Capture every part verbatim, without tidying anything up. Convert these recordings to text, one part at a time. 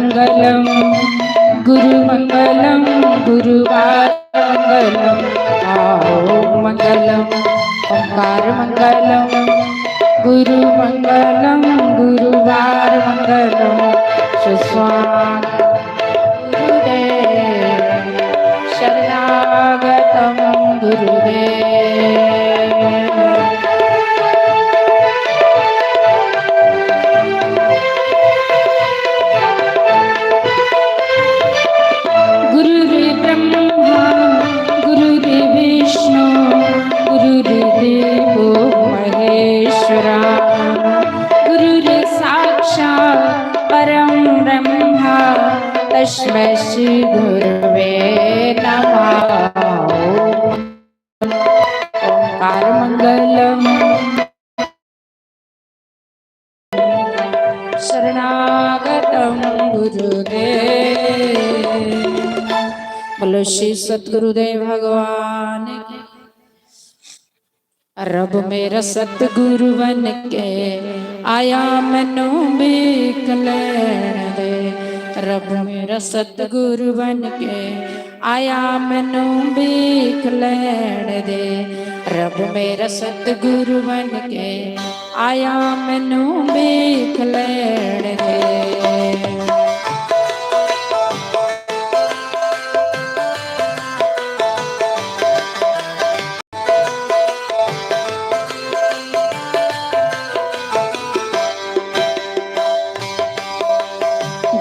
मंगलम, गुरु मंगलम, गुरुवार मंगलम, आओ मंगलम, ओंकार मंगलम, गुरु मंगलम, गुरुवार मंगलम, सुस्वागतम गुरुदेव, शरणागतम गुरुदेव। गुरुर्ब्रह्मा गुरुर्विष्णु गुरुर्देवो महेश्वरा। गुरुर्साक्षात् परं ब्रह्मा तस्मै श्री गुरवे नमः। ओंकार मंगलम शरणागतम गुरुदेव। बोलो श्री सतगुरुदेव भगवान की। रब मेरा सतगुरु बन के आया, मैनू भीख लैण दे। रब मेरा सतगुरु बन के आया, मैनू भीख लैण दे। रब मेरा सतगुरु बन के आया, मैनू भीख लैण दे।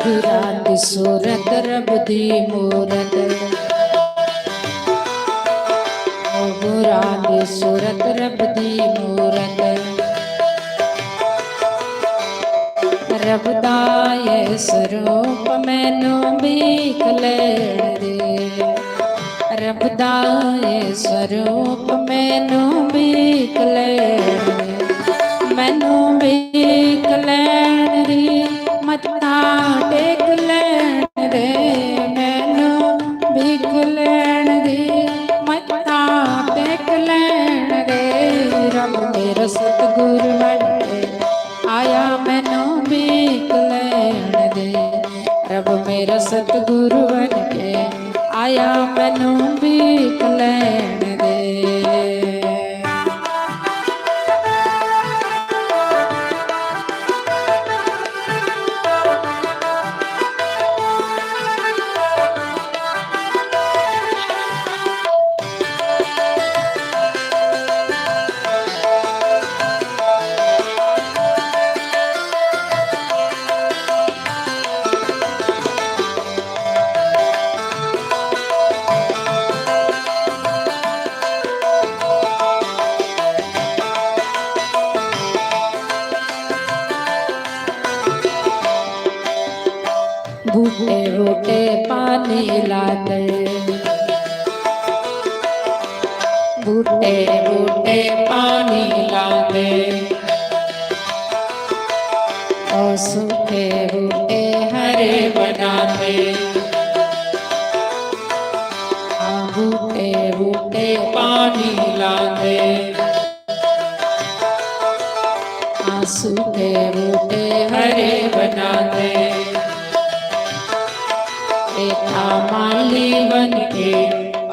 गुरां दी सूरत रब दी मूरत, ओ गुरां दी सूरत रब दी मूरत, रब दा ये स्वरूप मैनू भीख लैण दे। रब दा ये स्वरूप मैनू भीख लैण दे, मैनू भीख लैण दी, मत्था टेक लैण दे, मैनू भीख लैण दी, मत्था टेक लैण दे। रब मेरा सतगुरु बन के आया, मैनू भीख लैण दे। रब मेरा सतगुरु बन के आया, मैनू भीख लैण दे। बूटे बूटे पानी लाते, बूटे बूटे पानी लाते, ओ सूखे बूटे हरे बनाते। हाँ, बूटे बूटे पानी लाते, हाँ, सूखे बूटे हरे बनाते। एता माली बन के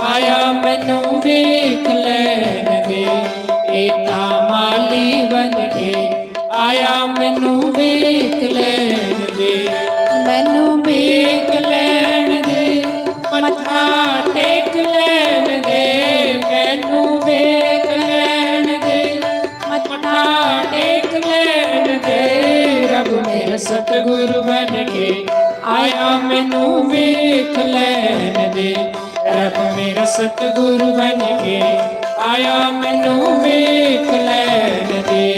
आया, मैनू भीख लैण दे। एता माली बन के आया, मैनू भीख लैण दे, मैनू भीख लैण दे, मत्था टेक लैण दे, मैनू भीख लैण दे, मत्था टेक लैण दे। रब मेरा सतगुरु बन के आया, मैनू भीख लैण दे। रब मेरा सतगुरु बन के आया, मैनू भीख लैण दे।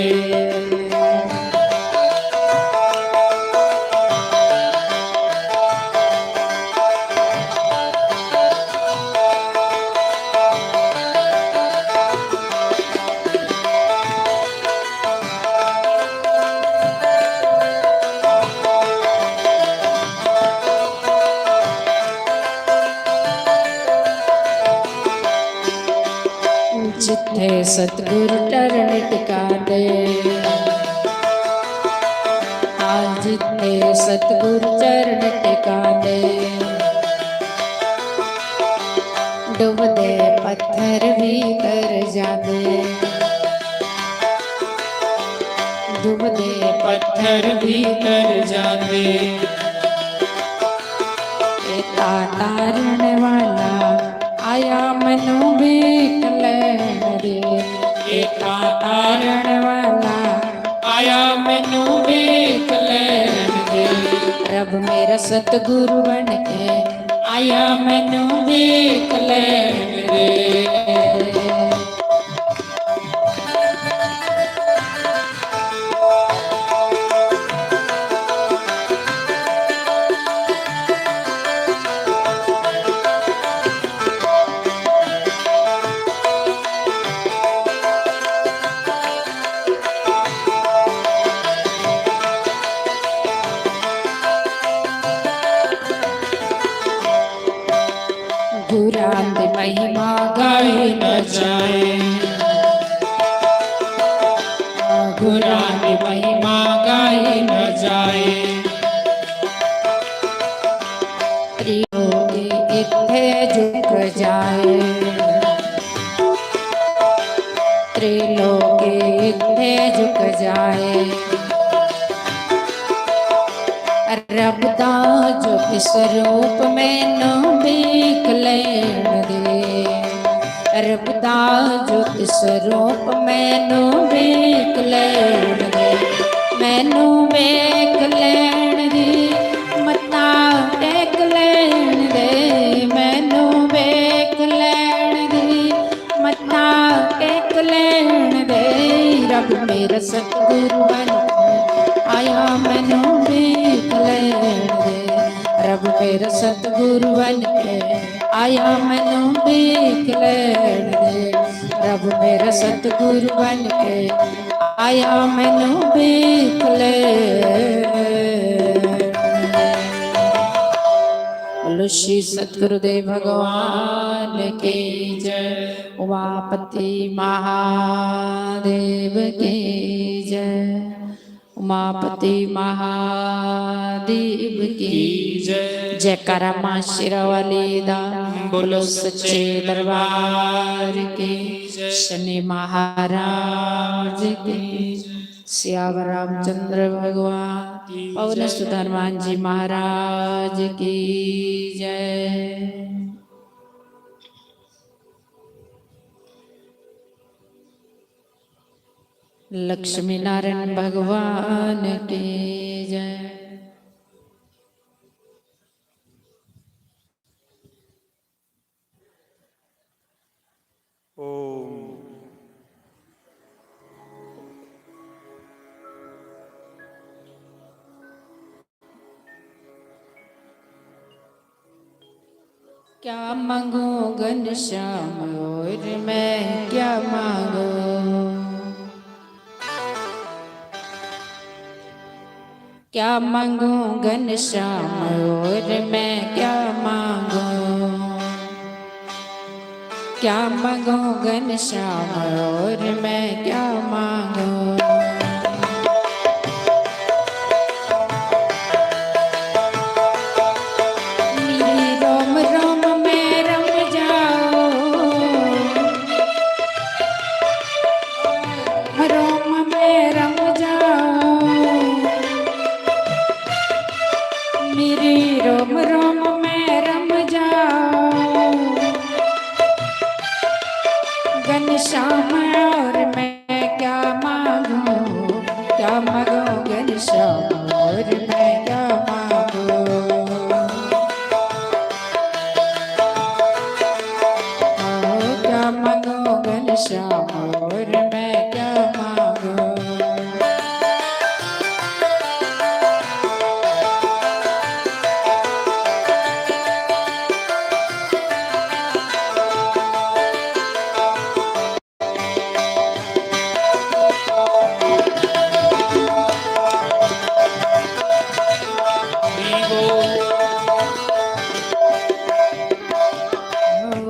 जिथे सतगुरु चरण टिकाते, आज सतगुर चरण टिकांदे, डुबदे पत्थर भी तर जांदे, डुबदे पत्थर भी तर जांदे। एता तारण वाला आया मैनू भीख लैण दे। एता तारण वाला आया मैनू भीख लैण दे। रब मेरा सतगुरु बन के आया मैनू भीख लैण दे। गुरां दी महिमा गाई न जाए, गुरां दी महिमा गाई न जाए। त्रिलोकी इत्थे झुक जाए, त्रिलोकी इत्थे झुक जाए। रब दा ज्योति स्वरूप मैनू भीख लैण दे। रब दा ज्योति स्वरूप मैनू भीख लैण दे। मैनू भीख लैण दी, मत्था टेक लैण दे। मैनू भीख लैण दी, मत्था टेक लैण दे। रब मेरा सतगुरु बन के आया मैनू भीख लैण दे। रब मेरा सतगुरु बन के आया मैनू भीख लैण दे। रब मेरा सतगुरु बन के आया मैनू भीख लैण दे। बोलो श्री सतगुरुदेव भगवान की जय। उमापति महादेव की जय। उमापति महादेव की जय। जयकारा मां शेरावाली दा। बोलो सच्चे दरबार की जय। शनि महाराज की जय। सियावर रामचंद्र भगवान, पवन सुत हनुमान जी महाराज की जय। लक्ष्मी नारायण भगवान की जय। ओम। क्या मांगू घनश्याम और मैं क्या मांगू? क्या मांगू घनश्याम और मैं क्या मांगू? क्या मांगू घनश्याम और मैं क्या मांगू? मेरी रोम रोम में रम जाओ, रोम में रम जाओ। मेरी रोम रोम में रम जाओ। घनश्याम और मैं क्या मांगू, क्या मांगू घनश्याम और मैं क्या मांगू? ओ क्या मांगू घनश्याम और मैं क्या मांगू?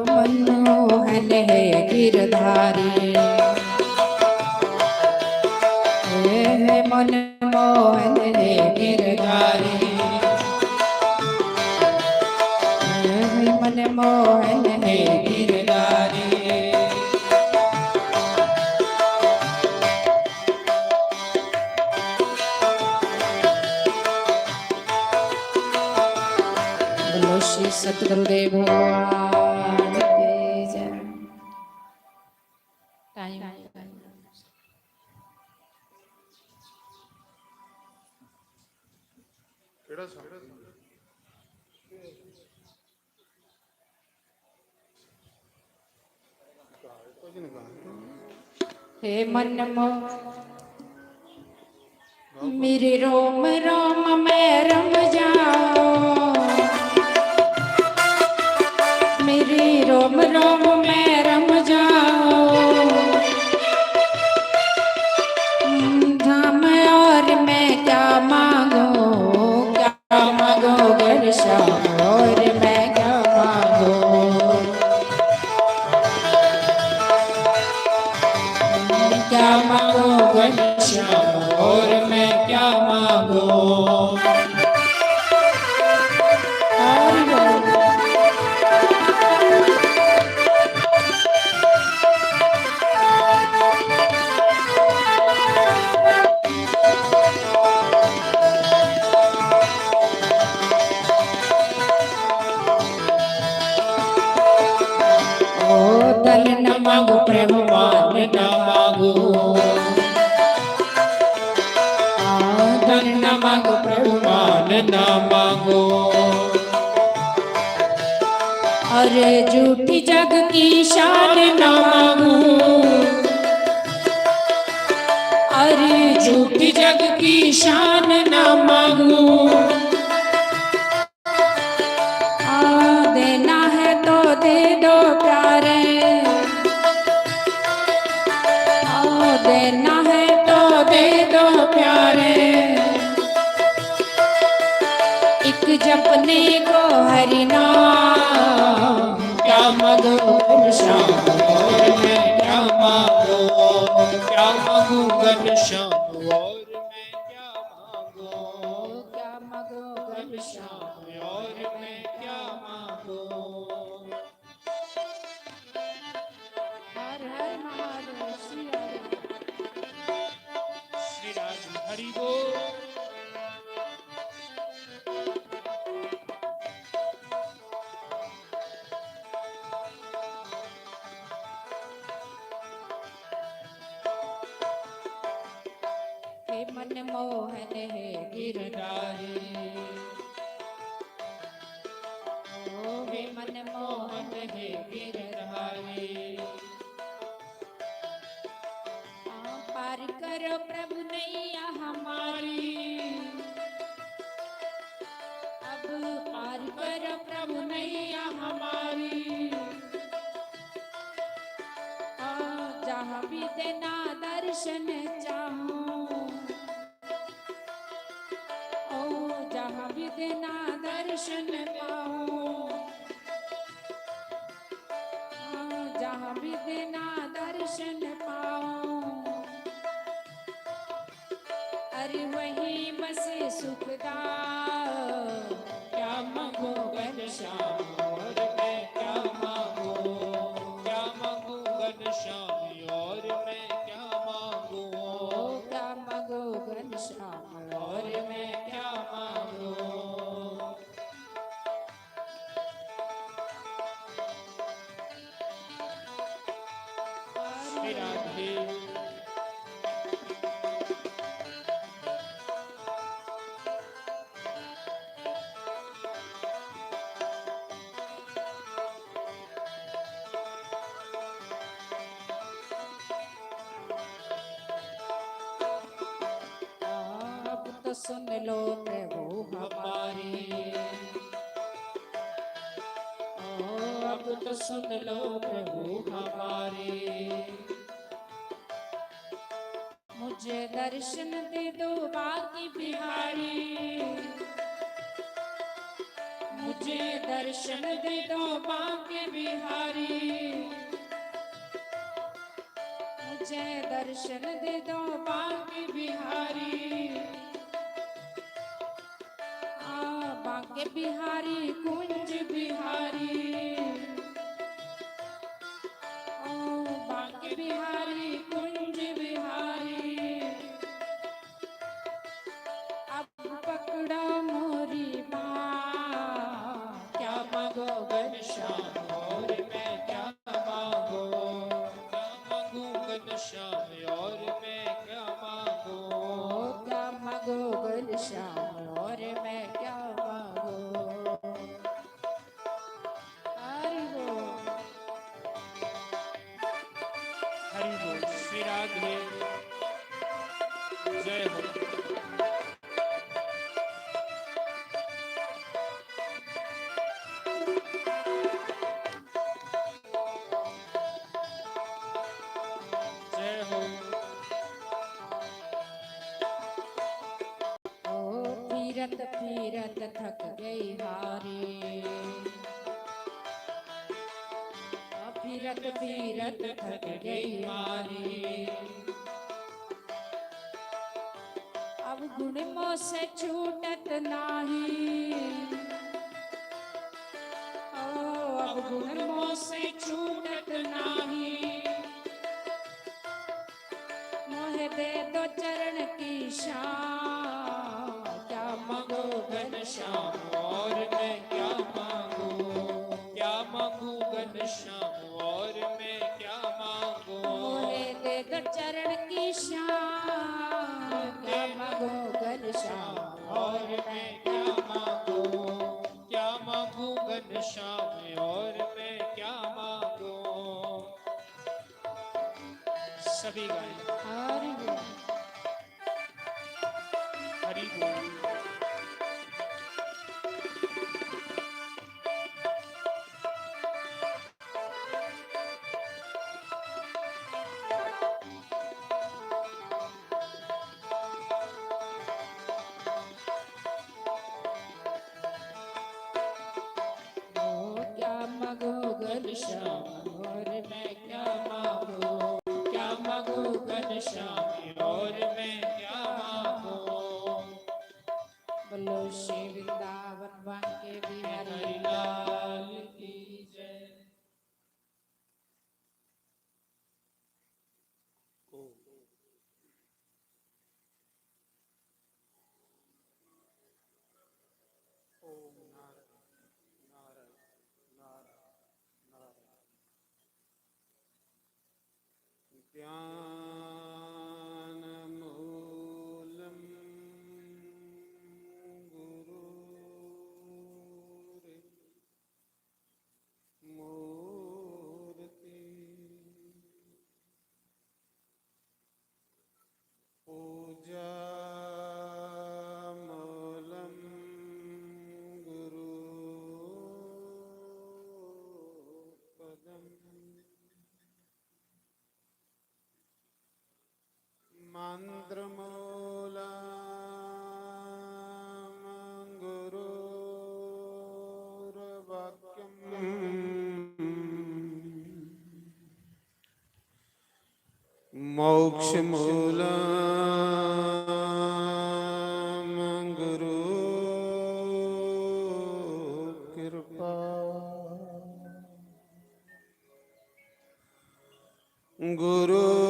मनमोहन है गिरधारी, हे मनमोहन है गिरधारी। सतगुरुदेव भगवान की जय। टाइम। हे मन मो मेरे रोम रोम में रम जाओ, मेरे रोम रोम में रम जाओ। धाम और मैं क्या मांगू, क्या मांगू घनश्याम और मैं क्या मांगू। क्या मांगू घनश्याम और मैं क्या मांगू। ओ धन न मांगू प्रभु मान न मांगू। आ, धन न मांगू प्रभु मान न मांगू। अरे झूठी जग की शान न मांगू। अरे झूठी जग की शान न मांगू। आ, देना है तो दे दो प्यारे। आ, देना है तो दे दो प्यारे। एक जपने को हरि नाम। क्या मांगू घनश्याम और मैं क्या मांगू। क्या मांगू घनश्याम और मैं क्या मांगू। क्या मांगू घनश्याम और मैं क्या मांगू। हर हर महादेव श्री हरि। श्री राम हरि बोल। हे मनमोहन हे गिरधारी। ओ हे मनमोहन हे गिरधारी। आ, पार करो प्रभु नैया हमारी। अब पार करो प्रभु नैया हमारी। आ, जहाँ भी देना दर्शन चाहूँ। ओ, जहाँ भी देना दर्शन पाऊं। हाँ, जहाँ भी देना दर्शन पाऊं। अरे वहीं बसे सुखदाम। क्या मांगू घनश्याम और मैं क्या मांगू। क्या मांगू घनश्याम और मैं क्या मांगू। क्या मांगू घनश्याम और मैं क्या मांगू। श्री राधे। अब तो सुन लो प्रभु हमारी। ओ, अब तो सुन लो प्रभु हमारी। मुझे दर्शन दे दो बांके बिहारी। मुझे दर्शन दे दो बांके बिहारी। मुझे दर्शन दे दो बांके बिहारी। आ, बांके बिहारी कुंज बिहारी। ओ, बांके बिहारी कुंज बिहारी। अब पकड़ो मोरी बांह। क्या मांगो जय हो। जय हो। ओ फिरत फिरत थक गई हारी, ओ फिरत फिरत थक गई हारी। अवगुण मोसे छूटत नाही, ओ अवगुण मोसे छूटत नाही। मोहे दे दो चरण की छाँव। क्या मांगो घनश्याम और मैं क्या मांगू, क्या मांगू घनश्याम और मैं क्या मांगू। मोहे दे दो चरण की छाँव। क्या मांगो घनश्याम और मैं क्या मांगू, क्या मांगू घनश्याम और मैं क्या मांगू। सभी गाएं। हरि बोल। हरि बोल। ओ क्या मांगो घनश्याम और मैं क्या मांगो, क्या मांगो घनश्याम और मैं क्या मांगो। बोलो श्री वृंदावन बांके बिहारी लाल की जय। ओम, ओम नारायण, नारायण, नारायण, नारायण। ज्ञानमूलं गुरोर्मूर्ति। पूजामूलं गुरोपदम्। मन्त्रमूलं गुरोर्वाक्यम्। मोक्षमूलं गुरोर्कृपा। गुरोर्ब्रह्मा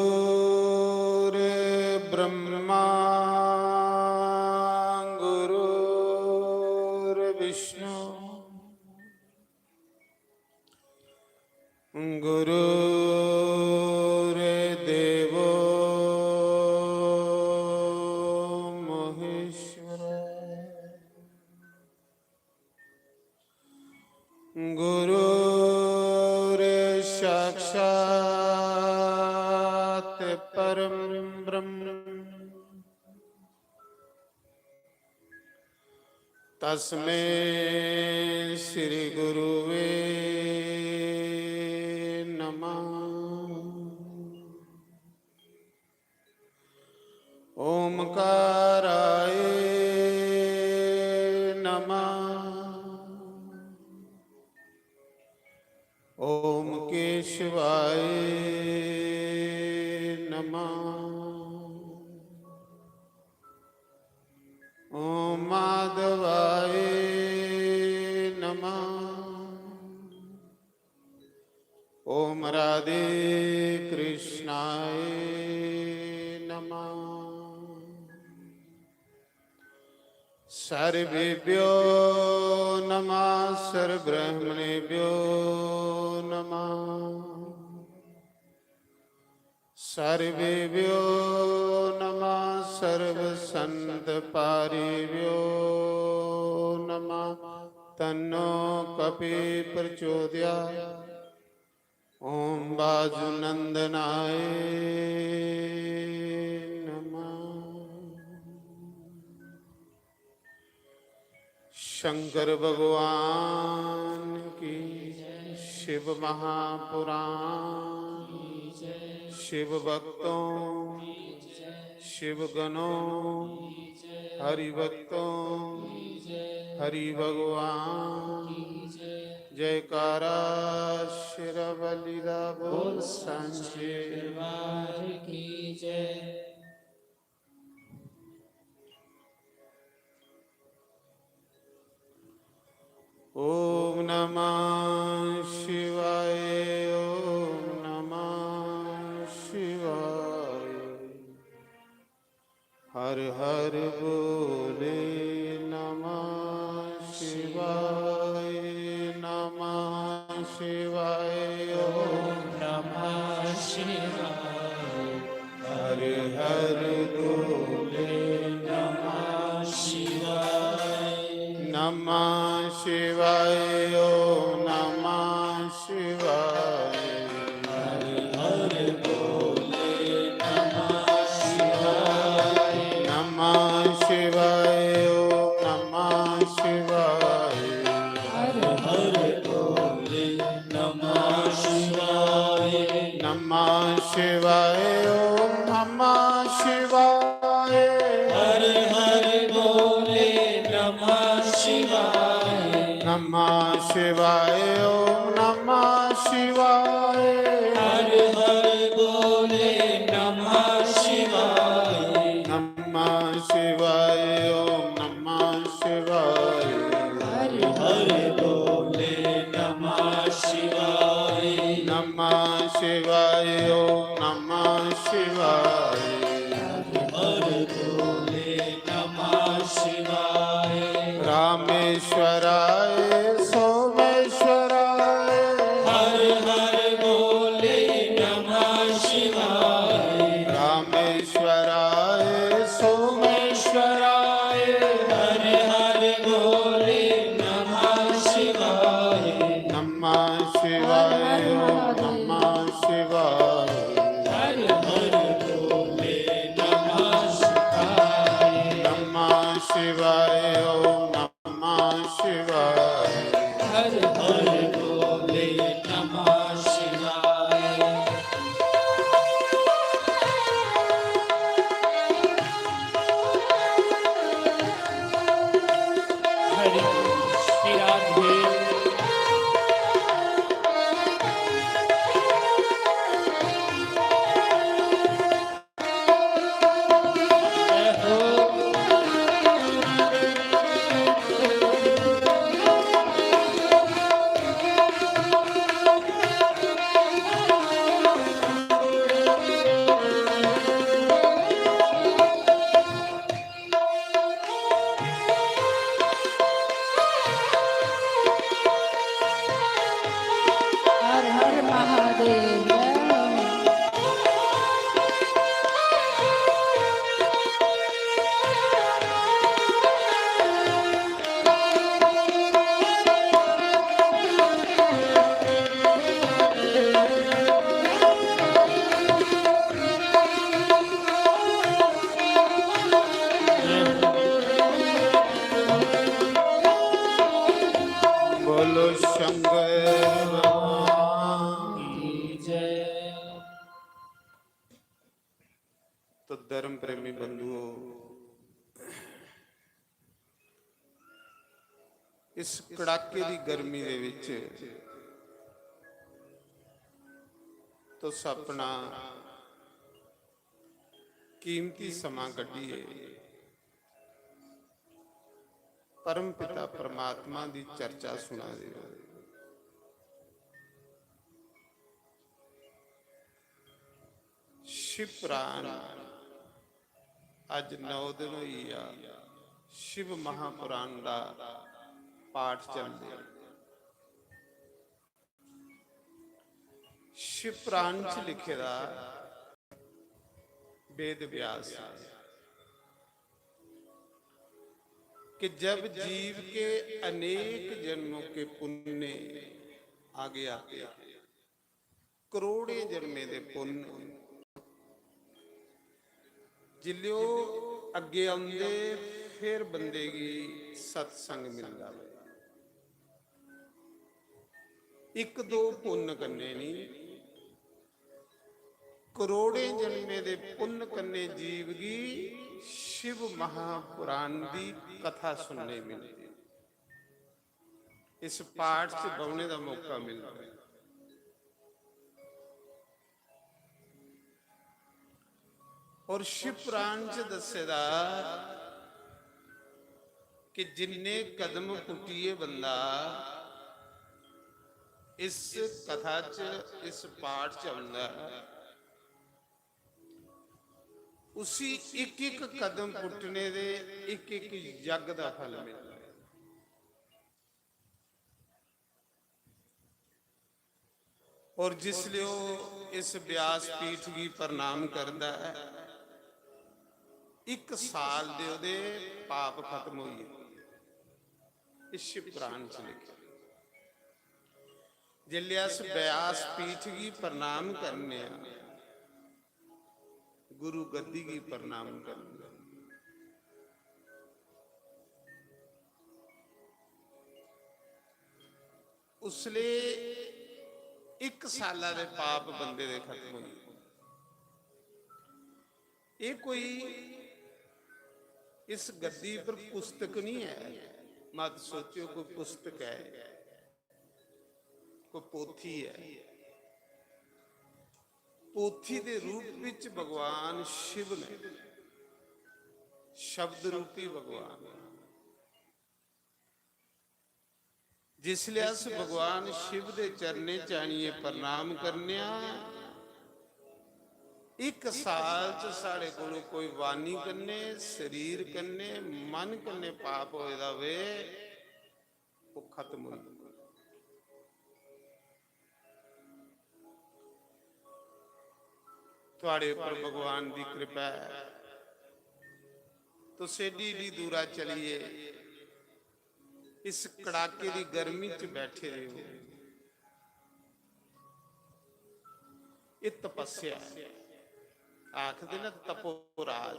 गुरोर्विष्णु गुरोर्देवो महेश्वर। गुरोर्साक्षात् परं ब्रह्म तस्मै श्री गुरुवे नमः। ओमकाराय नमः। ओम केशवाय नमः। ओम माधवाय नमः। ओम राधे कृष्णाय नमः। सर्वेभ्यो नमः, सर्वब्रह्मणेभ्यो नमः। सर्वेभ्यो नमः, सर्वसंतपारिभ्यो नमः। तन्नो कपि प्रचोदयात्। ओम बाजु नंदनाय नमः। शंकर भगवान की, शिव महापुराण, शिव भक्तों, शिव गणों, हरि भक्तों, हरि भगवान। जयकारा शेरावाली दा बोल सांचे दरबार की जय। ओम नमः शिवाय, ओम नमः शिवाय। हर हर बोले नमः शिवाय, नमः शिवाय, ओम नमः शिवाय। हर हर बोले नमः शिवाय। नमः शिवाय, ओम नमः शिवाय। हर हर बोले नमः शिवाय। नमः शिवाय, ओम नमः शिवाय। हर हर बोले नमः शिवाय। नमः शिवाय, ओम नमः शिवाय। हर हर बोले नमः शिवाय। नमः शिवाय, ओम नमः शिवाय। हर हर बोले नमः शिवाय। नमः शिवाय, ओम नमः शिवाय। हर हर बोले नमः शिवाय। नमः शिवाय, ओम नमः शिवाय। हर हर बोले नमः शिवाय। रामेश्वराय सोमेश्वराय। हर हर बोले नमः शिवाय। रामेश्वराय सोमेश्वराय। हर हर बोले नमः शिवाय। नमः शिवाय, ओम नमः शिवाय। हर हर बोले नमः शिवाय। नमः शिवाय, ओम नमः शिवाय। हर हर बोले नमः शिवाय। हरि श्री राधे। हर हर महादेव। बोलो शंकर भगवान की जय। तो धर्म प्रेमी बंधुओं, इस कड़ाके दी गर्मी दे विच तुस अपना कीमती समां कड्ढियै परम पिता परमात्मा दी चर्चा सुना दे ओ। शिव पुराण अज नौ दिन होई गया, शिव महापुराण दा पाठ चलदे। शिव पुराण च लिखे दा वेद व्यास कि जब जीव के अनेक जन्मों के पुण्य आगे आते हैं, करोड़ें जन्में दे पुन्न। जिसलै ओह् अग्गें औंदे, फिर बंदे गी सत्संग मिलदा ऐ। इक दो पुन्न कन्नै नेईं, करोड़ें जन्में दे पुन्न कन्नै जीव गी शिव महापुराण दी कथा सुनने मिलदी। इस पाठ च बौह्ने दा मौका मिलदा ऐ। और शिव पुराण च दस्से दा कि जिन्ने कदम पुट्टियै बंदा इस कथा च, इस पाठ च औंदा ऐ, उसी इक इक कदम पुट्टने दे इक इक यज्ञ दा फल मिलदा ऐ। और जिसलै ओह् इस व्यास पीठ गी प्रणाम करदा ऐ, इक साल दे ओह्दे पाप खत्म होई जंदे। इस शिव पुराण च लिखेआ, जिसलै अस व्यास पीठ गी प्रणाम करने आं, गुरु गद्दी गी प्रणाम करने आं, उसले इक साला दे पाप बंदे दे खत्म होई जंदे। एह् कोई इस गद्दी पर पुस्तक नहीं ऐ, मत सोचो कोई पुस्तक ऐ, कोई पोथी ऐ। पोथी दे रूप विच भगवान शिव ने, शब्द रूपी भगवान। जिसलै अस भगवान शिव दे चरणें च आनियै प्रणाम करने आं, इक साल च साढ़े कोलों कोई वाणी कन्नै, शरीर कन्नै, मन कन्नै पाप होए दा होए, ओह् खत्म होई जंदा। थुआड़े उप्पर भगवान दी कृपा ऐ, तुस एड्डी एड्डी दूरा चलियै इस कड़ाके दी गर्मी च बैठे दे हो। एह् तपस्या ऐ, आखदे न तपोराज।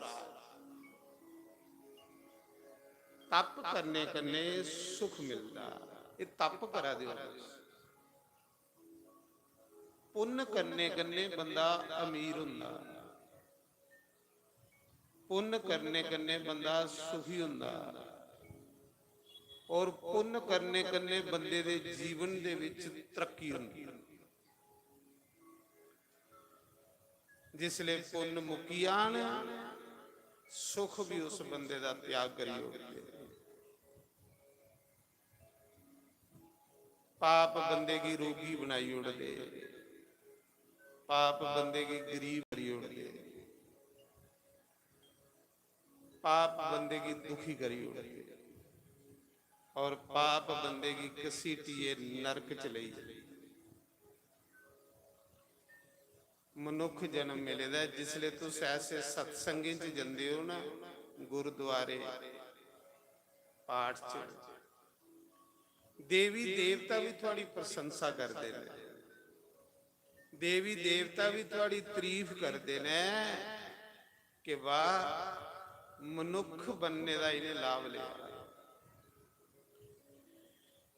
तप करने कन्नै सुख मिलदा। एह् तप करा दे हो तुस। पुन्न करने कन्नै बंदा अमीर होंदा, पुन्न करने कन्नै बंदा सुखी होंदा, और पुन्न करने कन्नै बंदे दे जीवन दे विच तरक्की होंदी। जिसले पुन्न मुक्की जान, सुख भी उस बंदे दा त्याग करी ओड़दे। पाप बंदे गी रोगी बनाई ओड़दे, पाप बंदे गी गरीब करी ओड़दे, पाप बंदे गी दुखी करी ओड़दे, और पाप बंदे गी घसीटियै नरक च लेई जंदे। मनुक्ख जन्म मिले दा ऐ। जिसले तुस ऐसे सत्संगें च जंदे हो ना, गुरुद्वारे, पाठ च, देवी देवता भी थुआड़ी प्रशंसा करदे न, देवी देवता भी थुआड़ी तारीफ करदे न कि वाह, मनुक्ख बनने दा इ'नें लाभ लेआ।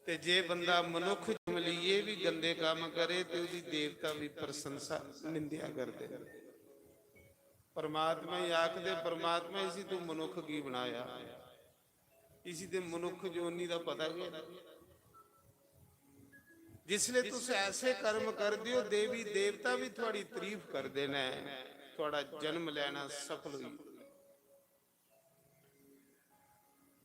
ते जे बंदा मनुक्ख जन्म लेइयै भी गंदे कम्म करे ते ओह्दी देवता भी प्रशंसा, निंदेआ करदे। परमात्मा गी आखदे, "परमात्मा, इसी तू मनुक्ख की बनाया? इसी ते मनुक्ख जोनी दा पता गै।" जिसले तुस ऐसे कर्म करदे हो, देवी देवता भी थुआड़ी तारीफ करदे न, थुआड़ा जन्म लैना सफल होई।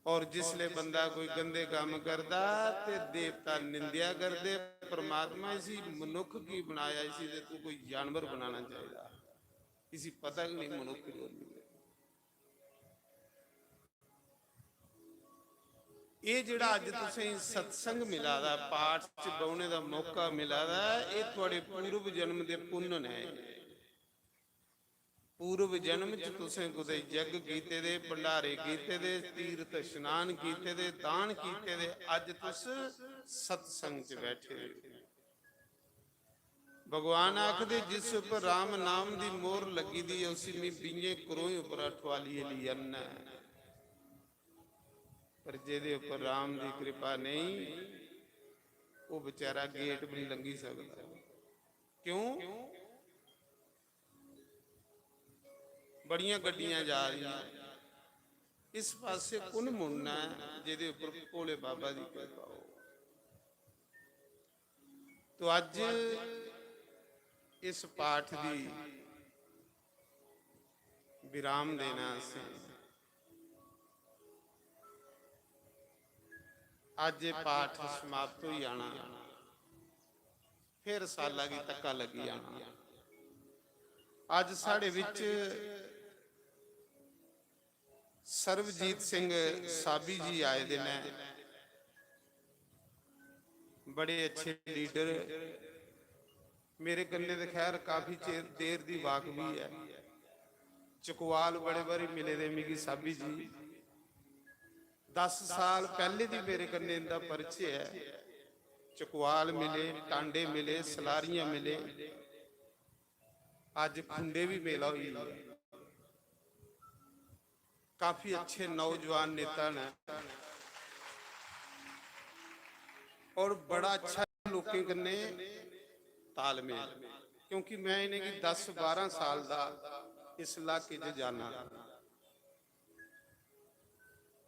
और जिसले बंदा कोई गंदे कम्म करदा ते देवता निंदेआ करदे, "परमात्मा, इसी मनुक्ख की बनाया, इसी ते तू कोई जानवर बनाना चाहिदा, इसी पता गै नहीं मनुक्ख जोनी।" एह् जेह्ड़ा अज्ज तुसेंगी सत्संग मिला दा, पाठ च बौह्ने दा मौका मिला दा, एह् थुआड़े पूर्व जन्म दे पुन्न न। पूर्व जन्म च तुसें कुतै यज्ञ कीते दे, भंडारे कीते दे, तीर्थ स्नान कीते दे, दान कीते दे, अज्ज तुस सत्संग च बैठे दे। भगवान आखदे, "जिस उप्पर राम नाम दी मोहर लग्गी दी ऐ, उसी मी बीहें करोहें उप्परा ठुआलियै लेई आना ऐ।" पर जेह्दे उप्पर राम दी कृपा नेईं, ओह् बेचारा गेट बी निं लंघी सकदा। क्यों? बड़ियां गड्डियां जा रहियां, इस पासे कु'न मुड़ना ऐ जेह्दे उप्पर भोले बाबा दी कृपा हो? तो अज्ज इस पाठ दी विराम देना असें। अज्ज एह् पाठ समाप्त होई जाना, फिर साला गी धक्का लग्गी जाना। अज्ज साढ़े बिच सर्वजीत सिंह साबी जी आए दे न, बड़े अच्छे लीडर। मेरे कन्नै ते खैर काफी चिर, देर दी वाकफी ऐ। चकवाल बड़े बारी मिले दे मिगी साबी जी। दस साल पैह्ले दी मेरे कन्नै इंदा परिचय ऐ। चकवाल मिले, टांडे मिले, सलारियां मिले, अज्ज खुंडे बी मेला होई गेआ। काफी अच्छे नौजवान नेता न और बड़ा अच्छा लोकें कन्नै तालमेल, क्योंकि मैं इ'नेंगी दस बारां साल दा इस इलाके च जाना।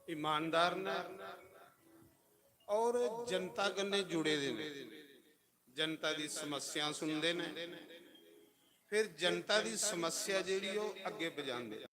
ईमानदार न और जनता कन्नै जुड़े दे न, जनता दी समस्या सुनदे न, फिर जनता दी समस्या जेह्ड़ी ओह् अग्गें पजांदे।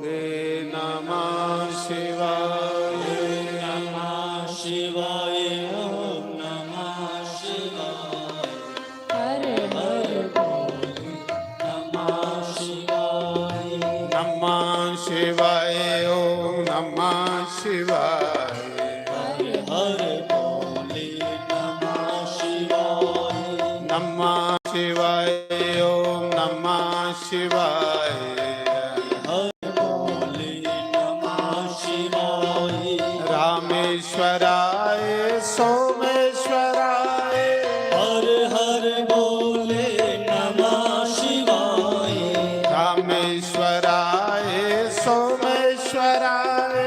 नमः शिवाय। नमः शिवाय, ओम नमः शिवाय। हर हर बोले नमः शिवाय। नमः शिवाय, ओम नमः शिवाय। हर हर बोले नमः शिवाय। नमः शिवाय, ओम नमः शिवाय। बोले नमः शिवाय। रामेश्वराय सोमेश्वराय। हर हर बोले नमः शिवाय। रामेश्वराय सोमेश्वराय।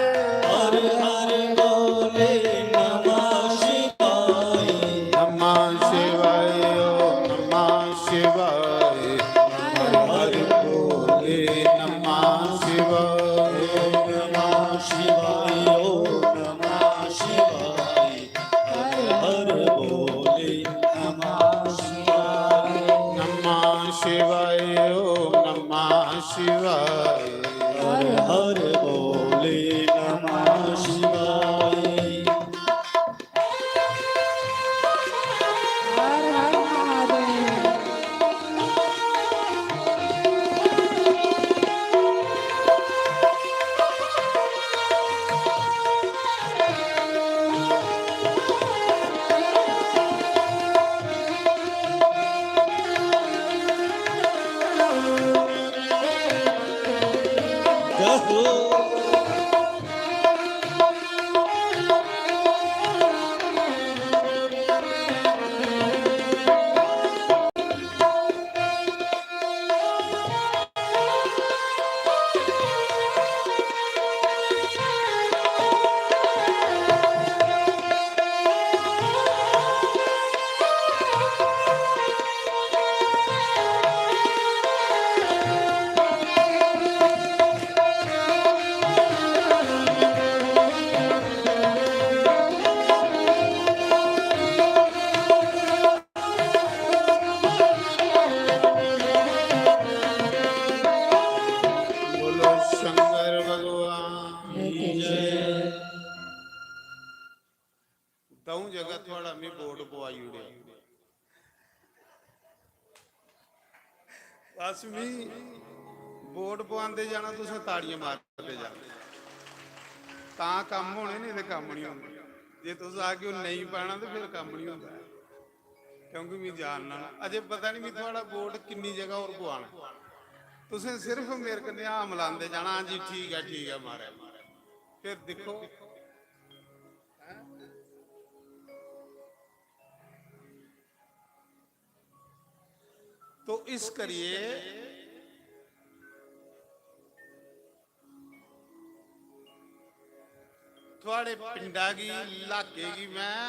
हर हर बोले नमः शिवाय। नमः शिवाय, ओम नमः शिवाय। हर हर बोले नमः शिवाय। ओम नमः शिवाय, ओम नमः शिवाय। हर हर बोले नमः शिवाय। नमः शिवाय, ओम नमः शिवाय। हर हर बोले नमः शिवाय। हर हर महादेव। बोलो शंकर भगवान की जय। दऊं जगह थुआड़ा मी बोर्ड पवाई ओड़ेआ। बस मी बोर्ड पवांदे जाना, तुसें ताड़ियां मारदे जाना, तां कम्म होने, नेईं ते कम्म निं होंदे। जे तुस आखगे नेईं पाना ते फिर कम्म निं होंदा, क्योंकि मी जानना ना। अजे पता निं मी थुआड़ा बोर्ड किन्नी जगह होर पवाना। तुसें सिर्फ मेरे कन्नै हां मलांदे जाना, "हां जी, ठीक ऐ, ठीक ऐ महाराज।" फिर दिक्खो, तो इस करिए थुआड़े पिंडा गी, इलाके गी मैं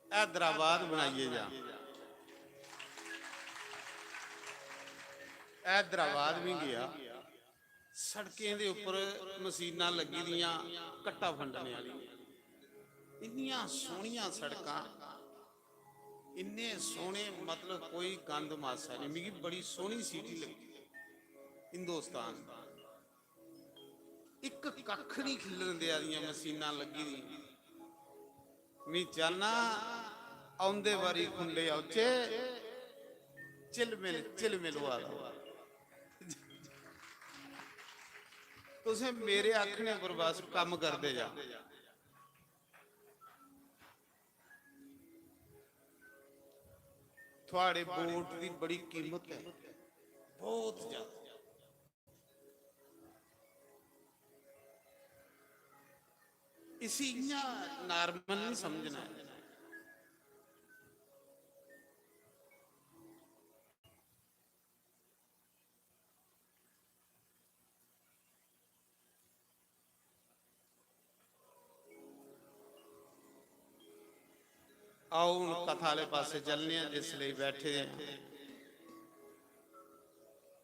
हैदराबाद बनाइए जा। हैदराबाद भी गया, सड़कें दे उप्पर मशीनां लग्गी दियां कट्टा फंडने आह्लियां, इन्नियां सोहनियां सड़कां, इन्ने सोहने, मतलब कोई गंद मासा नहीं। मिगी बड़ी सोहनी सिटी लग्गी हिंदुस्तान। इक कक्ख नहीं खिल्लन देआ दियां मशीनां लग्गी दियां। मी चाहना औंदे बारी खुंडे औचे, चिलमिल चिलमिल होआ दा होऐ। तुसें मेरे आखने पर बस कम्म करदे जा। थुआड़े वोट दी बड़ी कीमत है, बहुत ज्यादा। इसी इयां नॉर्मल नहीं समझना है। आओ, हून कथा आह्ले पासै चलने आं, जिस लेई बैठे दे आं।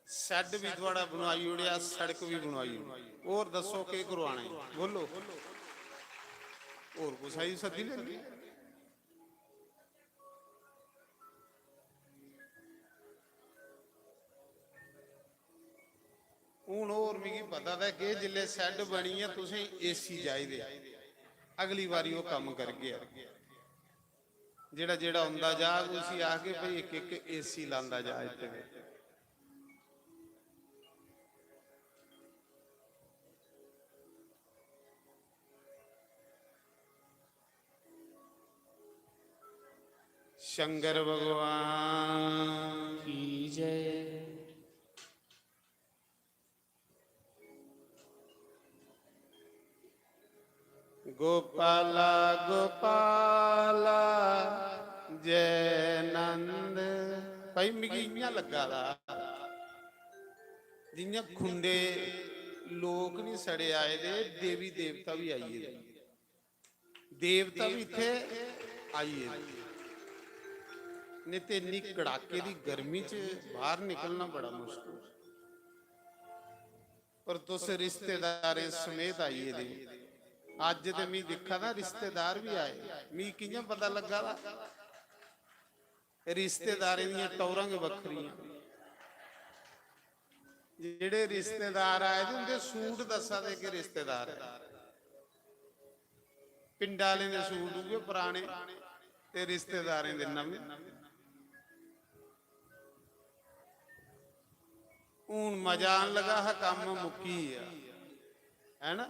सैड बी थुआढ़ा बनवाई ओड़ेआ, सड़क बी बनवाई ओड़ी। होर दस्सो, केह् करवाना ऐ? बोलो, होर कुसै गी सद्दी लैंदे। हून होर मिगी पता दा कि जिसलै सैड बनी ऐ, तुसें एसी चाहिदे, अगली बारी ओह् कम्म करगे। जेह्ड़ा जेह्ड़ा औंदा जाग, उसी आखगे, "भाई, इक इक एसी लांदा जा इत्थै।" शंकर भगवान की जय। गोपाला गोपाला जय नंद। भाई, मिगी इ'यां लग्गा दा जि'यां खुंडे लोक निं सड़े आए दे, देवी देवता बी आई गेदे। देवता बी इत्थै आई गेदे। नेईं ते इन्नी कड़ाके दी गर्मी च बाहर निकलना बड़ा मुश्किल। पर तुस रिश्तेदारें समेत आई गेदे। अज्ज ते मी दिक्खा दा रिश्तेदार बी आए, मी कि'यां पता लग्गा दा? रिश्तेदारें दियां टौरां गै बक्खरियां। जेह्ड़े रिश्तेदार आए दे, उं'दे सूट दस्सा दे कि रिश्तेदार ऐ। पिंड आह्लें दे सूट उ'ऐ पराने ते रिश्तेदारें दे नमें। हून मजा आन लगा हा, कम्म मुक्की गेआ, है ना?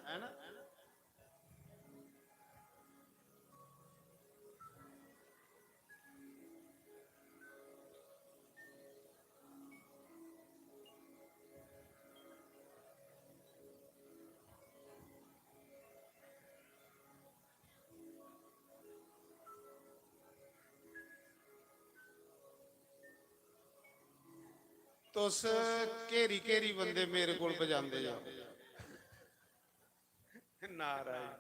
तुस घेरी घेरी बंदे मेरे कोल बजांदे जाओ। नारायण।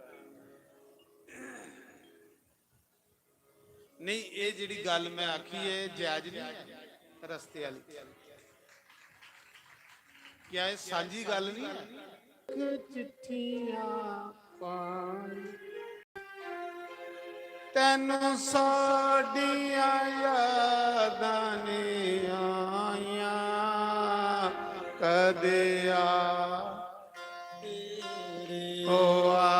नेईं, एह् जेह्ड़ी गल्ल मैं आखी ऐ, एह् जायज निं ऐ रस्ते आह्ली? क्या एह् सांझी गल्ल निं ऐ? चिट्ठियां पान तैनू साडियां यादां निं आइयां, कदे आ ओ आ,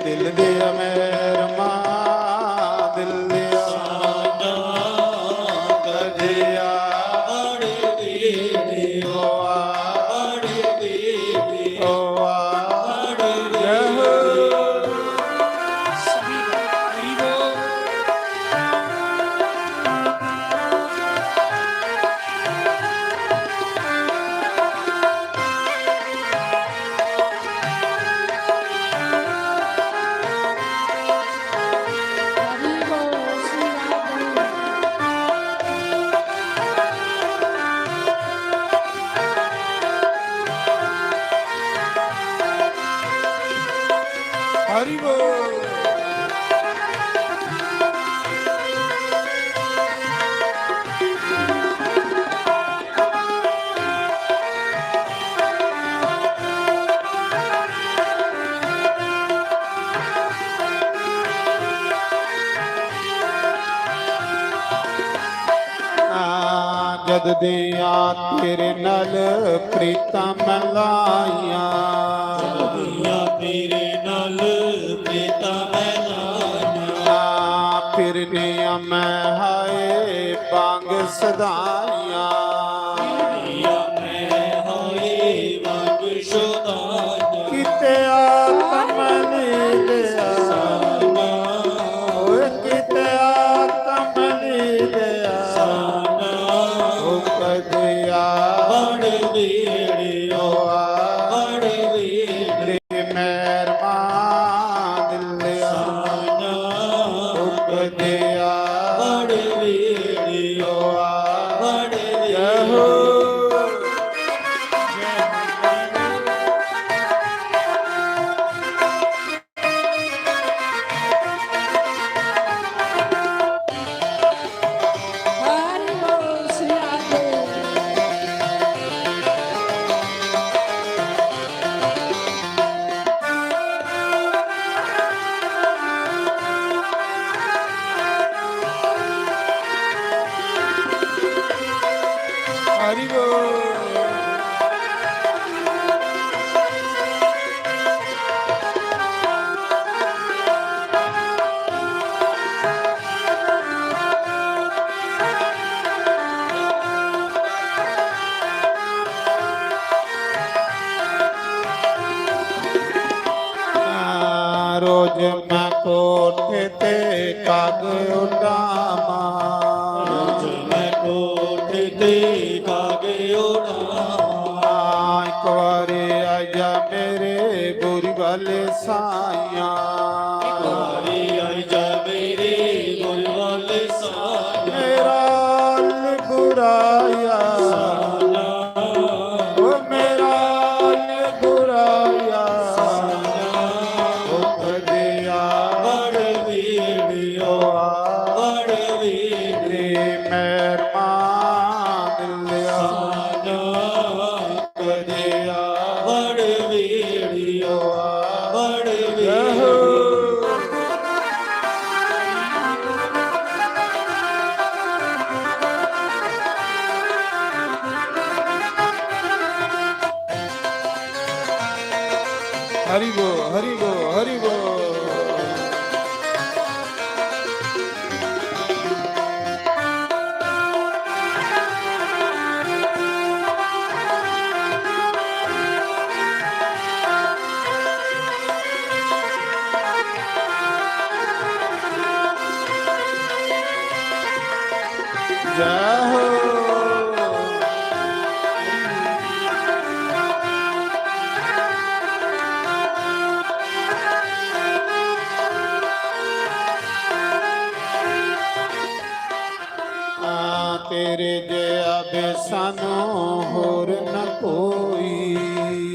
दिल दिया मेहरमा, दिल दिया। ओ आ, ओ आ, जय हो। हरि बोल। जद दियां तेरे नाल प्रीतां मैं लाइयां। जद दियां तेरे नाल प्रीतां मैं लाइयां। फिरनियां मैं हाय बांग सदाइयां। फिरनियां मैं हाय बांग सदाइयां। किते आ कमली दे आ। ओए किते आ कमली दे आ। ओ कदे आ। बड़ बीड़ी ओ आ। बड़ बीड़ी। मेहरबान दिल आ। ओ कदे आ। बड़ बीड़ी ओ आ। बड़ बीड़ी। रोज मैं कोठे ते काग उड़ावां। रोज मैं कोठे ते काग उड़ावां। एक बारी आजा मेरे बुरी वाले साइयां। एक बारी आजा मेरे बुरी वाले साइयां। मेरा अल बुराया। ओ मेरा अल बुराया। ओ कदिया। बड़ वीडियो। बड़ वीडियो। मेहरबान दिलिया। कदिया। बड़ वीडियो। बड़ वीडियो। हरि बोल, हरि बोल, हरि बोल। जय हो। तेरे जया वे सानू होर न कोई।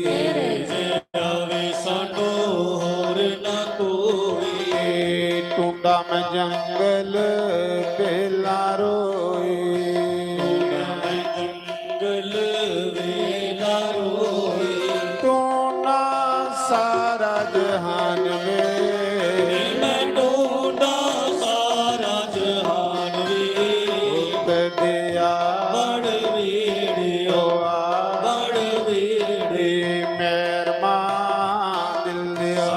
तेरे जया वे सानू होर न कोई। टूंडा में जंगल बेला रोई। टूंडा में जंगल बेला रोई। टूंडा सारा जहान वे। मैं टूंडा सारा जहान वे। कदिया। बड़ वीडियो। बड़ वीडियो। मेहरबान दिलिया।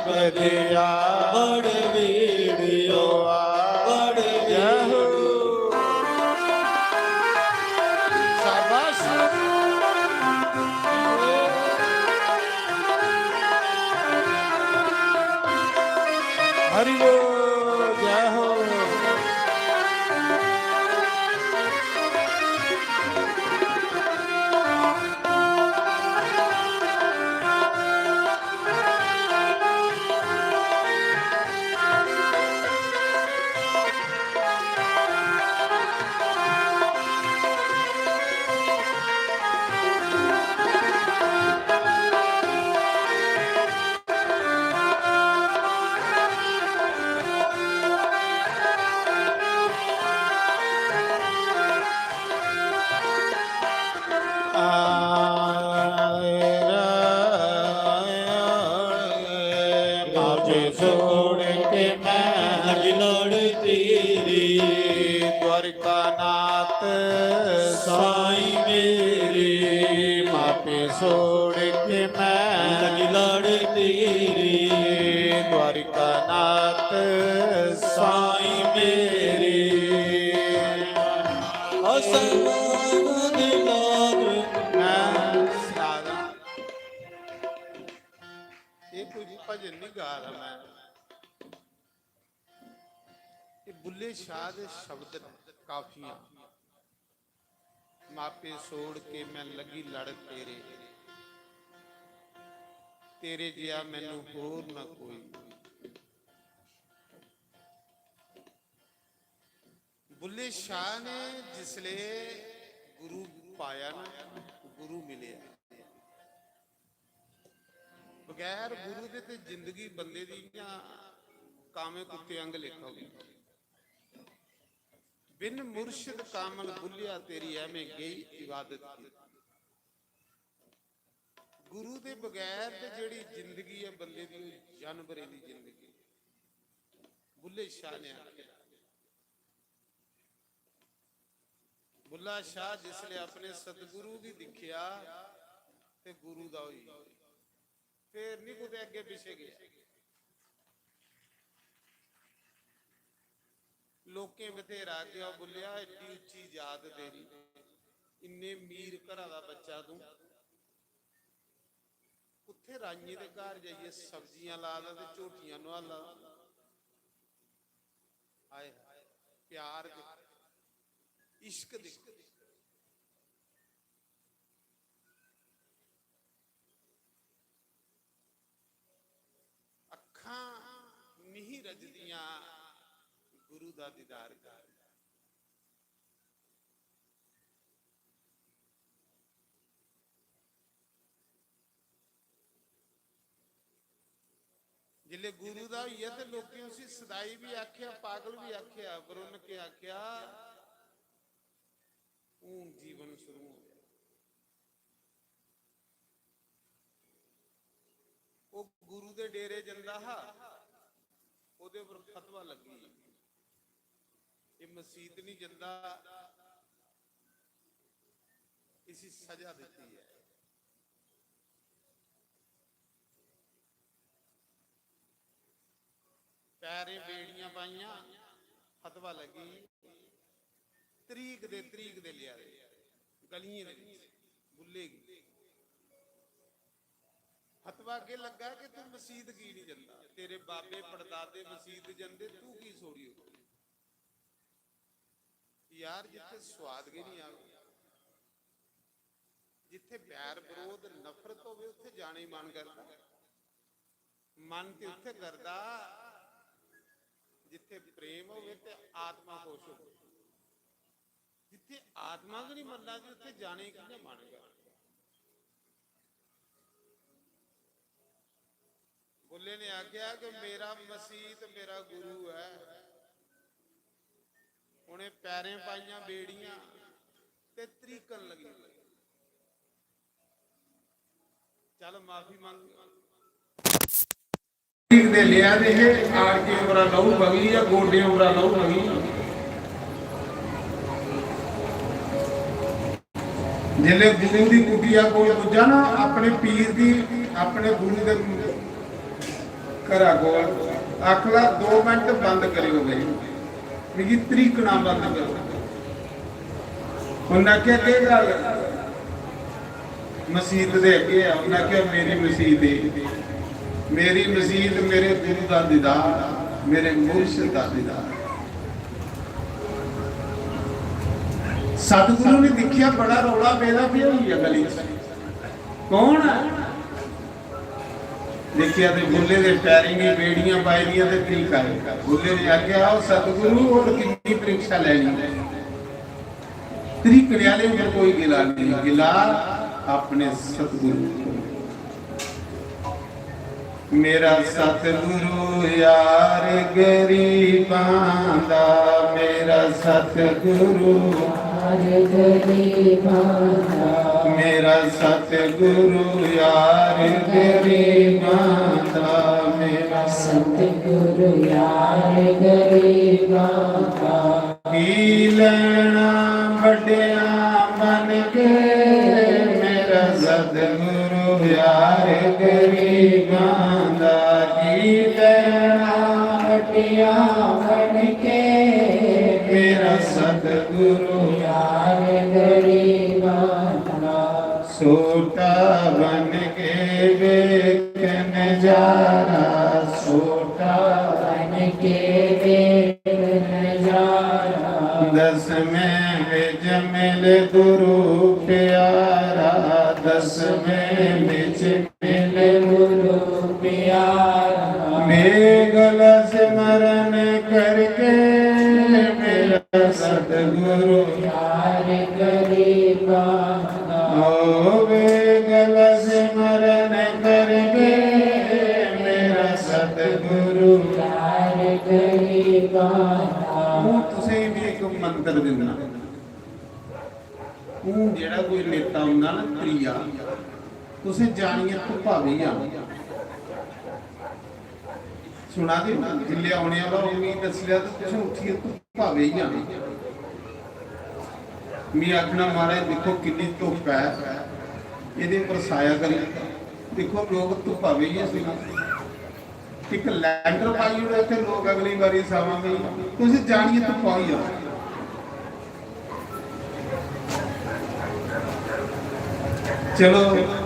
कदिया। बड़ वीडियो। बड़ वीडियो। शाबाश। हरि बोल, जय हो। माफी छोड़ के मैं लगी लड़ तेरी। द्वारिका नाथ साईं मेरी, माफी छोड़ के मैं लगी लड़ तेरी। द्वारिका नाथ साईं मेरी। असमान दिलार। मैं सारा, ये कोई भजन नहीं गा रहा मैं, ये बुल्ले शाह दे शब्द न, काफियां। मापे छोड़ के मैं लगी लड़ तेरे, तेरे जिया मैनू होर ना कोई। बुल्ले शाह ने जिसले गुरु पाया ना, गुरु मिले, बगैर गुरु दे ते जिंदगी बंदे दी इ'यां कामे कुत्ते आंग लेखा होई। बिन मुर्शिद कामल बुल्लिया तेरी ऐवें गई इबादत की। गुरु दे बगैर ते जेह्ड़ी जिंदगी ऐ बंदे दी, ओह् जानवरें दी जिंदगी। बुल्ले शाह ने आखेआ। बुल्ला शाह जिसले अपने सतगुरु गी दिक्खेआ ते गुरु दा होई, फिर नहीं कुतै अग्गे पिछे गया। लोकें बथेरा आखेआ, "बुल्लेआ, एड्डी उच्ची जात तेरी, इन्ने मीर घरा दा बच्चा तूं।" उत्थे राइयें दे घर जाइयै सब्जियां ला दा ते झोटियां नुहाला दा। हाय हाय, प्यार दे, इश्क दे। अक्खां नहीं रजदियां गुरु दा दीदार कर। जिसले गुरु दा होई गेआ ते लोकें उसी सदाई भी आखेआ, पागल भी आखेआ, पर उन्हें केह् आखेआ? हून जीवन शुरू हो गया। वो गुरु दे डेरे जंदा हा, ओदे पर फतवा लगी, ये मसीत नहीं जंदा, इसी सजा दी है। पैरें बेड़ियां पाइयां, फतवा लगी, तरीक दे, तरीक दे लिया दे, गलियें दे विच, बुल्ले गी। फतवा अगे लगा कि तू मसीत की नहीं जंदा? तेरे बाबे पड़दादे मसीत जंदे, तू की छोड़ी हो? यार, जिथे स्वाद गै नहीं आवे, जिथे बैर विरोध नफरत होवे, उत्थे जाने ही मन करदा। मन ते उत्थे करदा जिथे प्रेम होवे ते आत्मा खुश होवे। जिथे आत्मा गै नहीं मनना जी, उत्थे जाने ही कियां मन करदा? बुल्ले ने आख्या कि मेरा मसीत मेरा गुरु है। उन्हें पैरें पाइयां बेड़ियां ते तरीकन लगी। चल माफी मंग। ठीक दे लिया दे हे, आड़के उमरा लहू बगी या गोडे उमरा लहू बगी। जिसले गुरु दी कुटिया कोल पुज्जा ना, अपने पीर दी, अपने गुरु दे घरा कोल आखला, "दो मिनट बंद करियो भाई, मिगी तरीकना बंद करो।" उन्हें आखेआ, "केह् गल्ल?" मसीत दे अग्गे आ, उन्हें आखेआ, "मेरी मसीत है, मेरी मसीत मेरे गुरु दा दीदार, मेरे मुर्शिद दा दीदार।" सतगुरु ने दिखिया बड़ा रौला पेदा, फिर होई गया गली च। कौन है? देखिया ते बुल्ले दे पैरें गी बेड़ियां पाई दियां ते तरीका है। बुल्ले ने आखेआ, "आओ सतगुरु, और कितनी परीक्षा लेनी?" तरीकने आह्ले उप्पर कोई गिला नहीं, गिला अपने सतगुरु। मेरा सतगुरु यार गरीबां दा, मेरा सतगुरु यार गरीबां दा, मेरा सतगुरु यार गरीबां दा, मेरा सतगुरु यार गरीबां दा। की लेना बड्डियां बन के, मेरा सतगुरु यार गरीबां दा। की लेना बड्डियां बन के, मेरा सतगुरु यार गरीबां दा। छोटा बन के वेख नजारा, छोटा बन के वेख नजारा। दसवें विच मिल गुरु प्यारा, दसवें विच मिल गुरु प्यारा। बेगल स्मरण करके मेरा सतगुरु यार गरीबां दा। ओ बेगल स्मरण करके मेरा सतगुरु यार गरीबां दा। हूं तुसें भी एक मंत्र दिंदा। हूं जेड़ा कोई नेता आंदा ना त्रिया, तुसें जानियै धुप्पा बेही जाना। सुना दे हो? जिसलै औने आह्ला होग, मिगी दस्सी लेआ ते तुसें उट्ठियै धुप्पा बेही जाना। मी आखना, "महाराज, दिक्खो किन्नी धुप्प ऐ, एह्दे उप्पर साया करी दिक्खो।" लोक धुप्पा बेहियै सुना दे। इक लैंटर पाई ओड़ो इत्थै, लोक अगली बारी सामां बेही जान। तुसें जानियै धुप्पा होई जाना। चलो,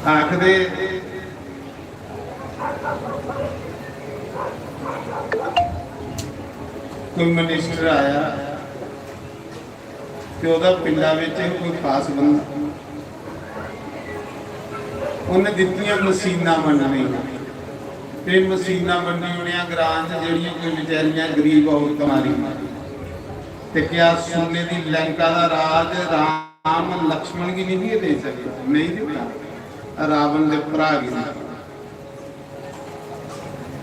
आखदे कोई मिनिस्टर आया ते ओह्दा पिंडा बिच कोई खास बंदा, उन्नै दित्तियां मशीनां बंडने। ते मशीनां बंडी उड़ियां ग्रां च, जेह्ड़ियां कोई बेचारियां गरीब औरतां मारी। ते क्या सुन्ने दी लंका दा राज राम लक्ष्मण गी नहीं देई सके? नहीं दित्ता। रावण दे भ्राऽ गी दित्ता।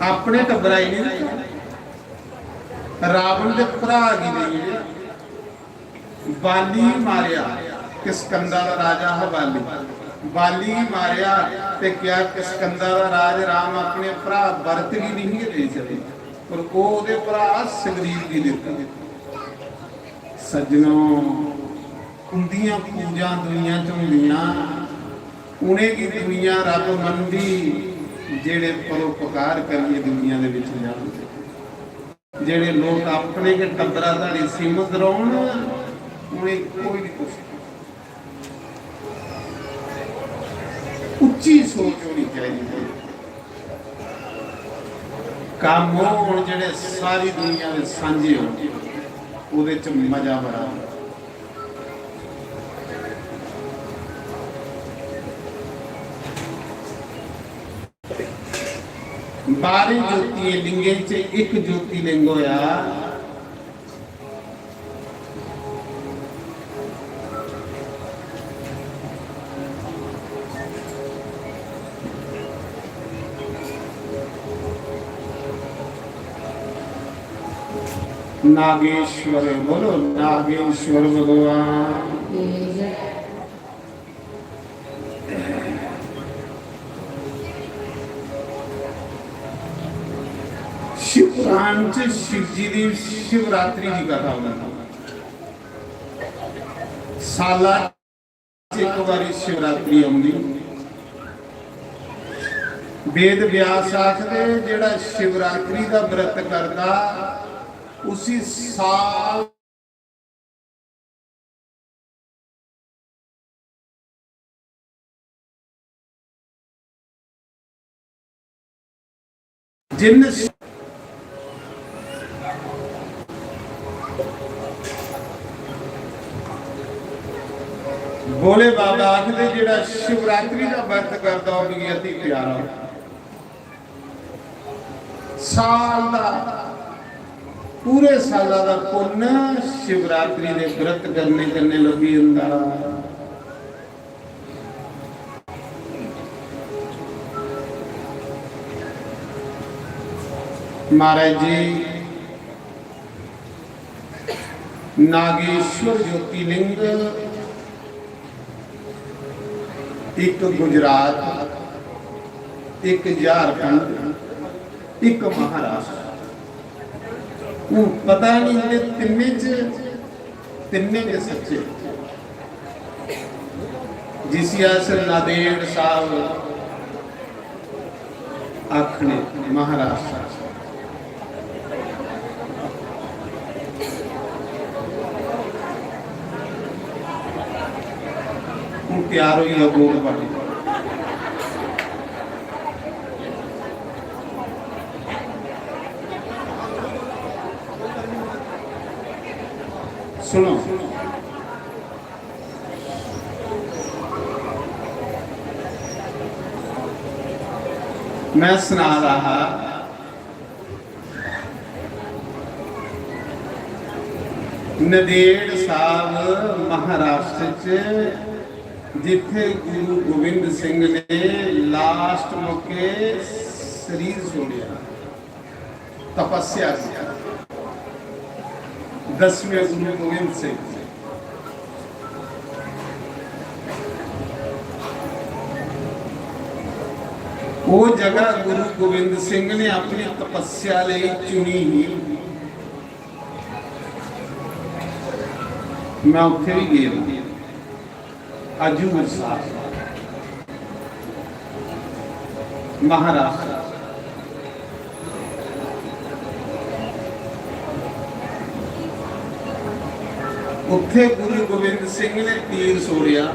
अपने टब्बरा गी नहीं दित्ता। रावण दे भ्राऽ गी देई ओड़ेआ। बाली गी मारेआ, किसकंदा दा राजा हा बाली। बाली गी मारेआ ते क्या किसकंदा दा राज राम अपने भ्राऽ भरत गी नहीं देई सके? पर ओह् ओह्दे भ्राऽ सुग्रीव गी दित्ता। सज्जनो, उंदियां पूजां दुनिया च होंदियां, उ'नेंगी दुनिया रब मनदी जेह्ड़े परोपकार करियै दुनिया दे बिच जान। जेह्ड़े लोक अपने गै टब्बरा धोड़ी सीमत रौह्न, उ'नेंगी कोई निं पुछदा। उच्ची सोच होनी चाहिदी। कम्म ओह् होन जेह्ड़े सारी दुनिया दे सांझे होन, ओह्दे च मजा बड़ा। बारें ज्योतिर्लिंगें च इक ज्योतिर्लिंग होया। नागेश्वर, बोलो नागेश्वर भगवान। शिव पुराण च शिव जी दी शिवरात्रि दी कथा होंदी। साला च इक बारी शिवरात्रि औंदी। वेद व्यास आखदे, जेह्ड़ा शिवरात्रि दा व्रत करदा, उसी साल जिन भोले बाबा आखदे, जेह्ड़ा शिवरात्रि दा व्रत करदा, ओह् मिगी अति प्यारा। साल दा, पूरे साला दा पुन्न शिवरात्रि दे व्रत करने कन्नै लब्भी जंदा। महाराज जी, नागेश्वर ज्योतिर्लिंग, इक गुजरात, इक झारखंड, इक महाराष्ट्र। हून पता नहीं, इंदे तिन्ने च, तिन्ने गै सच्चे, जिसी अस नादेड़ साहब आखने, महाराष्ट्र। हून त्यार होई जाओ, वोट पाने। सुनो, मैं सना रहा हा, नदेड़ साहब महाराष्ट्र च, जिथे गुरु गोविंद सिंह ने लास्ट मौके शरीर छोड़िया, तपस्या किया, दसवें गुरु गोविंद सिंह। वो जगह गुरु गोविंद सिंह ने अपनी तपस्या लिए चुनी ही। मैं उत्थे भी गया, हजूर साहब, महाराष्ट्र। उत्थे गुरु गोविंद सिंह ने तीर सोड़ेआ।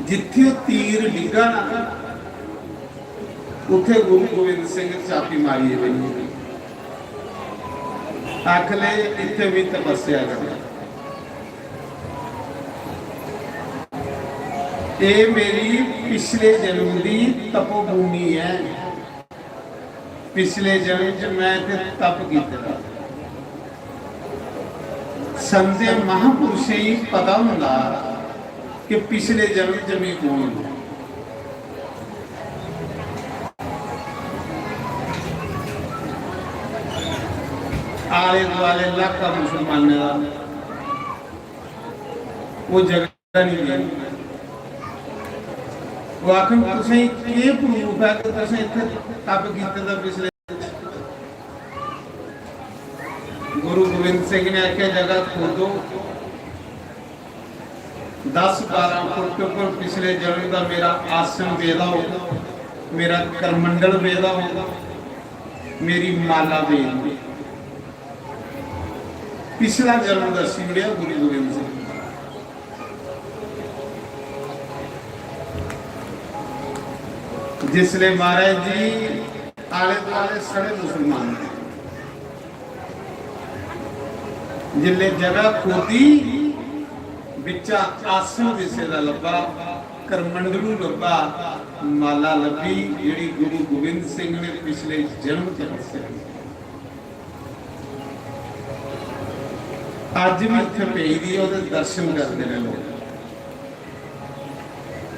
जित्थे ओह तीर डिग्गा ना, उत्थे गुरु गोविंद सिंह चापी मारियै बेही गे। आखले, इत्थे भी तपस्या कर। ए मेरी पिछले जन्म दी तपोभूमि है। पिछले जन्म च मैं इत्थे तप कीते दा। संते महापुरुषें गी पता होंदा कि पिछले जन्म च मैं कौन हूं। आले दुआले इलाका मुसलमानें दा, वो जगह नहीं देनी। वो आखन, "तुसें केह् proof है कि तुसें इत्थे तप कीते दा पिछले?" गुरु गोविंद सिंह ने आख्या, "जगह खोदो, दस बारह फुट ऊपर पिछले जन्म का मेरा आसन पेदा हो, मेरा करमंडल पेदा हो, मेरी माला पेदी हो।" पिछला जन्म दस्सी ओड़ेआ गुरु गोविंद सिंह। जिसले महाराज जी आले दुआले सारे मुसलमान ने, जिसले जगह खोदी, बिच्चा आसन दिसे दा लब्भा, करमंडलू लब्भा, माला लब्भी, जेह्ड़ी गुरु गोविंद सिंह ने पिछले जन्म च रचेआ। अज्ज भी इत्थै पेई दी ऐ, ओह्दे दर्शन करदे न लोक।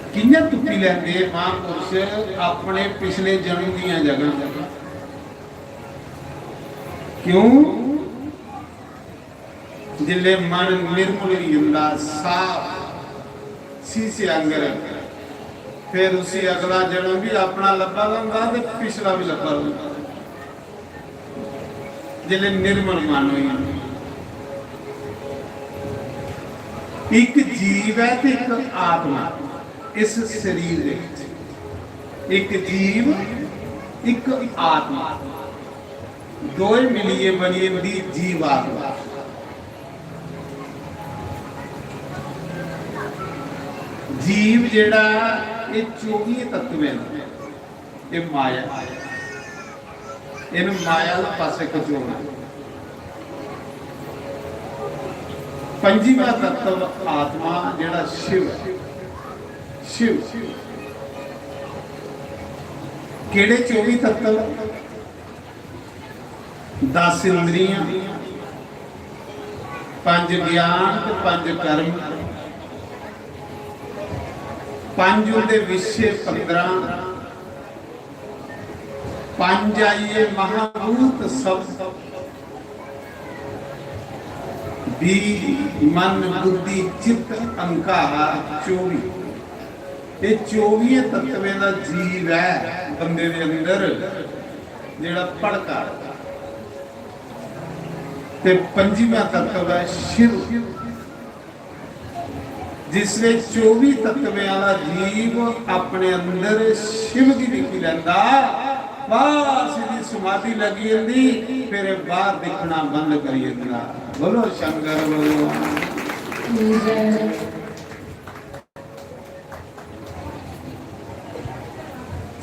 कि'यां तुप्पी लैंदे महापुरुष अपने पिछले जन्म दियां जगह? क्यों? जिसले मन निर्मल होई जंदा, साफ शीशे आंगर, फिर उसी अगला जन्म भी अपना लब्भा दा होंदा ते पिछला भी लब्भा दा होंदा। जिसले निर्मल मन होई जंदा। एक जीव है ते एक आत्मा इस शरीर दे विच। एक जीव, एक आत्मा, दोए मिलियै बनी जंदी जीवात्मा। जीव जेह्ड़ा, एह् चौबियें तत्वें दा, एह् माया, इ'नें माया आह्ले पासै कचोना। पंजमा तत्व आत्मा, जेह्ड़ा शिव ऐ। शिव। केह्ड़े चौबी तत्व? दस इंद्रियां, पंज ज्ञान ते पंज कर्म, पंज उंदे विशे पंदरां, पंज आई गे महाभूत सब, बीह्, मन, बुद्धि, चित्त, अहंकार, चौबी। एह् चौबियें तत्वें दा जीव ऐ बंदे दे अंदर, जेह्ड़ा भड़का। ते पंजमा तत्व ऐ शिव। जिसले चौबी तत्वें आह्ला जीव अपने अंदर शिव गी दिक्खी लैंदा, बस इदी समाधि लगी जंदी, फिर एह् बाहर दिक्खना बंद करी जंदा। बोलो शंकर भगवान।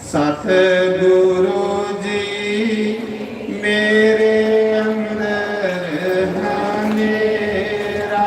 सतगुरु जी मेरे अंदर हनेरा,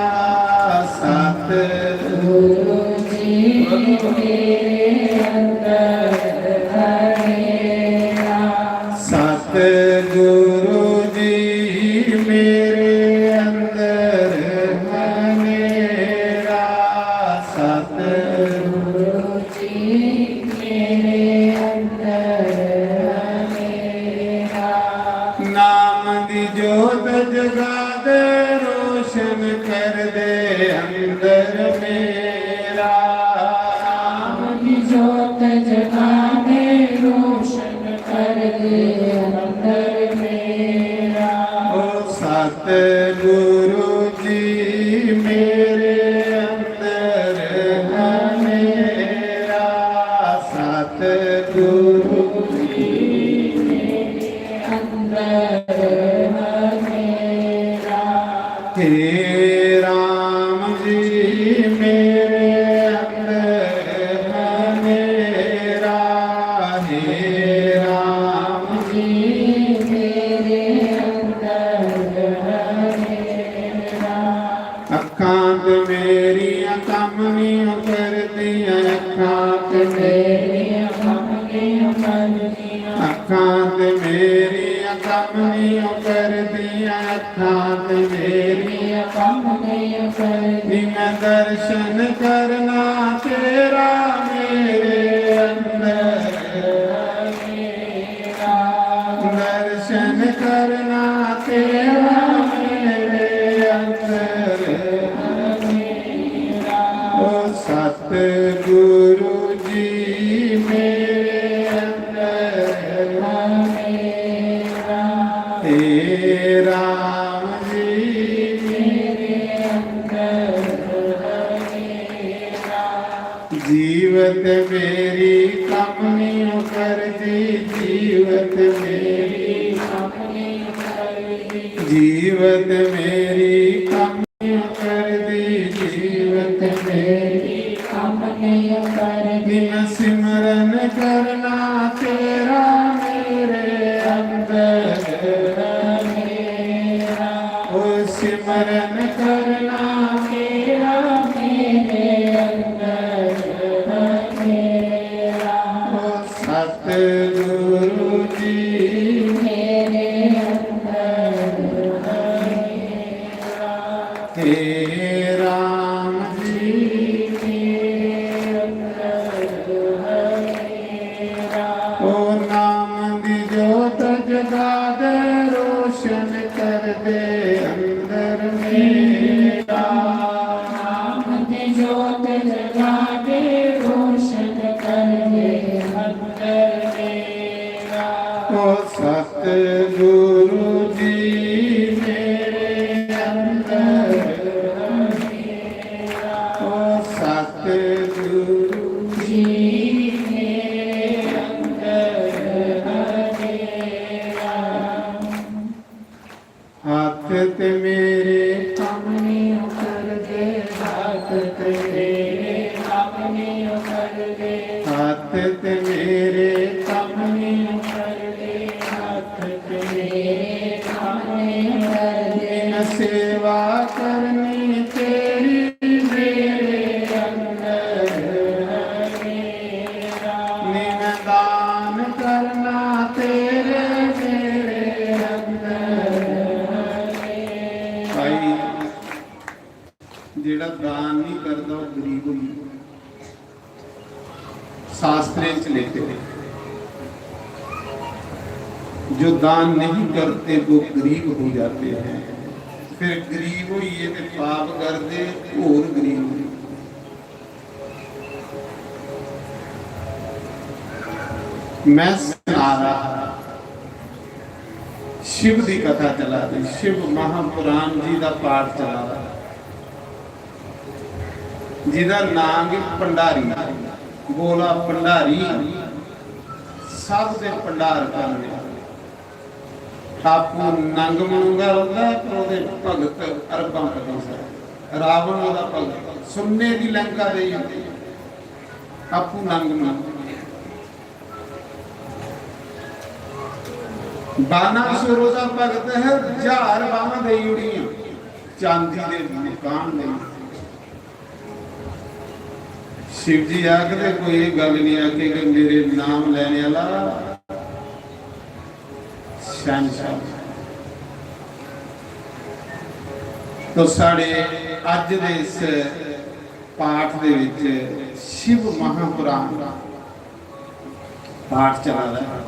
सतगुरु जी मेरे अंदर हनेरा। सतगुरु जी मेरे अंदर हनेरा, सतगुरु जी मेरे अंदर हनेरा। नाम दी जोत जगा दे, रोशन कर दे अंदर मेरा। नाम दी जोत जगा दे, रोशन कर दे अंदर मेरा। ओ सतगुरु जी मेरे अंदर हनेरा, सतगुरु जी मेरे अंदर हनेरा। हे हे राम जी मेरे अंदर हनेरा, हे राम जी मेरे अंदर हनेरा। अखां ते मेरियां कम नहीं करदियां, अखां ते मेरियां कम नहीं करदियां, अखां ते मेरियां कम नहीं करदियां, अखां ते मेरियां कम नहीं करदियां। मैं दर्शन करना तेरा मेरे अंदर, दर्शन करना तेरा मेरे अंदर। ओ सतगुरु जी मेरे अंदर हनेरा, हे राम जी मेरे अंदर हनेरा। जीवत मेरी कम नहीं करदी, जीवत मेरी कम नहीं करदी, जीवत मेरी कम नहीं करदी, जीवत मेरी कम नहीं करदी। मैं सिमरन करना तेरा मेरे अंदर हनेरा, ओ सिमरन करना तेरा मेरे अंदर हनेरा। ओ सतगुरु जी मेरे अंदर हनेरा, हे राम जी मेरे अंदर हनेरा। ओ नाम दी जोत जगा दे, रोशन कर दे अंदर मेरा। नाम दी जोत जगा दे, रोशन कर दे अंदर मेरा। ओ सतगुरु जी मेरे अंदर हनेरा, ओ सतगुरु जी मेरे अंदर हनेरा। हाथ ते मेरे कम नहीं करदे, हाथ ते मेरे कम नहीं करदे, हाथ ते मेरे कम नहीं करदे, हाथ ते मेरे कम नहीं करदे। सेवा करनी तेरी मेरे अंदर हनेरा, निदान करना तेरे मेरे अंदर। भाई, जेड़ा दान नहीं करदा, ओह गरीब होई जंदा। शास्त्रें च लिखे, जो दान नहीं करते वो गरीब हो जाते हैं। फिर गरीब होइए ते पाप करदे, होर गरीब होई। मैं सना रहा, शिव दी कथा चला दी, शिव महापुराण जी दा पाठ चला दा, जिदा नाम है भंडारी। बोला भंडारी, सब दे भंडार करने। आपू नंग मनूंगा रौंदा है, पर ओहदे भगत अरबां पति सा। रावण ओहदा भगत, सुन्ने दी लंका दे आपू नंग मनूंगा। बानासुर ओहदा भगत है, हजार बाहां देई ओड़ियां चांदी दे मकान लेई। शिव जी आखदे कोई एह गल्ल नहीं आखे कि मेरे नाम लेने वाला शहंशाह। तो साढ़े अज दे इस पाठ दे विच शिव महापुराण पाठ चला रहा है।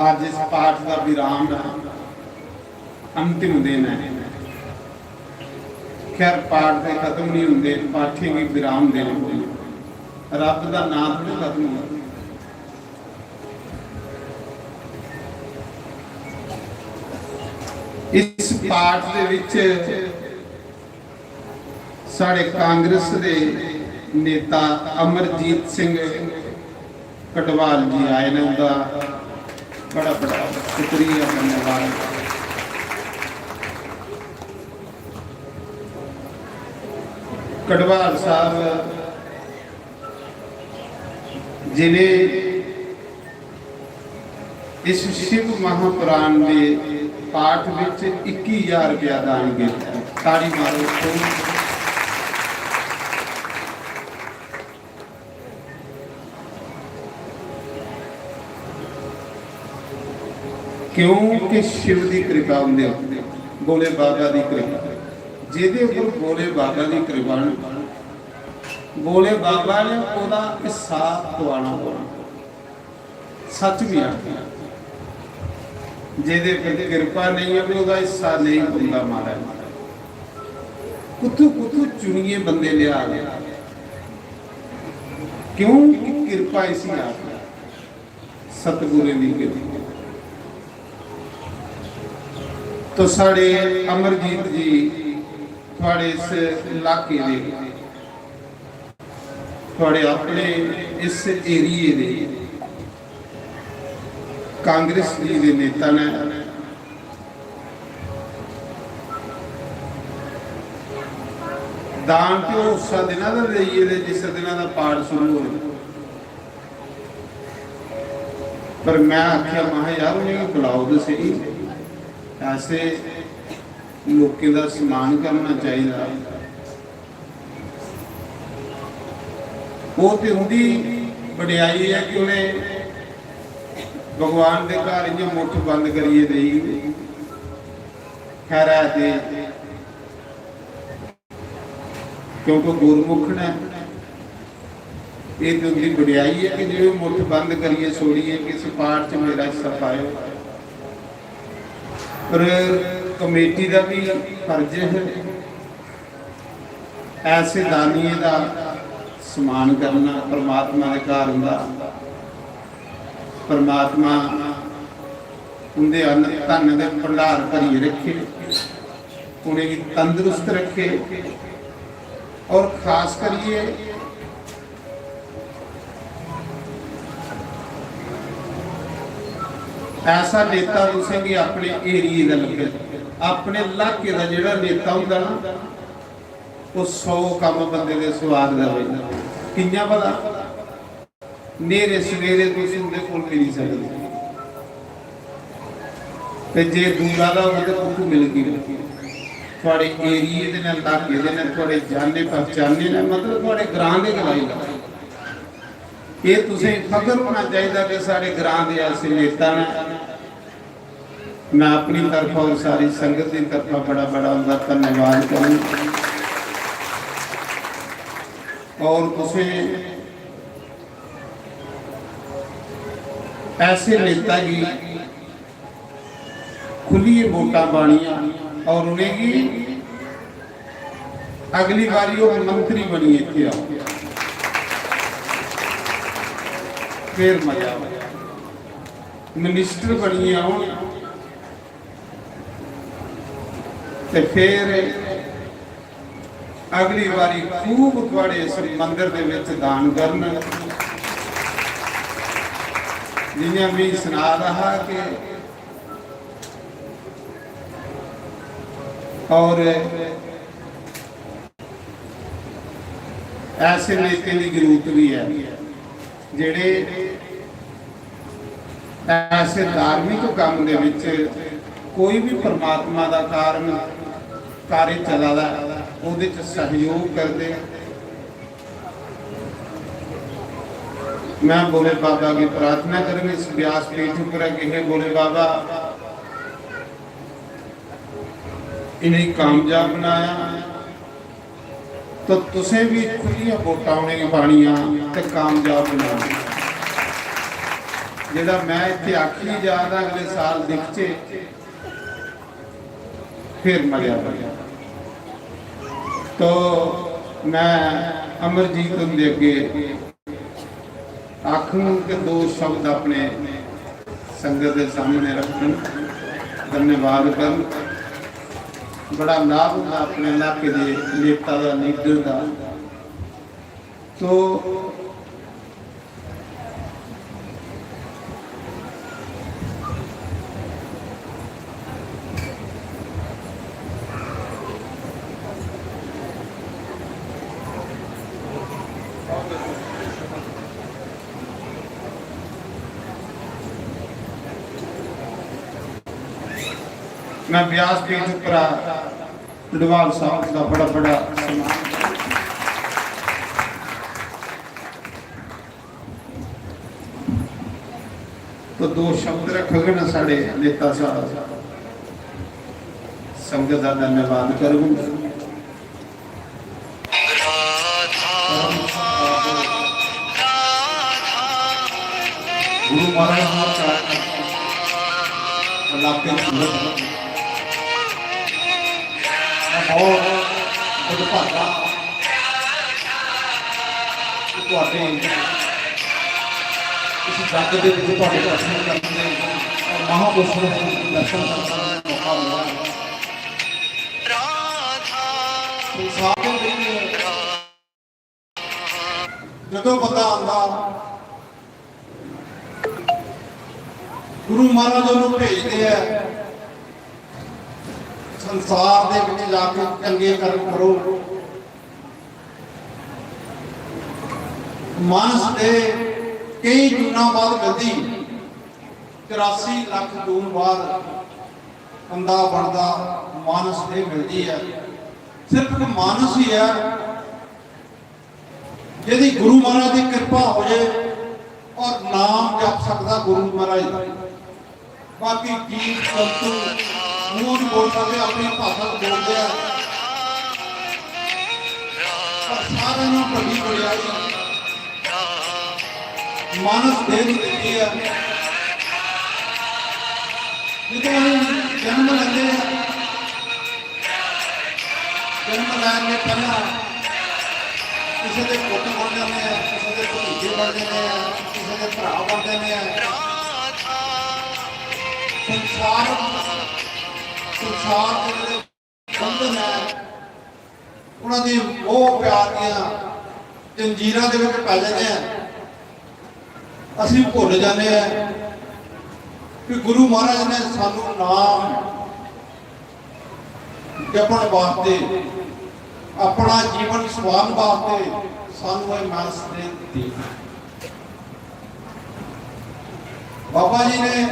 अज इस पाठ का विराम है, अंतिम दिन है। खैर, पाठ ते खत्म नहीं होंदे, पाठें गी विराम देने पौंदे। रब दा नाम थोड़ी खत्म होंदा। इस पाठ दे विच साढ़े कांग्रेस दे नेता अमरजीत सिंह कटवाल जी आए ने, उंदा बड़ा बड़ा शुक्रिया, धन्यवाद। कटवाल साहब, जिन्हें इस शिव महापुराण दे पाठ विच इक्की हजार रुपया दान कीता। ताड़ी मारो खूब। क्योंकि शिव दी कृपा उंदे उप्पर, भोले बाबा दी कृपा, जेह्दे उप्पर भोले बाबा दी कृपा न, भोले बाबा ने ओह्दा हिस्सा पुआना पौना। सच बी आखना, जेह्दे पर कृपा नेईं होवे, ओह्दा हिस्सा नेईं बनदा महाराज। कुत्थू कुत्थू चुनियै बंदे लिया दे, क्यों? किरपा इसी आखदे, सतगुरें दी किरपा। तो साढ़े अमरजीत जी, थुआढ़े इस इलाके दे, थुआढ़े अपने इस एरिये दे कांग्रेस जी दे नेता ने, दान ते ओह् उस्सै दिना दा देइयै ते जिस दिना दा पाठ शुरू होए। पर मैं आखेआ, महां, यार, उ'नेंगी बुलाओ ते स्हेई, ऐसे लोकें दा सम्मान करना चाहिदा। ओह् ते उं'दी बड़ेआई ऐ कि उ'नें भगवान दे घर इ'यां मुट्ठ बंद करियै देई। खैर ऐ ते क्योंकि गुरमुख ने, एह् ते उं'दी बड़ेआई ऐ कि जेह्ड़े मुट्ठ बंद करियै छोड़ियै किस पाठ च मेरा हिस्सा पाए। पर कमेटी दा बी फर्ज है ऐसे दानियें दा सम्मान करना, परमात्मा दे घर उं'दा, परमात्मा उं'दे अन्न धन दे भंडार भरियै रखे, उ'नेंगी तंदरुस्त रखे। और खास करियै ऐसा नेता तुसेंगी अपने एरिये दा लब्भे, अपने इलाके दा जेह्ड़ा नेता होंदा ना, ओह् सौ कम्म बंदे दे स्वाद दा होई। कि'यां भला? न्हेरे सवेरे तुस उं'दे कोल मिली सकदे। ते जे दूरा दा होग ते कुत्थूं मिलगी? थुआढ़े एरिये दे न, इलाके दे न, थुआढ़े जाने पहचाने न, मतलब थुआढ़े ग्रां दे गै लाई लैओ। एह् तुसें फख्र होना चाहिदा कि साढ़े ग्रां दे ऐसे नेता न। मैं अपनी तरफा और सारी संगत दी तरफा बड़ा बड़ा उं'दा धन्यवाद करूं। और तुसें ऐसे नेता गी खुल्लियै वोटां पानियां और उ'नेंगी अगली बारी ओह् मंत्री बनियै इत्थै आओ, फिर मजा आओ। मिनिस्टर बनियै औन ते फिर अगली बारी खूब थुआढ़े इस मंदर दे विच दान करन। जि'यां मी सना दा हा कि और ऐसे नेते दी जरूरत भी है जेह्ड़े ऐसे धार्मिक काम दे विच कोई भी परमात्मा दा कारण कार्य चला दा ऐ, ओह्दे च सहयोग करदे। मैं भोले बाबा की प्रार्थना करंग इस व्यासपीठ पर कि हे भोले बाबा, इन्हें कामयाब बनाया, तो तुसें भी खुल्लियां वोटां उ'नेंगी पानियां ते कामयाब बनाना। जेह्ड़ा मैं इत्थै आखियै जा दा, अगले साल दिखचे, फिर मजा बनेआ। तो मैं अमरजीत हुंदे अग्गे आखन ते दो शब्द अपने संगत दे सामने रखन, धन्यवाद करन। बड़ा लाभ होंदा अपने इलाके दे नेता दा, लीडर दा। तो मैं व्यासपीठ उप्परा डोभाल साहब दा बड़ा बड़ा सम्मान। तो दो शब्द रखगे ना साढ़े नेता साहब, संगत दा धन्यवाद करगे। गुरु महाराज का इलाके सूरत बहुत बदभागा। ਤੁਹਾਡੇ ਇਸ ਜੱਗ ਦੇ ਵਿੱਚ ਤੁਹਾਡੇ ਦਰਸ਼ਨ ਕਰਨ ਦੇ ਔਰ ਮਹਾਂਪੁਰਸ਼ਾਂ ਦੇ ਦਰਸ਼ਨ ਕਰਨ ਦਾ ਮੌਕਾ ਮਿਲਿਆ। ਸੰਸਾਰ ਦੇ ਵਿੱਚ ਜਦੋਂ ਬੰਦਾ ਆਉਂਦਾ, ਗੁਰੂ ਮਹਾਰਾਜ ਉਹਨੂੰ ਭੇਜਦੇ ਆ ਸੰਸਾਰ ਦੇ ਵਿੱਚ ਜਾ ਕੇ ਚੰਗੇ ਕਰਮ ਕਰੋ। ਮਾਨਸ ਦੇ ਕਈ ਜੂਨਾਂ ਬਾਅਦ ਮਿਲਦੀ, ਚੁਰਾਸੀ ਲੱਖ ਜੂਨ ਬਾਅਦ ਬੰਦਾ ਬਣਦਾ, ਮਾਨਸ ਦੇ ਮਿਲਦੀ ਹੈ। ਸਿਰਫ ਇੱਕ ਮਾਨਸ ਹੀ ਹੈ ਜਿਹਦੀ ਗੁਰੂ ਮਹਾਰਾਜ ਦੀ ਕਿਰਪਾ ਹੋ ਜਾਏ ਔਰ ਨਾਮ ਜਪ ਸਕਦਾ ਗੁਰੂ ਮਹਾਰਾਜ ਦਾ। ਬਾਕੀ ਜੀਵ ਜੰਤੂ ਮੂੰਹ ਨਹੀਂ ਬੋਲ ਸਕਦੇ, ਆਪਣੀ ਭਾਸ਼ਾ ਚ ਬੋਲਦੇ ਆ, ਪਰ ਸਾਰਿਆਂ ਨੂੰ ਵੱਡੀ ਵਡਿਆਈ ਮਾਨਸ ਦੇ ਨੂੰ ਦਿੱਤੀ ਹੈ। ਜਦੋਂ ਅਸੀਂ ਜਨਮ ਲੈਂਦੇ ਆ, ਜਨਮ ਲੈਣ ਦੇ ਪਹਿਲਾਂ ਕਿਸੇ ਦੇ ਪੁੱਤ ਬਣ ਜਾਂਦੇ ਆ, ਕਿਸੇ ਦੇ ਭਤੀਜੇ ਬਣ ਜਾਂਦੇ ਆ, ਕਿਸੇ ਦੇ ਭਰਾ ਬਣ ਜਾਂਦੇ ਆ। ਸੰਸਾਰ, ਸੰਸਾਰ ਦੇ ਜਿਹੜੇ ਬੰਧਨ ਹੈ, ਉਹਨਾਂ ਦੀ ਮੋਹ ਪਿਆਰ ਦੀਆਂ ਜੰਜੀਰਾਂ ਦੇ ਵਿੱਚ ਪੈ ਜਾਂਦੇ ਆ। ਅਸੀਂ ਭੁੱਲ ਜਾਂਦੇ ਆ ਕਿ ਗੁਰੂ ਮਹਾਰਾਜ ਨੇ ਸਾਨੂੰ ਨਾਮ ਜਪਣ ਵਾਸਤੇ, ਆਪਣਾ ਜੀਵਨ ਸਵਾਰਨ ਵਾਸਤੇ ਸਾਨੂੰ ਇਹ ਮਾਨਸ ਦੇ ਦਿੱਤੀ। ਬਾਬਾ ਜੀ ਨੇ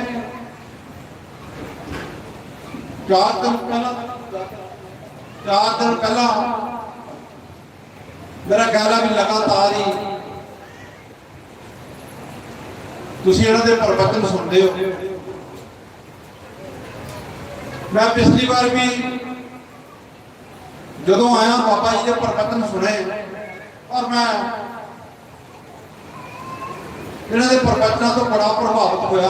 ਚਾਰ ਦਿਨ ਪਹਿਲਾਂ, ਚਾਰ ਦਿਨ ਪਹਿਲਾਂ ਮੇਰਾ ਖਿਆਲ ਹੈ ਵੀ ਲਗਾਤਾਰ ਹੀ ਤੁਸੀਂ ਇਹਨਾਂ ਦੇ ਪ੍ਰਵਚਨ ਸੁਣਦੇ ਹੋ। ਮੈਂ ਪਿਛਲੀ ਵਾਰ ਵੀ ਜਦੋਂ ਆਇਆ, ਬਾਬਾ ਜੀ ਦੇ ਪ੍ਰਵਚਨ ਸੁਣੇ ਔਰ ਮੈਂ ਇਹਨਾਂ ਦੇ ਪ੍ਰਵਚਨਾਂ ਤੋਂ ਬੜਾ ਪ੍ਰਭਾਵਿਤ ਹੋਇਆ।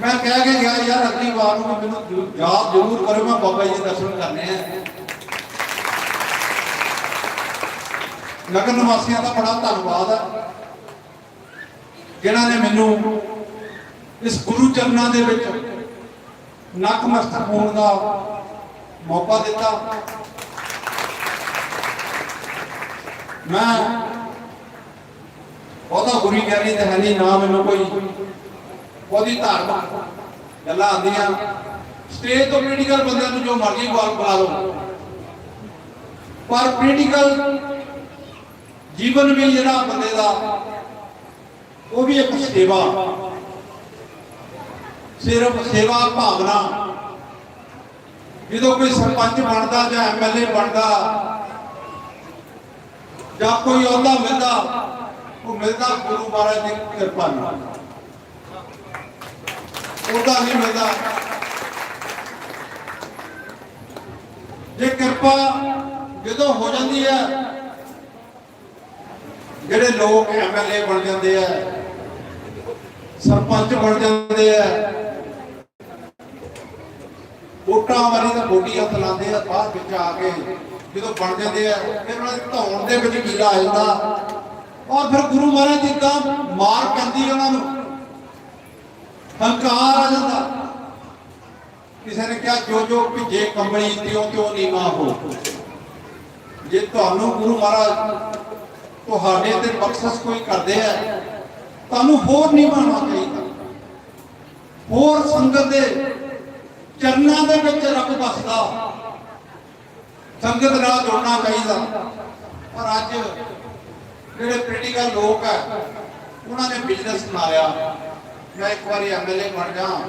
ਮੈਂ ਕਹਿ ਕੇ ਗਿਆ, "ਯਾਰ, ਅਗਲੀ ਵਾਰ ਨੂੰ ਵੀ ਮੈਨੂੰ ਜ਼ਰੂਰ, ਯਾਦ ਜ਼ਰੂਰ ਕਰਿਓ, ਮੈਂ ਬਾਬਾ ਜੀ ਦੇ ਦਰਸ਼ਨ ਕਰਨੇ ਆ।" ਨਗਰ ਨਿਵਾਸੀਆਂ ਦਾ ਬੜਾ ਧੰਨਵਾਦ ਹੈ ਜਿਨ੍ਹਾਂ ਨੇ ਮੈਨੂੰ ਇਸ ਗੁਰੂ ਚਰਨਾਂ ਦੇ ਵਿੱਚ ਨਤਮਸਤਕ ਹੋਣ ਦਾ ਮੌਕਾ ਦਿੱਤਾ। ਮੈਂ ਬਹੁਤਾ ਗੁਰੀ ਗਿਆਨੀ ਤਾਂ ਹੈ ਨਹੀਂ, ਨਾ ਮੈਨੂੰ ਕੋਈ ਉਹਦੀ ਧਾਰਮਿਕ ਗੱਲਾਂ ਆਉਂਦੀਆਂ। ਸਟੇਜ ਤੋਂ ਪੋਲੀਟੀਕਲ ਬੰਦਿਆਂ ਨੂੰ ਜੋ ਮਰਜ਼ੀ ਬੁਲਾ, ਬੁਲਾ ਲਓ, ਪਰ ਪੋਲੀਟੀਕਲ ਜੀਵਨ ਵੀ ਜਿਹੜਾ ਬੰਦੇ ਦਾ, ਉਹ ਵੀ ਇੱਕ ਸੇਵਾ, ਸਿਰਫ ਸੇਵਾ ਭਾਵਨਾ। ਜਦੋਂ ਕੋਈ ਸਰਪੰਚ ਬਣਦਾ ਜਾਂ ਐਮਐਲਏ ਬਣਦਾ ਜਾਂ ਕੋਈ ਅਹੁਦਾ ਮਿਲਦਾ, ਉਹ ਮਿਲਦਾ ਗੁਰੂ ਮਹਾਰਾਜ ਦੀ ਕਿਰਪਾ ਨਾਲ। ਅਹੁਦਾ ਨਹੀਂ ਮਿਲਦਾ। ਜੇ ਕਿਰਪਾ ਜਦੋਂ ਹੋ ਜਾਂਦੀ ਹੈ, ਜਿਹੜੇ ਲੋਕ ਐਮਐਲਏ ਬਣ ਜਾਂਦੇ ਆ, ਸਰਪੰਚ ਬਣ ਜਾਂਦੇ ਆ, ਵੋਟਾਂ ਵਾਰੀ ਤਾਂ ਵੋਟੀ ਹੱਥ ਲਾਉਂਦੇ ਆ, ਬਾਅਦ ਵਿੱਚ ਆ ਕੇ ਜਦੋਂ ਬਣ ਜਾਂਦੇ ਆ, ਫਿਰ ਉਹਨਾਂ ਦੇ ਧੌਣ ਦੇ ਵਿੱਚ ਕੀੜਾ ਆ ਜਾਂਦਾ। ਔਰ ਫਿਰ ਗੁਰੂ ਮਹਾਰਾਜ ਦੀ ਤਾਂ ਮਾਰ ਪੈਂਦੀ ਉਹਨਾਂ ਨੂੰ, ਹੰਕਾਰ ਆ ਜਾਂਦਾ। ਕਿਸੇ ਨੇ ਕਿਹਾ, "ਜੋ ਜੋ ਭਿੱਜੇ ਕੰਬਲੀ, ਤਿਉਂ ਤਿਉਂ ਨੀਵਾਂ ਹੋ।" ਜੇ ਤੁਹਾਨੂੰ ਗੁਰੂ ਮਹਾਰਾਜ ਤੁਹਾਡੇ ਤੇ ਬਖਸ਼ਿਸ਼ ਕੋਈ ਕਰਦੇ ਆ, ਤੁਹਾਨੂੰ ਹੋਰ ਨੀਵਾਂ ਹੋਣਾ ਚਾਹੀਦਾ, ਹੋਰ ਸੰਗਤ ਦੇ ਚਰਨਾਂ ਦੇ ਵਿੱਚ ਰੱਬ ਵਸਦਾ, ਸੰਗਤ ਨਾਲ ਜੁੜਨਾ ਚਾਹੀਦਾ। ਪਰ ਅੱਜ ਜਿਹੜੇ ਪੋਲੀਟੀਕਲ ਲੋਕ ਆ, ਉਹਨਾਂ ਨੇ ਬਿਜ਼ਨਸ ਬਣਾ ਲਿਆ, "ਮੈਂ ਇੱਕ ਵਾਰੀ ਐਮਐਲਏ ਬਣ ਜਾ,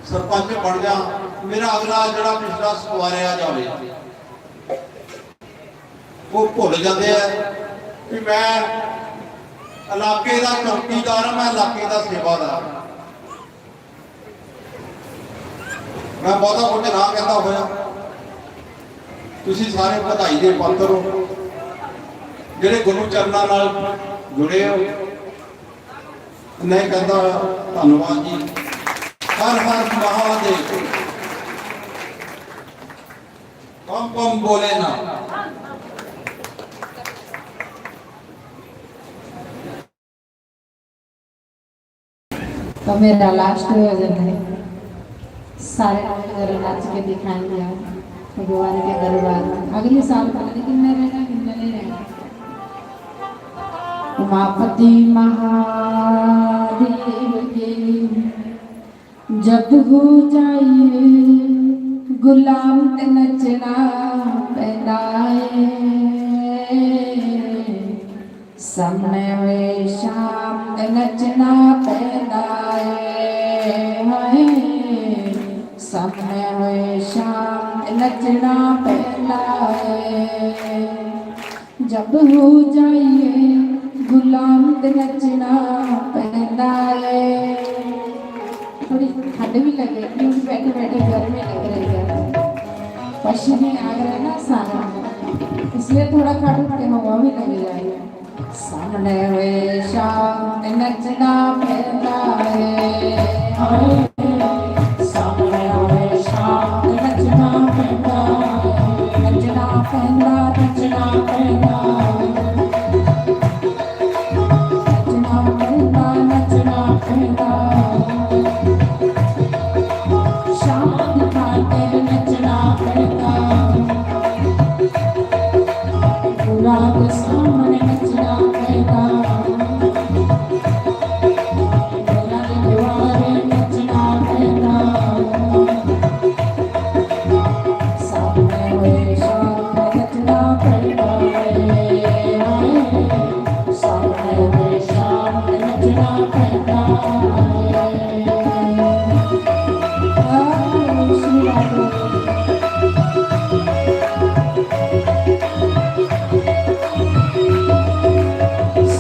सरपंच बन जा, मेरा अगला जेह्ड़ा पिछला सवारेआ जावे, ओह् भुल्ल जंदे ऐ कि मैं इलाके दा चौकीदार आं, मैं इलाके दा सेवादार आं। मैं बहुता कुछ ना कहता होया, तुसी सारे बधाई दे पात्र हो, जेह्ड़े गुरु चरणा नाल जुड़े हो। नहीं कहता, धन्यवाद जी। हर हर महादेव। बम बम भोलेनाथ। तो मेरा लास्ट भजन है, सारे नच के दिखाएंगे आप भगवान के दरबार में। अगले साल पता नहीं किन्ने रहना, किन्ने नहीं रहना। उमापति महादेव की जब हो जाइए गुलाम ते नचना पैदा है। सामने हुए शाम ते नचना पैदा है। हाय, सामने हुए शाम ते नचना पैदा है। जब हो जाइए गुलाम ते नचना पैदा है। थोड़ी ठंड भी लगे क्योंकि बैठे बैठे गर्मी लग रही है, पसीने आ रहे ना सारा, इसलिए थोड़ा खट उठ के हवा भी लग जाए। सामने हुए शाम ते नचना पैदा है। सामने हुए शाम ते नचना पैदा है। नचना पैदा, नचना पैदा। नचना पैदा, नचना पैदा। शाम दिखा के नचना पैदा। पूरा के सामने नचना पैदा। पूरा के द्वारे नचना पैदा। सामने हुए शाम नचना पैदा। सामने हुए शाम नचना पैदा।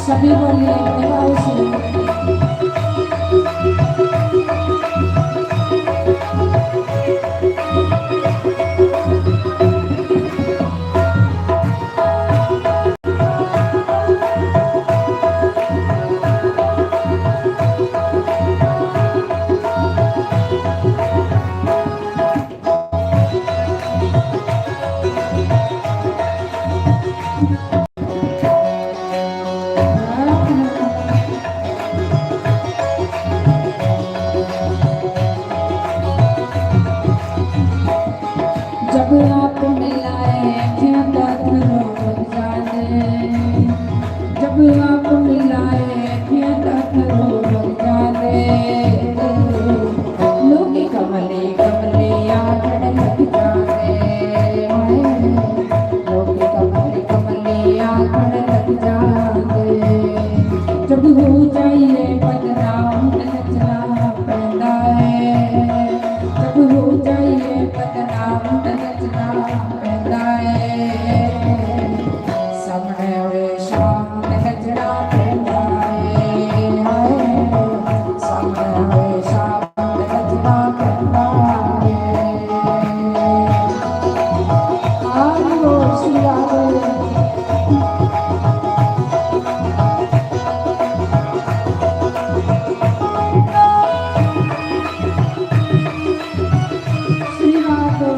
सभी बोलिए, प्रेम से। जब आप मिलाए अखियां तो अथरू बन जाते, जब आप मिलाए अखियां तो अथरू बन जाते। लोग कमली कमली आखण लग जाते, हाय। लोग कमली कमली आखण लग जाते। जब हो जाइए बदनाम ते नचना पैदा है, जब हो जाइए बदनाम ते नचना पैदा है। सामने हुए शाम ते नचना पैदा है, हाय। सामने हुए शाम ते नचना पैदा है। हरि बोल श्री राधे। श्री राधे।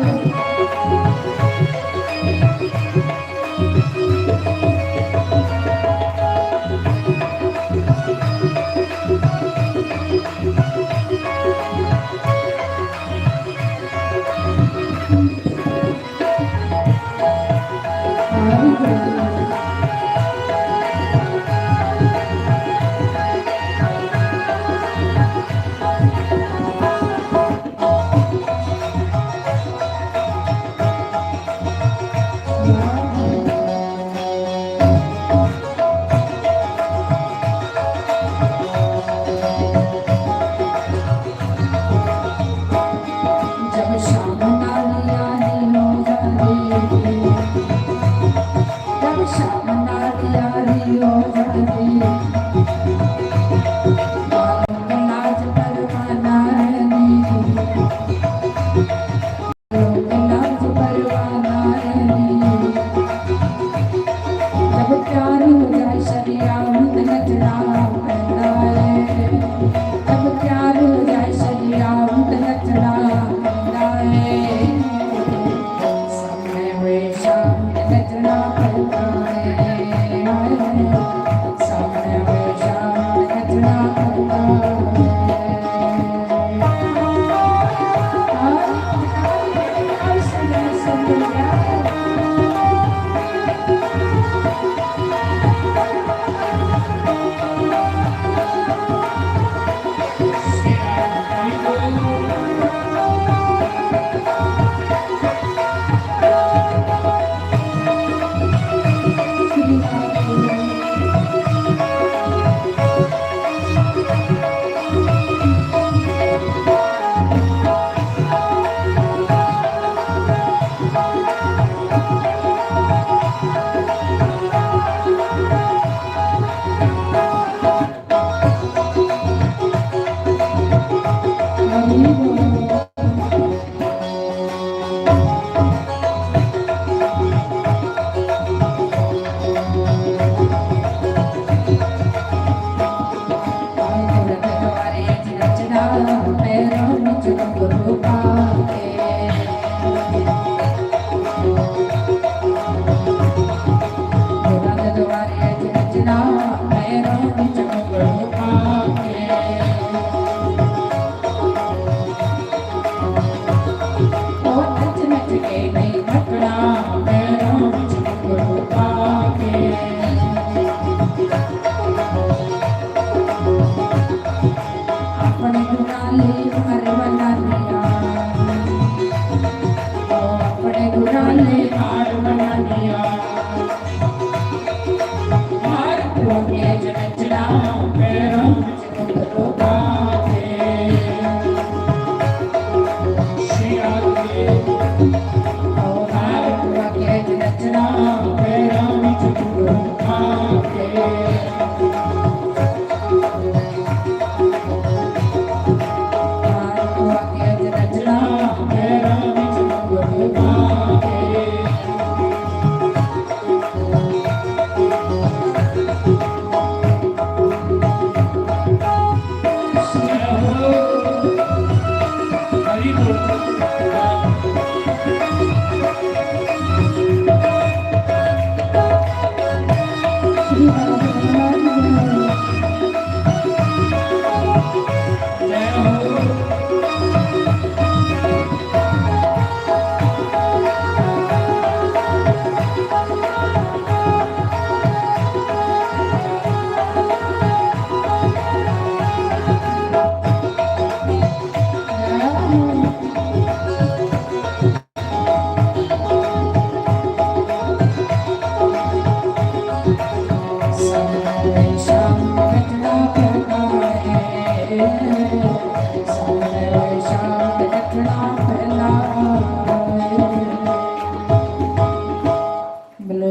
बोलो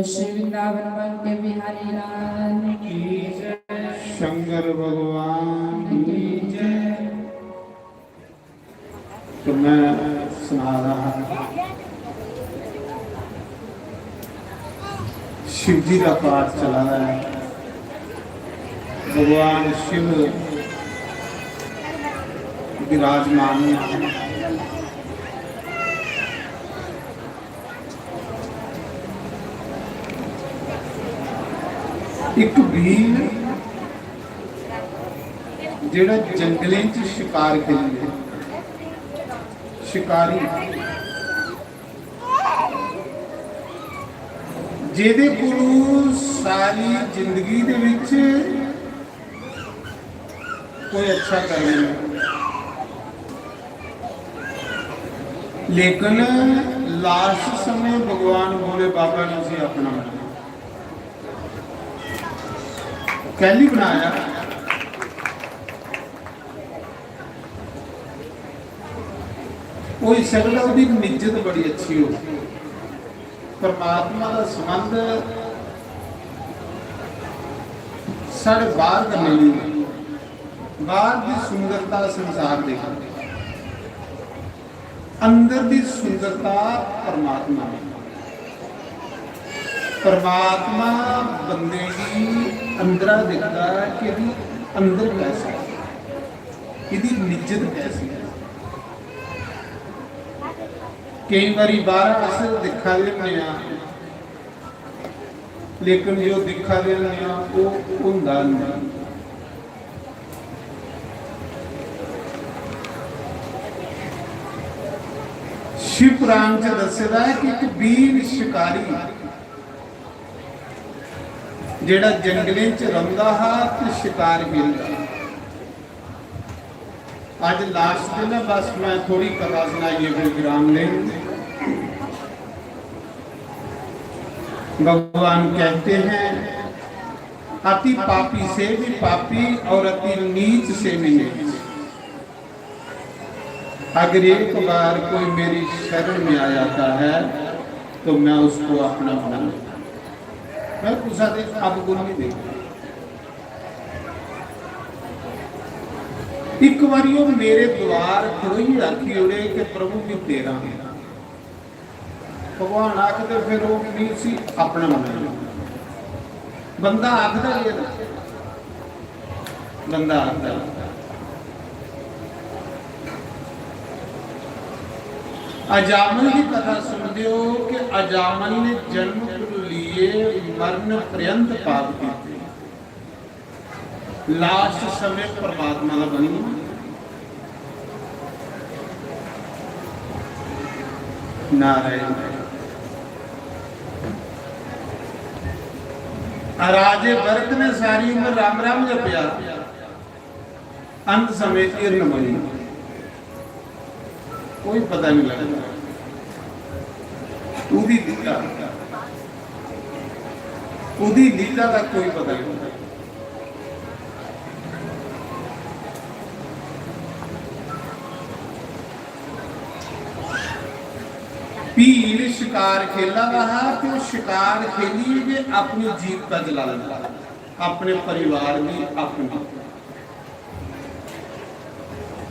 श्री वृंदावन के बिहारी लाल की जय। शंकर भगवान की जय। तो मैं सुना रहा हा, शिव जी का पाठ चला रहा है। भगवान शिव विराजमान है। एक भील जेड़ा जंगलें च शिकार करिए, शिकारी, जेदे कोलू सारी जिंदगी दे विच कोई अच्छा कर्म नहीं, लेकिन लास्ट समय भगवान भोले बाबा ने उसे अपना बनाया। कैली बनाया? होई सकदा ओह्दी निज्जत बड़ी अच्छी हो, परमात्मा दा संबंध साढ़े बाहर कन्नै नहीं, बाहर दी सुंदरता संसार दी, अंदर दी सुंदरता परमात्मा दी। परमात्मा बंदे गी अंदरा दिखदा कि अंदर कैसा है, एह्दी निज्जत कैसी है। केईं बारी बाहर अस दिक्खा दे होन्ने आं, लेकिन जो दिक्खा दे होन्ने आं, ओह् होंदा नेईं। शिव पुराण च दस्से दा ऐ कि इक वीर शिकारी जेह्ड़ा जंगलें च रौंह्दा हा ते शिकार खेलदा हा। अज्ज लास्ट दिन है, बस मैं थोड़ी कथा सुनाइए फिर विराम लेंगे। भगवान कहते हैं, अति पापी से भी पापी और अति नीच से भी नीच। अगर एक बार कोई मेरी शरण में आ जाता है तो मैं उसको अपना बना लेता हूं। मैं कुसा दे अवगुण नहीं देखता। एक बारी वो मेरे द्वार खड़ोई आखी ओड़े कि प्रभु भी तेरा है। भगवान आखदे फिर वो भी उसी अपना बना लेता। बंदा आखदा ये ना, बंदा आखदा। अजामल की कथा सुनते हो कि अजामल ने जन्म को लिए मरण पर्यंत पाप किए। लास्ट समय परमात्मा दा बनी। नारायण। राजे भरत ने सारी उम्र राम राम जपया, अंत समय च हिरन बनी। कोई पता नहीं लगता। ओदी लीला, ओदी लीला का कोई पता नहीं लगता। भील शिकार खेला दा हा ते ओह शिकार खेलिए गै अपनी जीविका चला लेंदा, अपने परिवार दी, अपनी।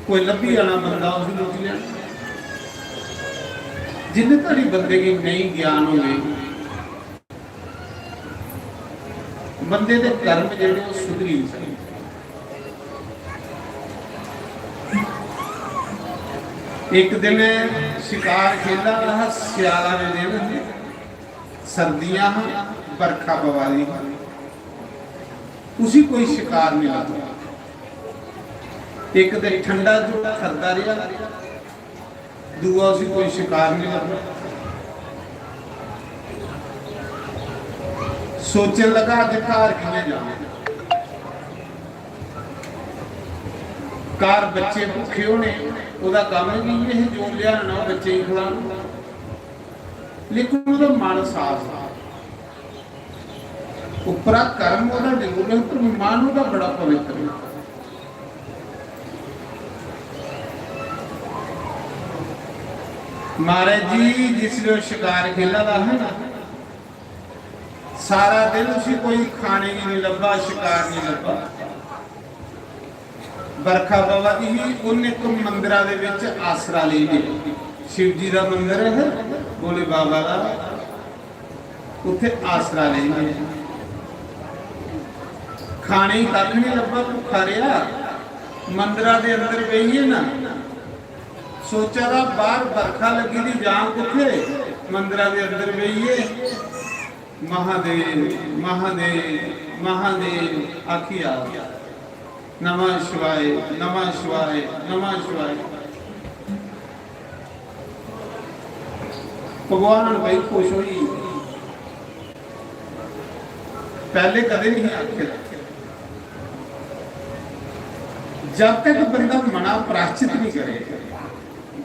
कोई लब्भी जाना बंदा, उसी लुट्टी लैना। जिन्ने धड़ी बंदे गी नेईं ज्ञान होवे, बंदे दे कर्म जेह्ड़े ओह् सुधरी निं सकदे। इक दिन शिकार खेला दा हा, स्याला दे दिन हे, सर्दियां हां, बरखा पवा दी ही, उसी कोई शिकार नहीं लब्भा। इक दिन ठंडा झोला खरदा रेहा, दूआ उसी कोई शिकार नहीं लब्भा। सोचन लगा कि घर कि'यां जाना। घर बच्चे भुक्खे होने, ओह्दा कम्म बी इ'यै हे, जो लेआना ओह् बच्चें गी खलाना। लेकिन ओह्दा मन साफ हा। उप्परा कर्म ओह्दा निगुण ऐ, पर मन ओह्दा बड़ा पवित्र ऐ। महाराज जी, जिसलै ओह् शिकार खेला दा हा ना, सारा दिन उसी कोई खाने गी नहीं लब्भा, शिकार नहीं लब्भा। बरखा पवा दी ही, उन्हें इक मंदरा दे विच आसरा लेई लिया। शिव जी दा मंदर है, भोले बाबा दा, उत्थे आसरा लेई लिया। खाने गी कख नहीं लब्भा, भुखा रहा। मंदरा दे अंदर बेहिए ना, सोचा दा बाहर बरखा लगी दी, जां कुत्थे, मंदरा दे अंदर बेहिए। महादेव, महादेव, महादेव आखी आ। नमः शिवाय, नमः शिवाय, नमः शिवाय। भगवान भाई खुश होई। पहले कदे नहीं आखे। जब तक बंदा मना प्राश्चित नहीं करे,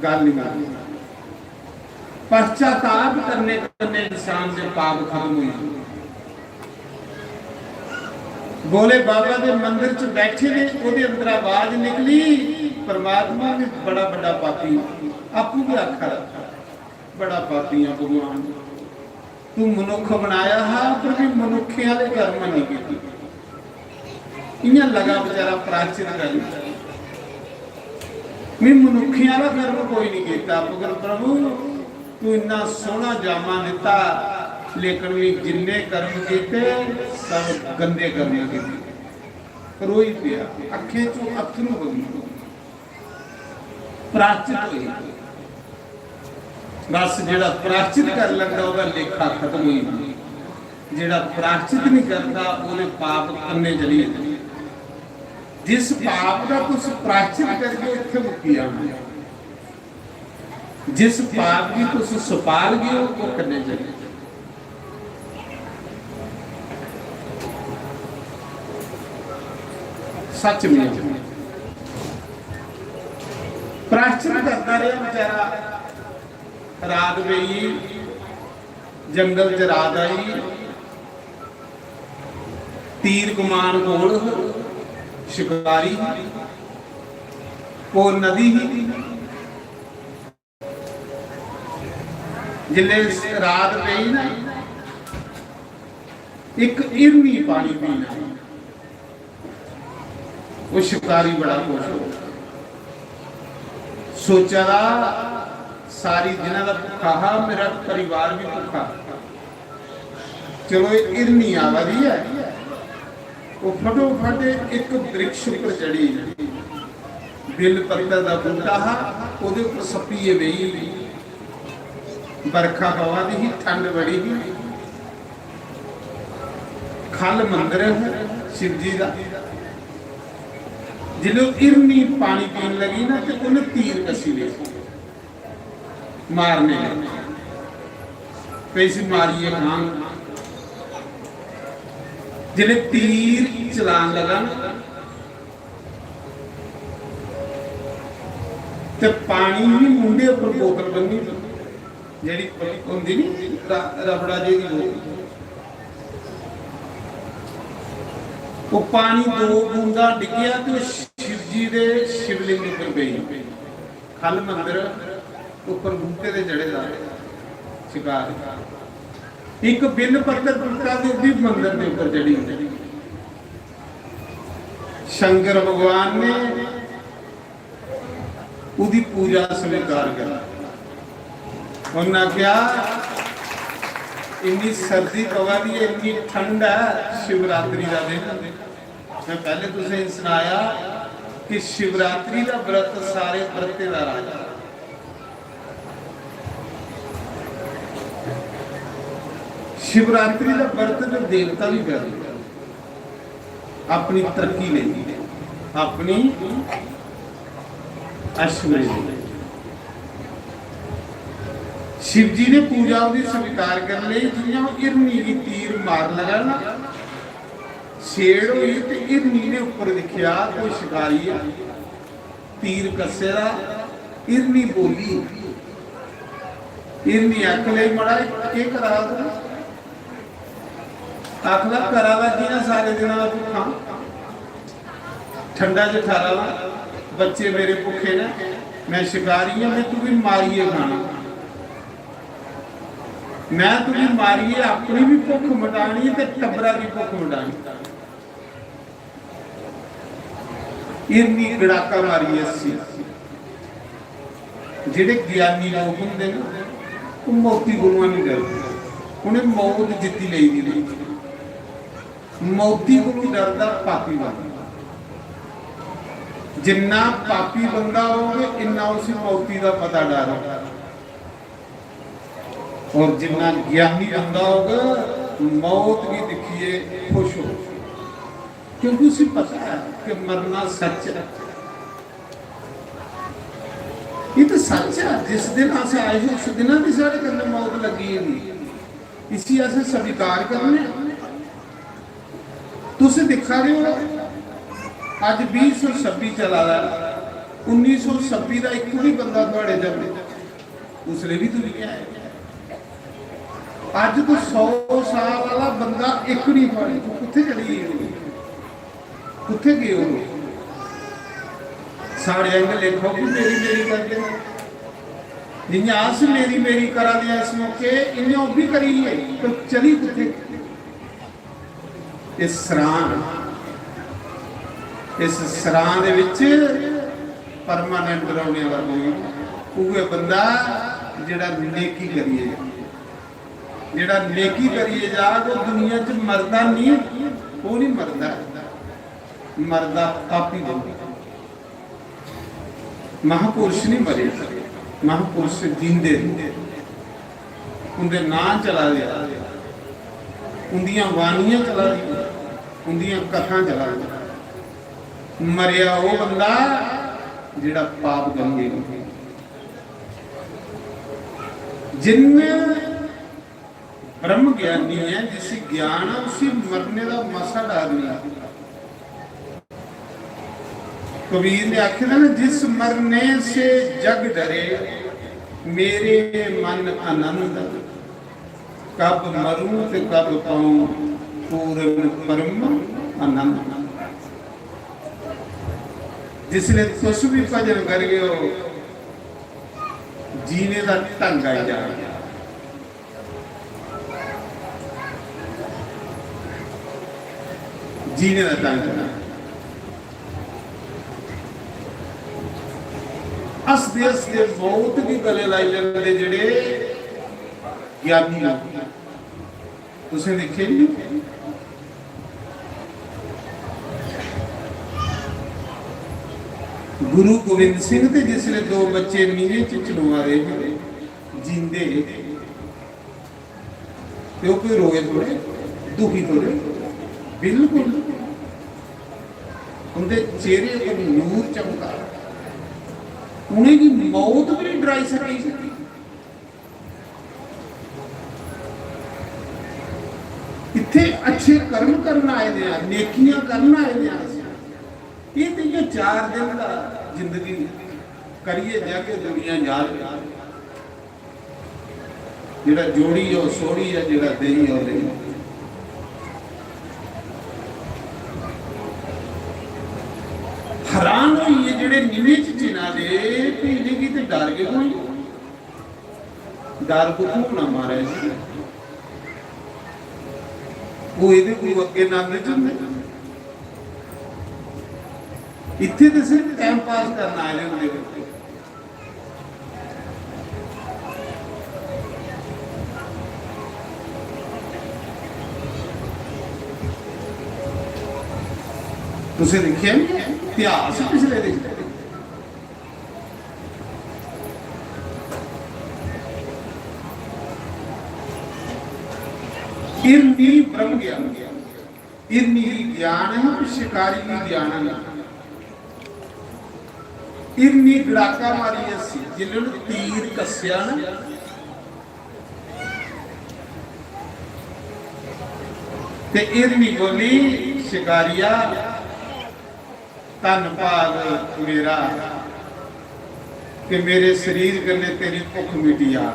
गल नहीं बनदी। पश्चाताप करने कन्नै इंसान दे पाप खत्म होई जंदे। भोले बाबा दे मंदिर च बैठे ने, ओदे अंदर आवाज निकली, "परमात्मा भी बड़ा बड़ा पापी, आपूं भी आखा दा, बड़ा पापी हां भगवान।" तू मनुख बनाया हा, पर भी मनुखे आले कर्म नहीं कीते। इयां लगा बेचारा प्राश्चित करन, मैं मनुखे आला कर्म कोई नहीं कीता, मगर प्रभु तू इन्ना सोहना जामा दिता, लेकिन मैं जिन्ने कर्म कीते, सब गंदे कर्म कीते। रोई पिया, अखें चों अथरू बगदे। प्राश्चित होई। बस जेड़ा प्राश्चित कर लैंदा, ओहदा लेखा खत्म होई जंदा। जेड़ा प्राश्चित नहीं करता, ओहदे पाप कन्ने चली जंदे। जिस पाप का तुस प्राश्चित करगे, उत्थे मुक्ति आनी। जिस पाप गी तुस सपालगे, ओह् कन्नै जगह। सच में प्राश्चित करदा रेहा बेचारा। रात पेई, जंगल च रात आई, तीर कमान कोल, शिकारी, ओह् नदी ही। जिसलै रात पेई ना, इक हिरनी पानी पीना, ओह् शिकारी बड़ा खुश हो। सोचा दा, सारी दिना दा भुक्खा हा, मेरा परिवार भी भुक्खा। चलो, एह् हिरनी आवा दी ऐ। ओह् फटोफट इक वृक्ष उप्पर चढ़ी। बिल पत्तर दा बूह्टा हा, ओह्दे उप्पर सप्पियै बेही। बरखा पवा दी ही, ठंड बड़ी ही। ख'ल्ल मंदर ऐ शिव जी दा। जिसलै ओह् हिरनी पानी पीन लगी ना, ते उन्नै तीर कस्सी ले मारने लगे। ते इसी मारियै खान। जिसलै तीर चलान लगा ना, ते पानी ही मुंडे उप्पर बोतल बन्नी, जेह्ड़ी होंदी नी, र-, रबड़ा जेही बोतल। ओह् पानी दो बूंदां डिग्गेआ ते ओह् शिव जी दे शिवलिंग उप्पर पेई। ख'ल्ल मंदर उप्पर बूह्टे ते चढ़े दा शिकार। इक बिल पत्तर टुट्टा ते ओह् बी मंदर दे उप्पर चढ़ी गेआ। शंकर भगवान ने ओह्दी पूजा स्वीकार करी। उन्नै आखेआ, "इन्नी सर्दी पवा दी ऐ, इन्नी ठंड ऐ, शिवरात्रि दा दिन।" मैं पैह्ले तुसें सनाया कि शिवरात्रि दा व्रत सारे व्रतें दा राजा। शिवरात्रि दा व्रत ते देवता भी करदे अपनी तरक्की लेई, अपनी ऐश्वर्य लेई। शिव जी ने पूजा ओह्दी स्वीकार करी लेई। जियां ओह् हिरनी गी तीर मार लगा ना, छेड़ होई ते हिरनी ने उप्पर दिक्खेआ, कोई शिकारी ऐ, तीर कस्से दा। हिरनी बोली, हिरनी आखन लगी, "मड़ा, केह् करा दा तूं?" आखदा, "करा दा जियां सारे दिनां दा भुक्खा, ठंडा च ठरा दा, बच्चे मेरे भुक्खे न, मैं शिकारी आं, मैं तुगी मारियै खाना, मैं तुगी मारियै अपनी भी भुक्ख मटानी ते टब्बरा दी भुक्ख मटानी।" हिरनी गड़ाका मारियै हस्सी। जेह्ड़े ज्ञानी लोक होंदे ना, ओह् मौती कोलूं निं डरदे। उ'नें मौत जित्ती लेई दी होंदी। मौती कोलूं डरदा पापी बंदा। जिन्ना पापी बंदा होग, इन्ना उसी मौती दा मता डर होग। और जिन्ना ज्ञानी बंदा होग, मौत गी दिक्खियै खुश होग, क्योंकि उसी पता ऐ कि मरना सच ऐ। एह् ते सच ऐ, जिस दिन अस आए हे, उस दिन बी साढ़े कन्नै मौत लग्गी गेदी। इसी अस स्वीकार करने आं। तुस दिक्खा दे ओ, अज्ज बीह् सौ छब्बी चला दा ऐ, उन्नी सौ छब्बी दा इक बी बंदा थुआढ़े जम्मू उसलै बी दुनिया ऐ। अज्ज तो सौ साल आह्ला बंदा इक निं थुआढ़े, कुत्थै चली गे ओ? कुत्थै गे ओ? साढ़े आंगर लेखो बी मेरी मेरी करदे। जि'यां अस मेरी मेरी करा दे आं इस मौके, इ'यां ओह् बी करी गे। तो चली कुत्थै? इस सरां, इस सरां दे विच परमानेंट रौह्ने आह्ला कोई उ'ऐ बंदा जेह्ड़ा नेकी करियै, जेह्ड़ा नेकी करियै जाग, ओह् दुनिया च मरदा निं, ओह् निं मरदा, मरदा पापी बंदा। महापुरुष नहीं मरे, महापुरुष जींदे न। उंदे नां चला दे, उंदियां बाणियां चला दियां, उंदियां कथां चला दियां। मरेआ ओह् बंदा जेह्ड़ा पाप करियै, जिन ब्रह्म ज्ञानी ऐ, जिसी ज्ञान ऐ, उसी मरने दा मासा डर नहीं। कबीर ने आखे दा ना, "जिस मरने से जग डरे, मेरे मन आनंद, कब मरूं ते कब पाऊं पूर्ण परम आनंद।" जिसले तुस भी भजन करगे ओ, जीने दा ढंग आई जाएगा। जीने दा ढंग। हसदे हसदे मौत गी गले लाई लैंदे जेह्ड़े ज्ञानी लोक। तुसें दिक्खे नी, गुरु गोविंद सिंह ते जिसले दो बच्चे नीहें च चलोआ दे हे, जींदे हे, ते ओह् कोई रोए थोड़े, दुखी थोड़े, बिल्कुल। उंदे चेहरे पर नूर चमका। उनेंगी मौत भी नहीं डराई सकी। इत्थे अच्छे कर्म करन आए दे आ, नेकियां करन आए दे आ। ये ते इ'यां चार दिन दा जिंदगी करिए जाके दुनिया याद। जेह्ड़ा जोड़ी हो सोड़ी है, जेह्ड़ा देई हो देई। हैरान होइए जेह्ड़े निवेश चिना दे, भी इ'नेंगी ते डर गै कोई। डर कुत्थों होना महाराज जी? वो एह्दे कोई अग्गे नंद च होंदे। इत्थे ते सिर्फ टाइम पास करना आए दे होंदे। तुसें दिक्खेआ नी इतिहास पिछले दिन? हिरनी ब्रह्म ज्ञान, हिरनी गी ज्ञान है, शिकारी गी ज्ञान है। हिरनी गड़ाका मारी हस्सी, जिल्लै उन्नै तीर कस्सेआ ना, ते हिरनी बोली, "शिकारिया, धन भाग मेरा कि मेरे शरीर कन्नै तेरी भुक्ख मिटी जा,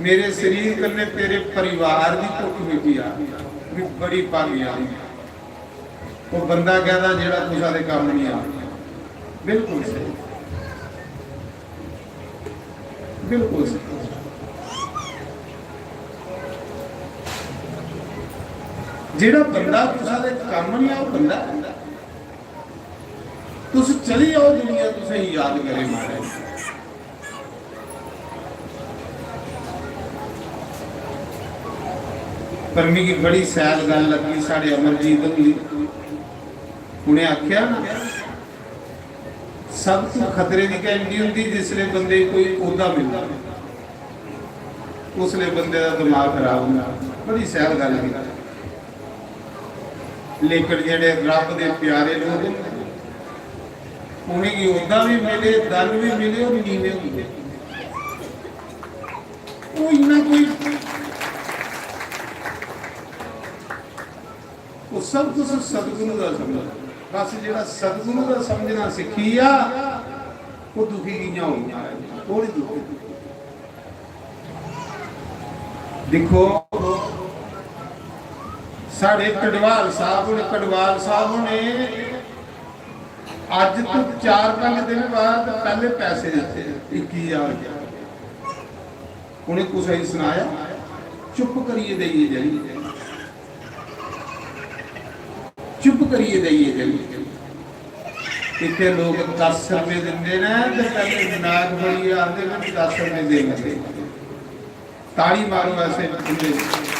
मेरे शरीर कन्नै तेरे परिवार दी भुक्ख मिटी जा, मैं बड़ी भागी आं।" वो बंदा कहदा जेड़ा कुसा दे कम्म नहीं आ। बिल्कुल सही, बिल्कुल सही। जेड़ा बंदा कुसा दे कम्म नहीं आ, वो बंदा तुस चली जाओ, दुनिया तुसें याद करे महाराज। पर मिगी बड़ी सैल गल्ल लग्गी साढ़े अमरजीत होर दी। उ'नें आखेआ ना, सब तू खतरे दी घैंटी होंदी जिसले बंदे गी कोई ओहदा मिलदा, उसले बंदे दा दिमाग खराब होंदा। बड़ी सैल गल्ल ही। लेकिन जेह्ड़े रब दे प्यारे लोक न, उ'नेंगी ओहदा भी मिले, धन भी मिले और नीवे होंदे। ओह् इन्ना कोई, ओह् सब कुछ सतगुरु दा समझो। बस जेह्ड़ा सतगुरु दा समझना सिक्खी आ, ओह् दुखी कि'यां होग महाराज? ओह् निं दुखी। दिक्खो, साढ़े कटवाल साहब होर, कटवाल साहब होरें अज्ज तो चार पंज दिन बाद पैह्ले पैसे दित्ते, इक्की ज्हार रपेआ। उ'नें कुसै गी सनाया, चुप्प करियै देइयै जाइयै, चुप्प करियै देइयै जाइयै। इत्थै लोक दस रपेऽ दिंदे न ते पैह्ले नाग बलियै आखदे न, "दस रपेऽ देने।" ताड़ी मारो ऐसे बंदे।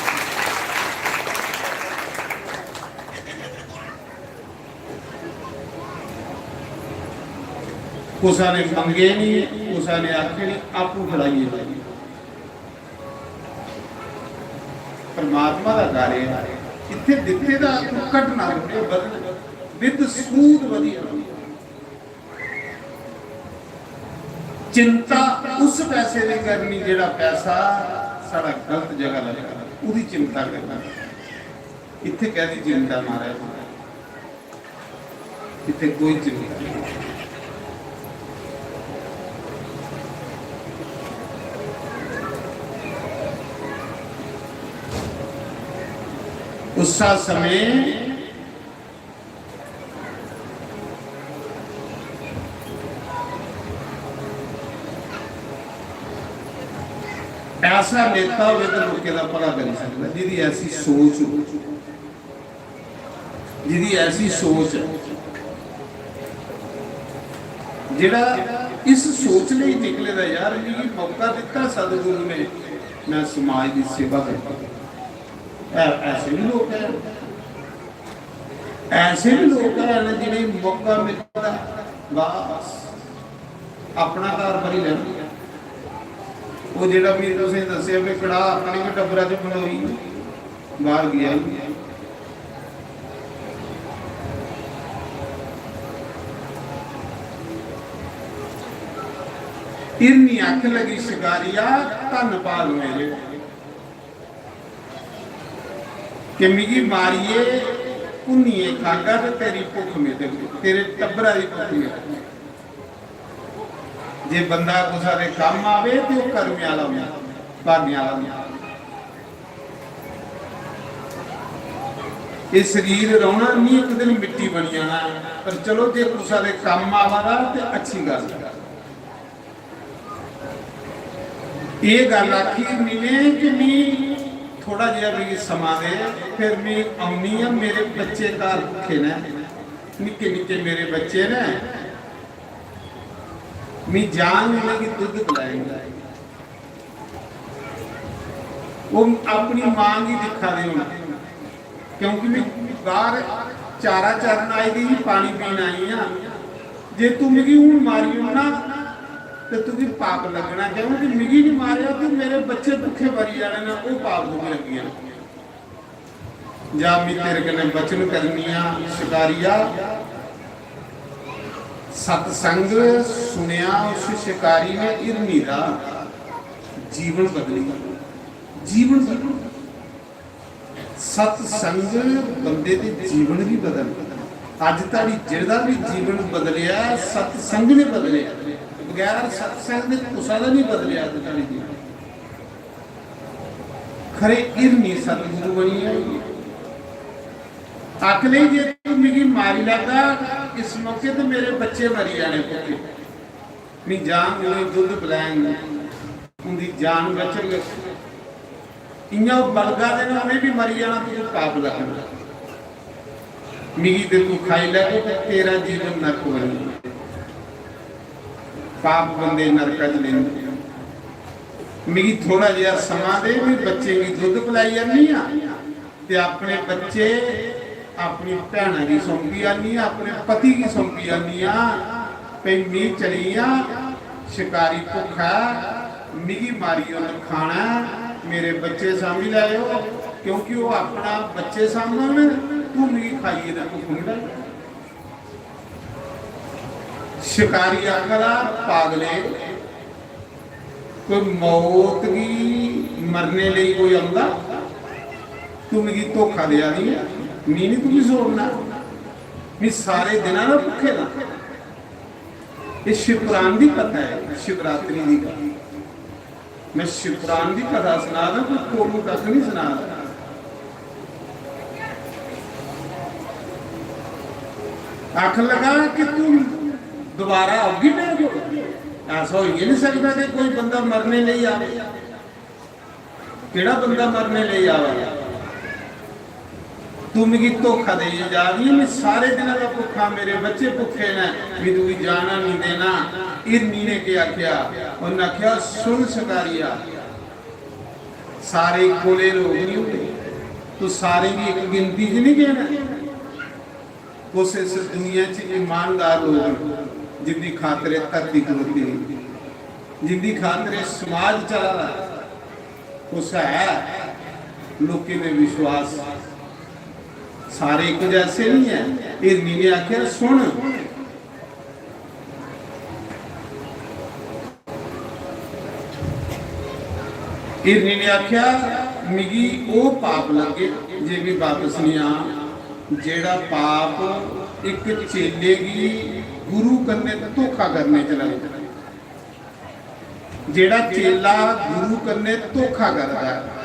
कुसा ने मंगे नहीं, कुसा ने आखे नहीं, आपूं फड़ाइए लाइए। परमात्मा दा कार्य है। इत्थे दित्ते दा तू घटना थोड़े बदल, विद सूद वधिया। चिंता उस पैसे दी करनी जेह्ड़ा पैसा साढ़ा गलत जगह लग्गा, ओह्दी चिंता करना। इत्थै कैह्दी चिंता महाराज? इत्थै कोई चिंता नहीं। उस्सा समें ऐसा नेता होवे तो लोकें दा भला करी सकदा, जिदी ऐसी सोच हो, जिदी ऐसी सोच है, जेड़ा इस सोच लेई निकले दा, "यार, मिगी मौका दिता सतगुरु ने, मैं समाज दी सेवा करनी।" ऐ-, ऐसे भी लोग हैं, ऐसे भी लोग हैं जिन्हें मौका मिलता, बस अपना घर भरी लेना। वो जेड़ा भी तुसें दस्सेआ भी कड़ाह अपने गै टब्बरा च बनोई, बाहर गया ही। हिरनी आखन लगी, "शिकारिया, धन भाग मेरे, कि मिगी मारियै भुन्नियै खागा ते तेरी भुक्ख मिटग, तेरे टब्बरा दी भुक्ख मिटग।" जे बंदा कुसै दे कम्म आवे ते ओह् कर्मे आह्ला होंदा, भागें आह्ला होंदा। एह् शरीर रौह्ना निं, इक दिन मिट्टी बनी जाना ऐ। पर चलो, जे कुसै दे कम्म आवा दा ते अच्छी गल्ल ऐ। एह् गल्ल आखी मिले कि मी थोह्ड़ा जेहा मिगी समां दे, फिर मी औन्नी आं। मेरे बच्चे घर भुक्खे न, निक्के निक्के मेरे बच्चे न, मी जान उ'नेंगी दुद्ध पलैंग। ओह् अपनी मां गी दिक्खा दे होन, क्योंकि मैं बाहर चारा चरन आई दी ही, पानी पीन आई आं। जे तू मिगी हून मारी ओड़ना ते तुगी पाप लग्गना, क्योंकि मिगी नहीं मारेआ, तू मेरे बच्चे भुक्खे मरी जाने न, ओह् पाप तुगी लग्गी जाना। जा, मैं तेरे कन्नै वचन करनी आं, शिकारिया। सतसंग सुनेआ उस शिकारी ने हिरनी दा, जीवन बदली गया। जीवन बदली। सतसंग बंदे दे जीवन भी बदल। अज धड़ी जेड़ा भी जीवन बदलिया, सतसंग ने बदलिया। बगैर सतसंग दे कुसा दा नहीं बदलिया अज धड़ी जीवन। खरे हिरनी सतगुरु बनी आई। आखने जे तू मिगी मारी लैगा इस मौके, ते मेरे बच्चे मरी जाने भुक्खे। मी जान उ'नें दुद्ध पलैंग, उं'दी जान बचग। इ'यां ओह् बलगा दे न, उ'नें बी मरी जाना, तुगी पाप लग्गना। मिगी ते तू खाई लैगे ते तेरा जीवन नरक बनी जाना। पाप बंदे नरका च लेंदे। मिगी थोड़ा जेहा समां दे, मैं बच्चें गी दुद्ध पलाई आनी आं ते अपने बच्चे अपनी भैना गी सौंपी आनी आं, अपने पति गी सौंपी आनी आं, भई मी चली आं, शिकारी भुक्खा ऐ, मिगी मारी उन्न खाना ऐ, मेरे बच्चे सांभी लैओ, क्योंकि ओह् अपना बच्चे सांभन, तू मिगी खाइयै ते भुक्ख निं लाई। शिकारी आखदा, "पागले, कोई मौत गी मरने लेई कोई औंदा? तू मिगी धोखा देआ दी ऐ, मी निं तुगी छोड़ना, मी सारे दिनां दा भुक्खे दा।" एह् शिवपुराण दी कथा ऐ, शिवरात्रि दी कथा। मैं शिवपुराण दी कथा सना दा, कोई कोलू कक्ख नहीं सना दा। आखन लगा कि तू दोबारा औगी मेरे कोल? ऐसा होई गै नहीं सकदा कि कोई बंदा मरने लेई आवे। केड़ा बंदा मरने लेई आवे? तू मिगी धोखा देइयै जा दी, मैं सारे दिनां दा भुक्खा, मेरे बच्चे भुक्खे न, मैं तुगी जाना नहीं देना। हिरनी ने केह् आखेआ? उन्नै आखेआ, "सुन शिकारिया, सारे इक्को ले लोग नहीं होंदे, तू सारें गी इक गिनती च नहीं गिन। कुछ इस दुनिया च ईमानदार लोग न, जिंदी खातर एह् धरती खलोती दी, जिंदी खातर एह् समाज चला दा, कुछ है लोकें दे विश्वास, सारे इक जैसे नहीं है।" हिरनी ने आखेआ, "सुन, 'सुन, हिरनी ने आखेआ, "मिगी ओह् पाप लग्गे जे में बापस निं आं, जेह्ड़ा पाप इक चेले गी गुरु कन्नै धोखा करने च लगदा।" जेह्ड़ा चेला गुरु कन्नै धोखा करदा ऐ,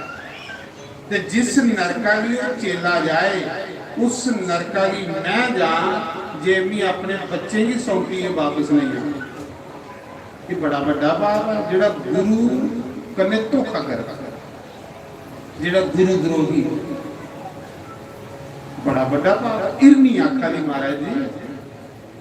ते जिस नरका गी ओह् चेला जाए, उस नरका गी में जां, जे मी अपने बच्चें गी सौंपियै बापस नेईं आं। एह् बड़ा बड्डा पाप ऐ, जेह्ड़ा गुरु कन्नै धोखा करदा, जेह्ड़ा गुरु द्रोही, बड़ा बड्डा पाप ऐ। हिरनी आखा दी, "महाराज जी,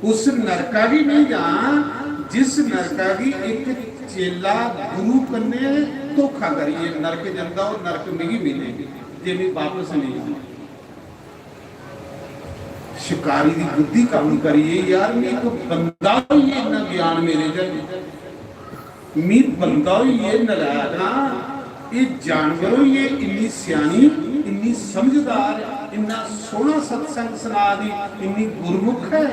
उस नरका गी नहीं जां, जिस नरका गी एक चेला गुरु कन्नै धोखा करियै नरक जंदा, ओह् नरक मिगी मिले, जे मी बापस नेईं आना।" शिकारी दी बुद्धि कम्म करियै, यार, मी इक बंदा होइयै इन्ना ज्ञान मेरे च, मी बंदा होइयै नलायक आं, एह् जानवर होइयै इन्नी स्यानी, इन्नी समझदार, इन्ना सोह्ना सत्संग सना दी, इन्नी गुरमुख ऐ।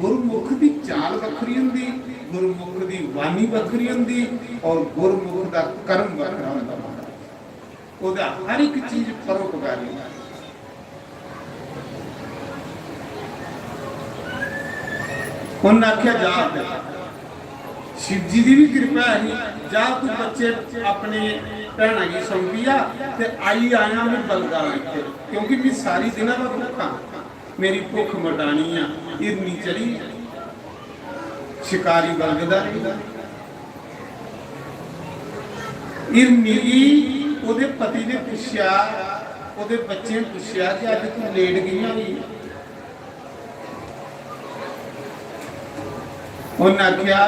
गुरमुख दी चाल बक्खरी होंदी, गुरमुख दी वाणी बक्खरी होंदी और गुरमुख दा कर्म बक्खरा होंदा महाराज। ओह्दा हर इक चीज परोपकारी। उन्नै आखेआ, "जा, शिव जी दी बी किरपा ही, जा तू बच्चे अपने भैना गी सौंपी आ ते आई आया में बलगा इत्थै, क्योंकि मी सारी दिना दा भुक्खा, मेरी भुक्ख मटानी आ।" हिरनी चली शिकारी बलगदा रेहा। हिरनी गी ओह्दे पति ने पुच्छेआ, ओह्दे बच्चें पुच्छेआ कि अज्ज तू लेट कि'यां होई? उन्नै आखेआ,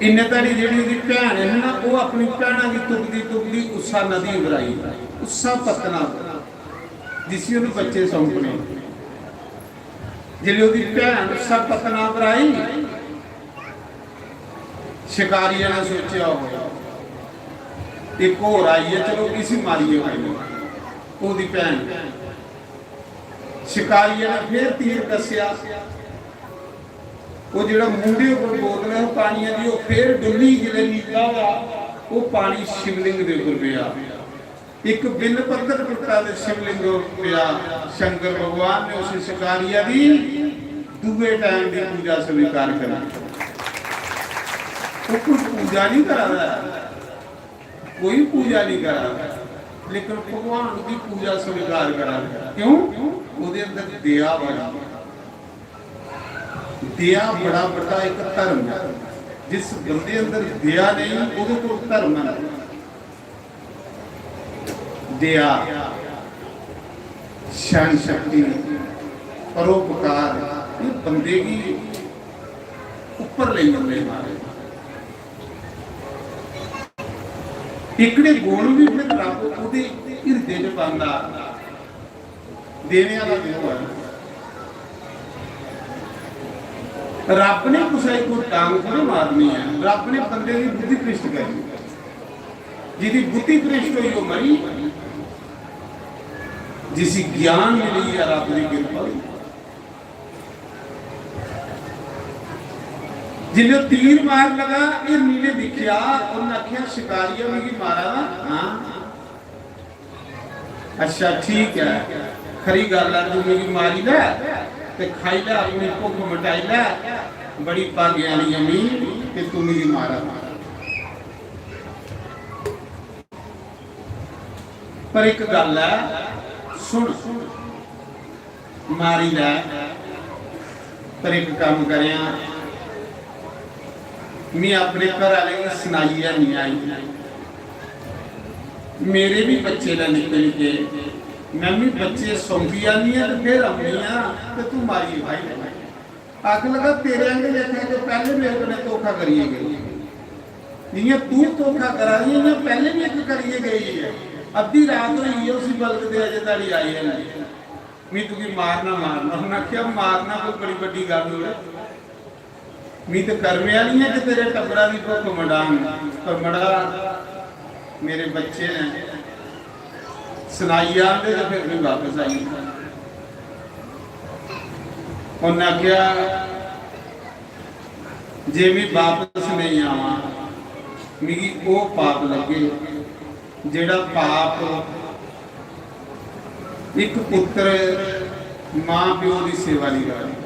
इन्ने धड़ी जेह्ड़ी ओह्दी भैन ही ना, ओह् अपनी भैना गी तुपदी तुपदी उस्सा नदी पर आई, उस्सा पत्तना पर, जिसी ओह्दे बच्चे सौंपने। जिसलै ओह्दी भैन उस्सा पत्तना पर आई, शिकारिया ने सोचेआ, "ओहो, इक होर आई ऐ, चलो इसी मारियै खाई लैओ।" ओह्दी भैन, शिकारिया ने फिर तीर कस्सेआ, ओह् जेह्ड़ा मूंढे उप्पर बोतल ऐ, ओह् पानियै दी, ओह् फिर डुल्ली, जिसलै नीला होआ, ओह् पानी शिवलिंग दे उप्पर पेआ। इक बिल पत्तर टुट्टा ते शिवलिंग पेआ। शंकर भगवान ने उस शिकारिया दी दूए टाइम दी पूजा स्वीकार करी। ओह् कोई पूजा नहीं करा दा ऐ, कोई पूजा नहीं करा दा, लेकिन भगवान की पूजा स्वीकार करा दा। क्यों? ओह्दे अंदर दया बड़ा। दया बड़ा बड्डा इक धर्म ऐ। जिस बंदे अंदर दया नहीं, ओह्दे कोल धर्म है। दया, सहन शक्ति, परोपकार, ये बंदे गी ऊपर लेई जंदे महाराज। इकड़े गुण भी फिर रब ओह्दे हिरदे च पांदा। देने आह्ला ते ओह् ऐ। रब ने कुसै गी कोई टांग थोड़े मारनी ऐ, रब ने बंदे दी बुद्धि भ्रष्ट करनी। जिदी बुद्धि भ्रष्ट होई, ओह् मरी। जिसी ज्ञान मिली गेआ, रब दी किरपा होई। जिसलै तीर मार लगा, हिरनी ने दिक्खेआ, उन्नै आखेआ, "शिकारिया मिगी मारा दा?" "हां।" "अच्छा, ठीक ऐ, खरी गल्ल ऐ, तू मिगी मारी लै ते खाई लै, अपनी भुक्ख मटाई लै, बड़ी भागें आह्ली ऐ मी ते तू मिगी मारा दा।" पर इक गल्ल ऐ, सुन, मारी लै, पर इक कम्म करेआं, मी अपने घर आह्ले गी सनाइयै निं आई। मेरे बी बच्चे न निक्के निक्के, में बी बच्चे सौंपी आनी आं ते फिर औनी आं ते तूं मारियै खाई लैना। आखन लगा, "तेरे आंगे लेखा ते पैह्ले मेरे कन्नै धोखा करियै गई, जि'यां तूं धोखा करा दी, इ'यां पैह्ले बी इक करियै गई ऐ। अद्धी रात होई गेई ऐ उसी बलगदे, अजें धोड़ी आई है नहीं। मी तुगी मारना, मारना।" उन्नै आखेआ, "मारना कोई बड़ी बड्डी गल्ल होऐ? मी ते कर्मे आह्ली ऐ जे तेरे टब्बरा दी भुक्ख मटांग, पर मड़ा, मेरे बच्चे न, सनाई आंदे ते फिर मी बापस आई जंदा।" उन्नै आखेआ, जे में बापस नेईं आवां, मिगी ओह् पाप लग्गे, जेह्ड़ा पाप इक पुत्तर मां प्यो दी सेवा नेईं करदा।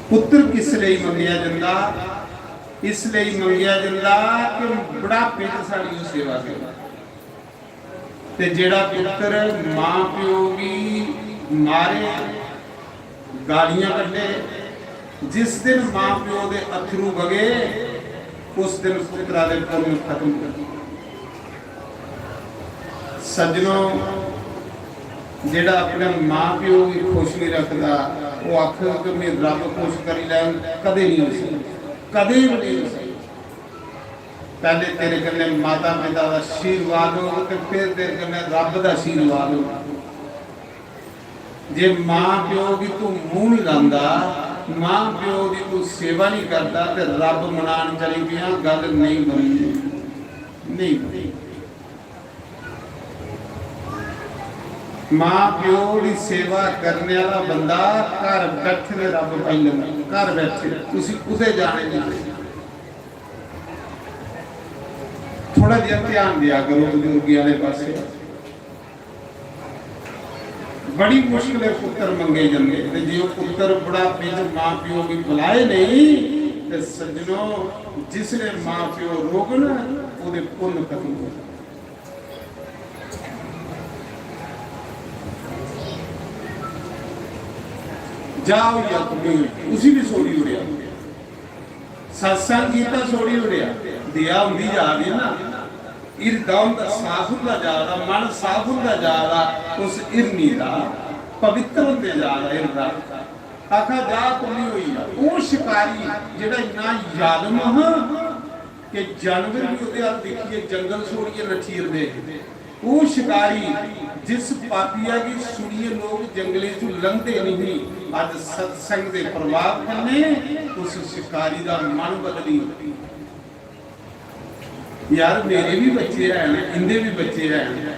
पुत्तर किस लेई मंगेआ जंदा? इस लेई मंगेआ जंदा कि बुढ़ापे च साढ़ी ओह् सेवा करै। ते जेह्ड़ा पुत्तर मां प्यो गी मारे, गालियां कड्ढे, जिस दिन मां प्यो दे अत्थरू बगे, उस दिन पुत्तरा दे पुन्न खत्म होई। सज्जनो, जेह्ड़ा अपने मां प्यो गी खुश नहीं रखदा, ओह् आखग कि मैं रब खुश करी लैङ, कदें नहीं होई सकदा, कदें भी नहीं होई सकदा। पैह्ले तेरे कन्नै माता पिता दा आशीर्वाद होग ते फिर तेरे कन्नै रब दा आशीर्वाद होग। जे मां प्यो गी तू मूंह नहीं लांदा, मां प्यो दी तू सेवा नहीं करदा ते रब मनान चली पिया, गल नहीं बननी, नहीं बननी। मां प्यो दी सेवा करने वाला बंदा घर बैठे दे रब पाई लैंदा, घर बैठे, उसी कुतै जाने दी जरूरत नहीं। थोड़ा जिहा ध्यान दिया करो बुजुर्गी वाले पासे। बड़ी मुश्किल पुत्तर मंगे जंदे, ते जे ओह् पुत्तर बुढ़ापे च मां प्यो गी बुलाए नहीं, ते सज्जनो, जिसले मां प्यो रोगन, ओह्दे पुन्न खत्म हो जांदे। जा होई जा, उसी भी छोड़ी ओड़ेआ। सत्संग कीता, छोड़ी ओड़ेआ। दया होंदी जा दी ना, हिरदा होंदा, साफ होंदा जा दा, मन साफ होंदा जा दा, उस हिरनी दा पवित्र होंदे जा दा हिरदा। आखा जा, कुल्ली होई जा। ओह् शिकारी जेह्ड़ा इन्ना जालम हा कि जानवर भी ओह्दे अल दिक्खियै जंगल छोड़ियै नठी जंदे हे। ओह् शिकारी जिस पापिया गी सुनियै लोक जंगलें चों लंघदे नहीं, अज्ज सत्संग दे प्रभाव कन्नै उस शिकारी दा मन बदली। यार, मेरे भी बच्चे हैन, इंदे भी बच्चे हैन,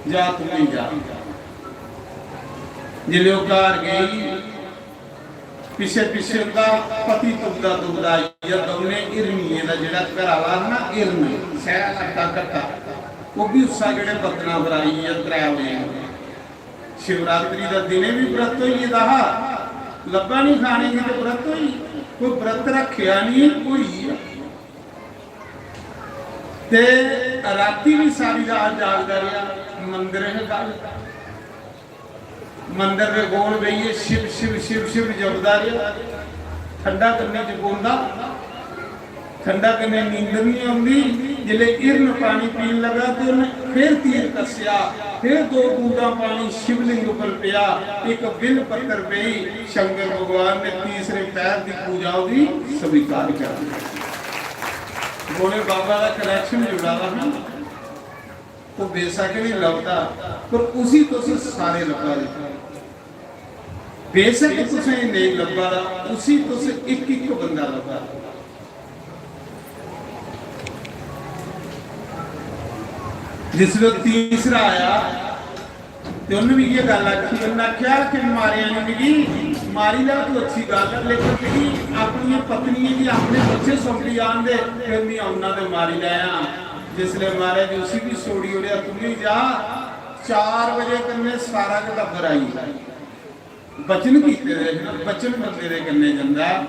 जा तू भी जा। जिसलै ओह् घर गेई, पिच्छे पिच्छे उंदा पति तुपदा तुपदा आई गेआ, दौनें हिरनियें दा जेह्ड़ा घरा आह्ला हा ना, हिरन, सैह् लट्टा घट्टा, ओह् बी उस्सा जेह्ड़े बदना पर आई गेआ त्रै बजे। शिवरात्रि दा दिनें बी व्रत होई गेदा हा, लब्भा निं खाने गी ते व्रत होई, कोई व्रत रक्खेआ निं, होई गेआ। ते रातीं बी सारी रात जागदा रेहा, मंदर हे कल। मंदर दे कोल बेहियै शिव, शिव, शिव, शिव जपदा रेहा। ठंडा कन्नै जगोंदा, ठंडा कन्नै नींदर निं औंदी। जिसलै हिरन पानी पीन लगा ते उन्नै फिर तीर कस्सेआ, फिर दो बूंदां पानी शिवलिंग पर पेआ, इक बिल पत्तर पेई। शंकर भगवान ने तीसरे पैर दी पूजा ओह्दी स्वीकार कर दी। भोले बाबा दा कनेक्शन जुड़ा दा हा। ओह् बेशक नहीं लभदा, पर उसी तुस सारे लब्भा दे। बेशक तुसें नेईं लब्भा दा, उसी तुस इक इक बंदा लब्भा दा। जिसलै तीसरा आया ते उन्नै बी इ'यै गल्ल आखी, उन्नै आखेआ कि मारेआ निं मिगी, मारी लै तूं अच्छी गल्ल ऐ, लेकिन मिगी अपनियें पत्नियें गी अपने बच्चे सौंपी आन दे, फिर मी औना ते मारी लैआं। जिसलै महाराज उसी बी छोड़ी ओड़ेआ, तूं बी जा। चार बजे कन्नै सारा गै टब्बर आई गेआ। वचन कीते दे हे ना, वचन बंदे दे कन्नै जंदा,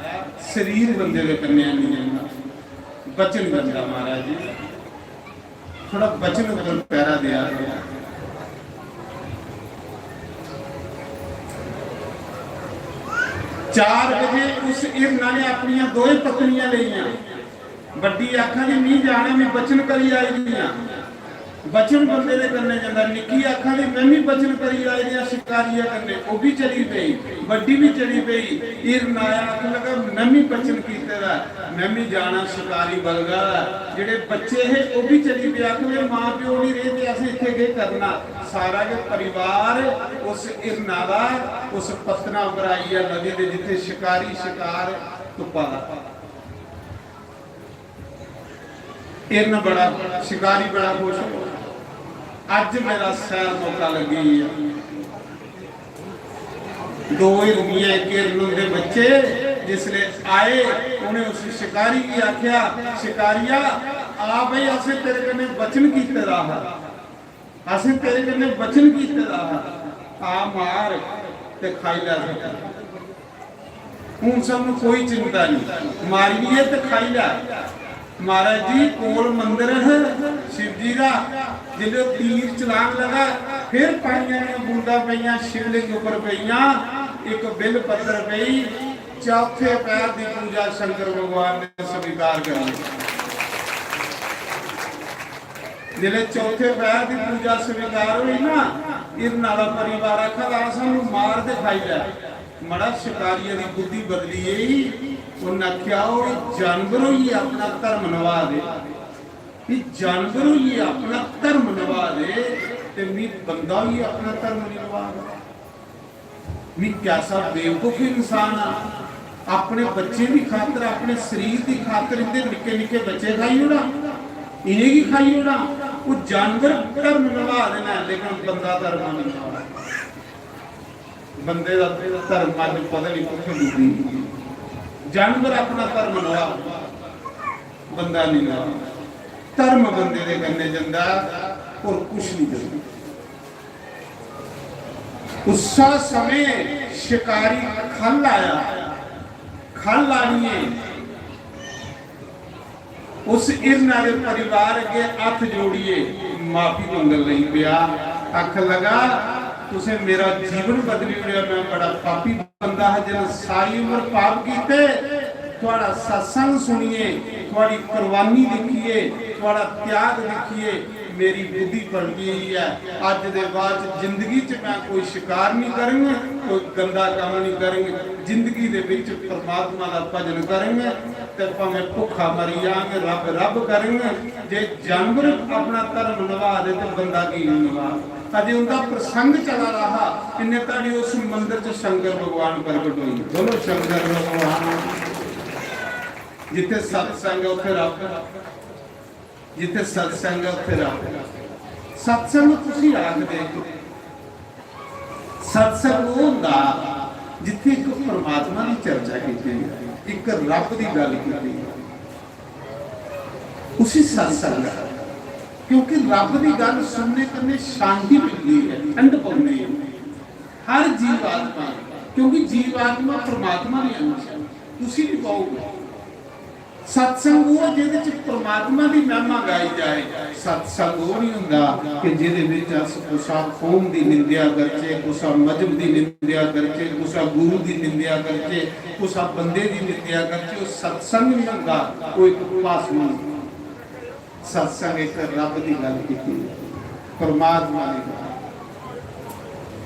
शरीर बंदे दे कन्नै निं जंदा। वचन बंदा महाराज जी, थोड़ा वचन उप्पर पैरा देआ करो। चार बजे उस हिरना ने अपनियां दोए पत्नियां लेइयां। बड्डी आखा दी, "मी जाना, मी वचन करी आई दी आं।" वचन बंदे दे कन्नै जंदा। निक्की आखा दी, "मैं भी वचन करी आई दी आं शिकारिया कन्नै।" ओह् भी चली पेई, बड्डी भी चली पेई। हिरन आया, आखन लगा, "मैं भी वचन कीते दा, मैं भी जाना शिकारी बलगा।" जेह्ड़े बच्चे हे, ओह् भी चली पे, आखन लगे, "मां प्यो नहीं रेह् ते असें इत्थै केह् करना?" सारा गै परिवार उस हिरना दा, उस पत्तना पर आइयै लदे दे, जित्थै शिकारी शिकार तुप्पा दा। हिरन बड़ा, शिकारी बड़ा खुश होआ। अज्ज मेरा सैल मौका लग्गी गेआ। दो हिरनियां, इक हिरन, उंदे बच्चे जिसले आए, उ'नें उस शकारी गी आखेआ, "शकारिया, आ भाई, असें तेरे कन्नै वचन कीते दा हा, असें तेरे कन्नै वचन कीते दा हा, आ मार ते खाई लै।" हून सानू कोई चिंता नहीं, मारिए ते खाई लै। महाराज जी, कोल मंदर है शिव जी दा, जिसले तीर चलान लगा, फिर पानियां दियां बूंदां पेइयां, शिवलिंग उप्पर पेइयां, एक बिल पत्तर पेई, चौथे पैर दी पूजा शंकर भगवान ने स्वीकार कर ली। जिसले चौथे पैर दी पूजा स्वीकार हुई ना, हिरना दा परिवार आखा दा, "सानू मार ते खाई लै।" मड़ा, शकारिये दी बुद्धि बदली गेई। उन्नै आखेआ, "ओह् जानवर होइयै अपना धर्म नभा दे, एह् जानवर होइयै अपना धर्म नभा दे, ते मी बंदा होइयै अपना धर्म निं नभा दे। मी कैसा बेवकूफ इंसान आ, अपने बच्चें दी खातर, अपने शरीर दी खातर इंदे निक्के निक्के बच्चे खाई ओड़ां, इ'नेंगी खाई ओड़ां।" ओह् जानवर धर्म नभा दे न, लेकिन बंदा धर्म निं नभा दे। बंदे दा धर्म अज्ज पता नहीं कुत्थें डुब्बी। जानवर अपना धर्म नभा, बंदा नहीं नभा। धर्म बंदे दे कन्नै जंदा, और कुछ नहीं जंदा। उस्सा समय शिकारी खल आया, खल आनिए उस हिरना दे परिवार अग्गे हत्थ जोड़िए माफी मंगन लगी पेआ। आखन लगा, "तुसें मेरा जीवन बदली ओड़ेआ, मैं बड़ा पापी बंदा हा, जिन्नै सारी उम्र पाप कीते। थुआड़ा सत्संग सुनिए, थुआड़ी कुर्बानी दिक्खिए, थुआड़ा त्याग दिक्खिए मेरी बुद्धि पलटी गई है। अज्ज दे बाद च जिंदगी च मैं कोई शिकार नहीं करंग, कोई गंदा काम नहीं करंग, जिंदगी दे विच परमात्मा दा भजन करंग।" ते भावें भुक्खा मरी जांग, रब रब करंग। जे जानवर अपना धर्म नभा दे ते बंदा की नहीं नभा? अजे उंदा प्रसंग चला रहा हा, इन्ने धड़ी उस मंदिर च शंकर भगवान प्रगट होई। बोलो शंकर भगवान। जिथे सत्संग है, उथे रब। जिथे सत्संग है, उथे रब। सत्संग तुसी आखदे, सत्संग ओह हुंदा जिथे इक परमात्मा दी चर्चा कीती जाए, इक रब दी गल कीती जाए, उसी सत्संग आखदे। क्योंकि रब दी गल सुनने कन्नै शांति मिलदी है, ठंड पौंदी है हर जीवात्मा, क्योंकि जीवात्मा परमात्मा दी अंश है, उसी भी पाओगे। सत्संग ओह जेहदे च परमात्मा दी महिमा गाई जाए। सत्संग ओह नहीं हुंदा कि जेहदे विच अस कुसा कौम दी निंदेआ करचै, कुसा मजहब दी निंदेआ करचै, कुसा गुरु दी निंदेआ करचै, कुसा बंदे दी निंदेआ करचै। ओह सत्संग नहीं हुंदा, ओह इक भाषण हुंदा। सत्संग इक रब दी गल कीती, परमात्मा दी गल।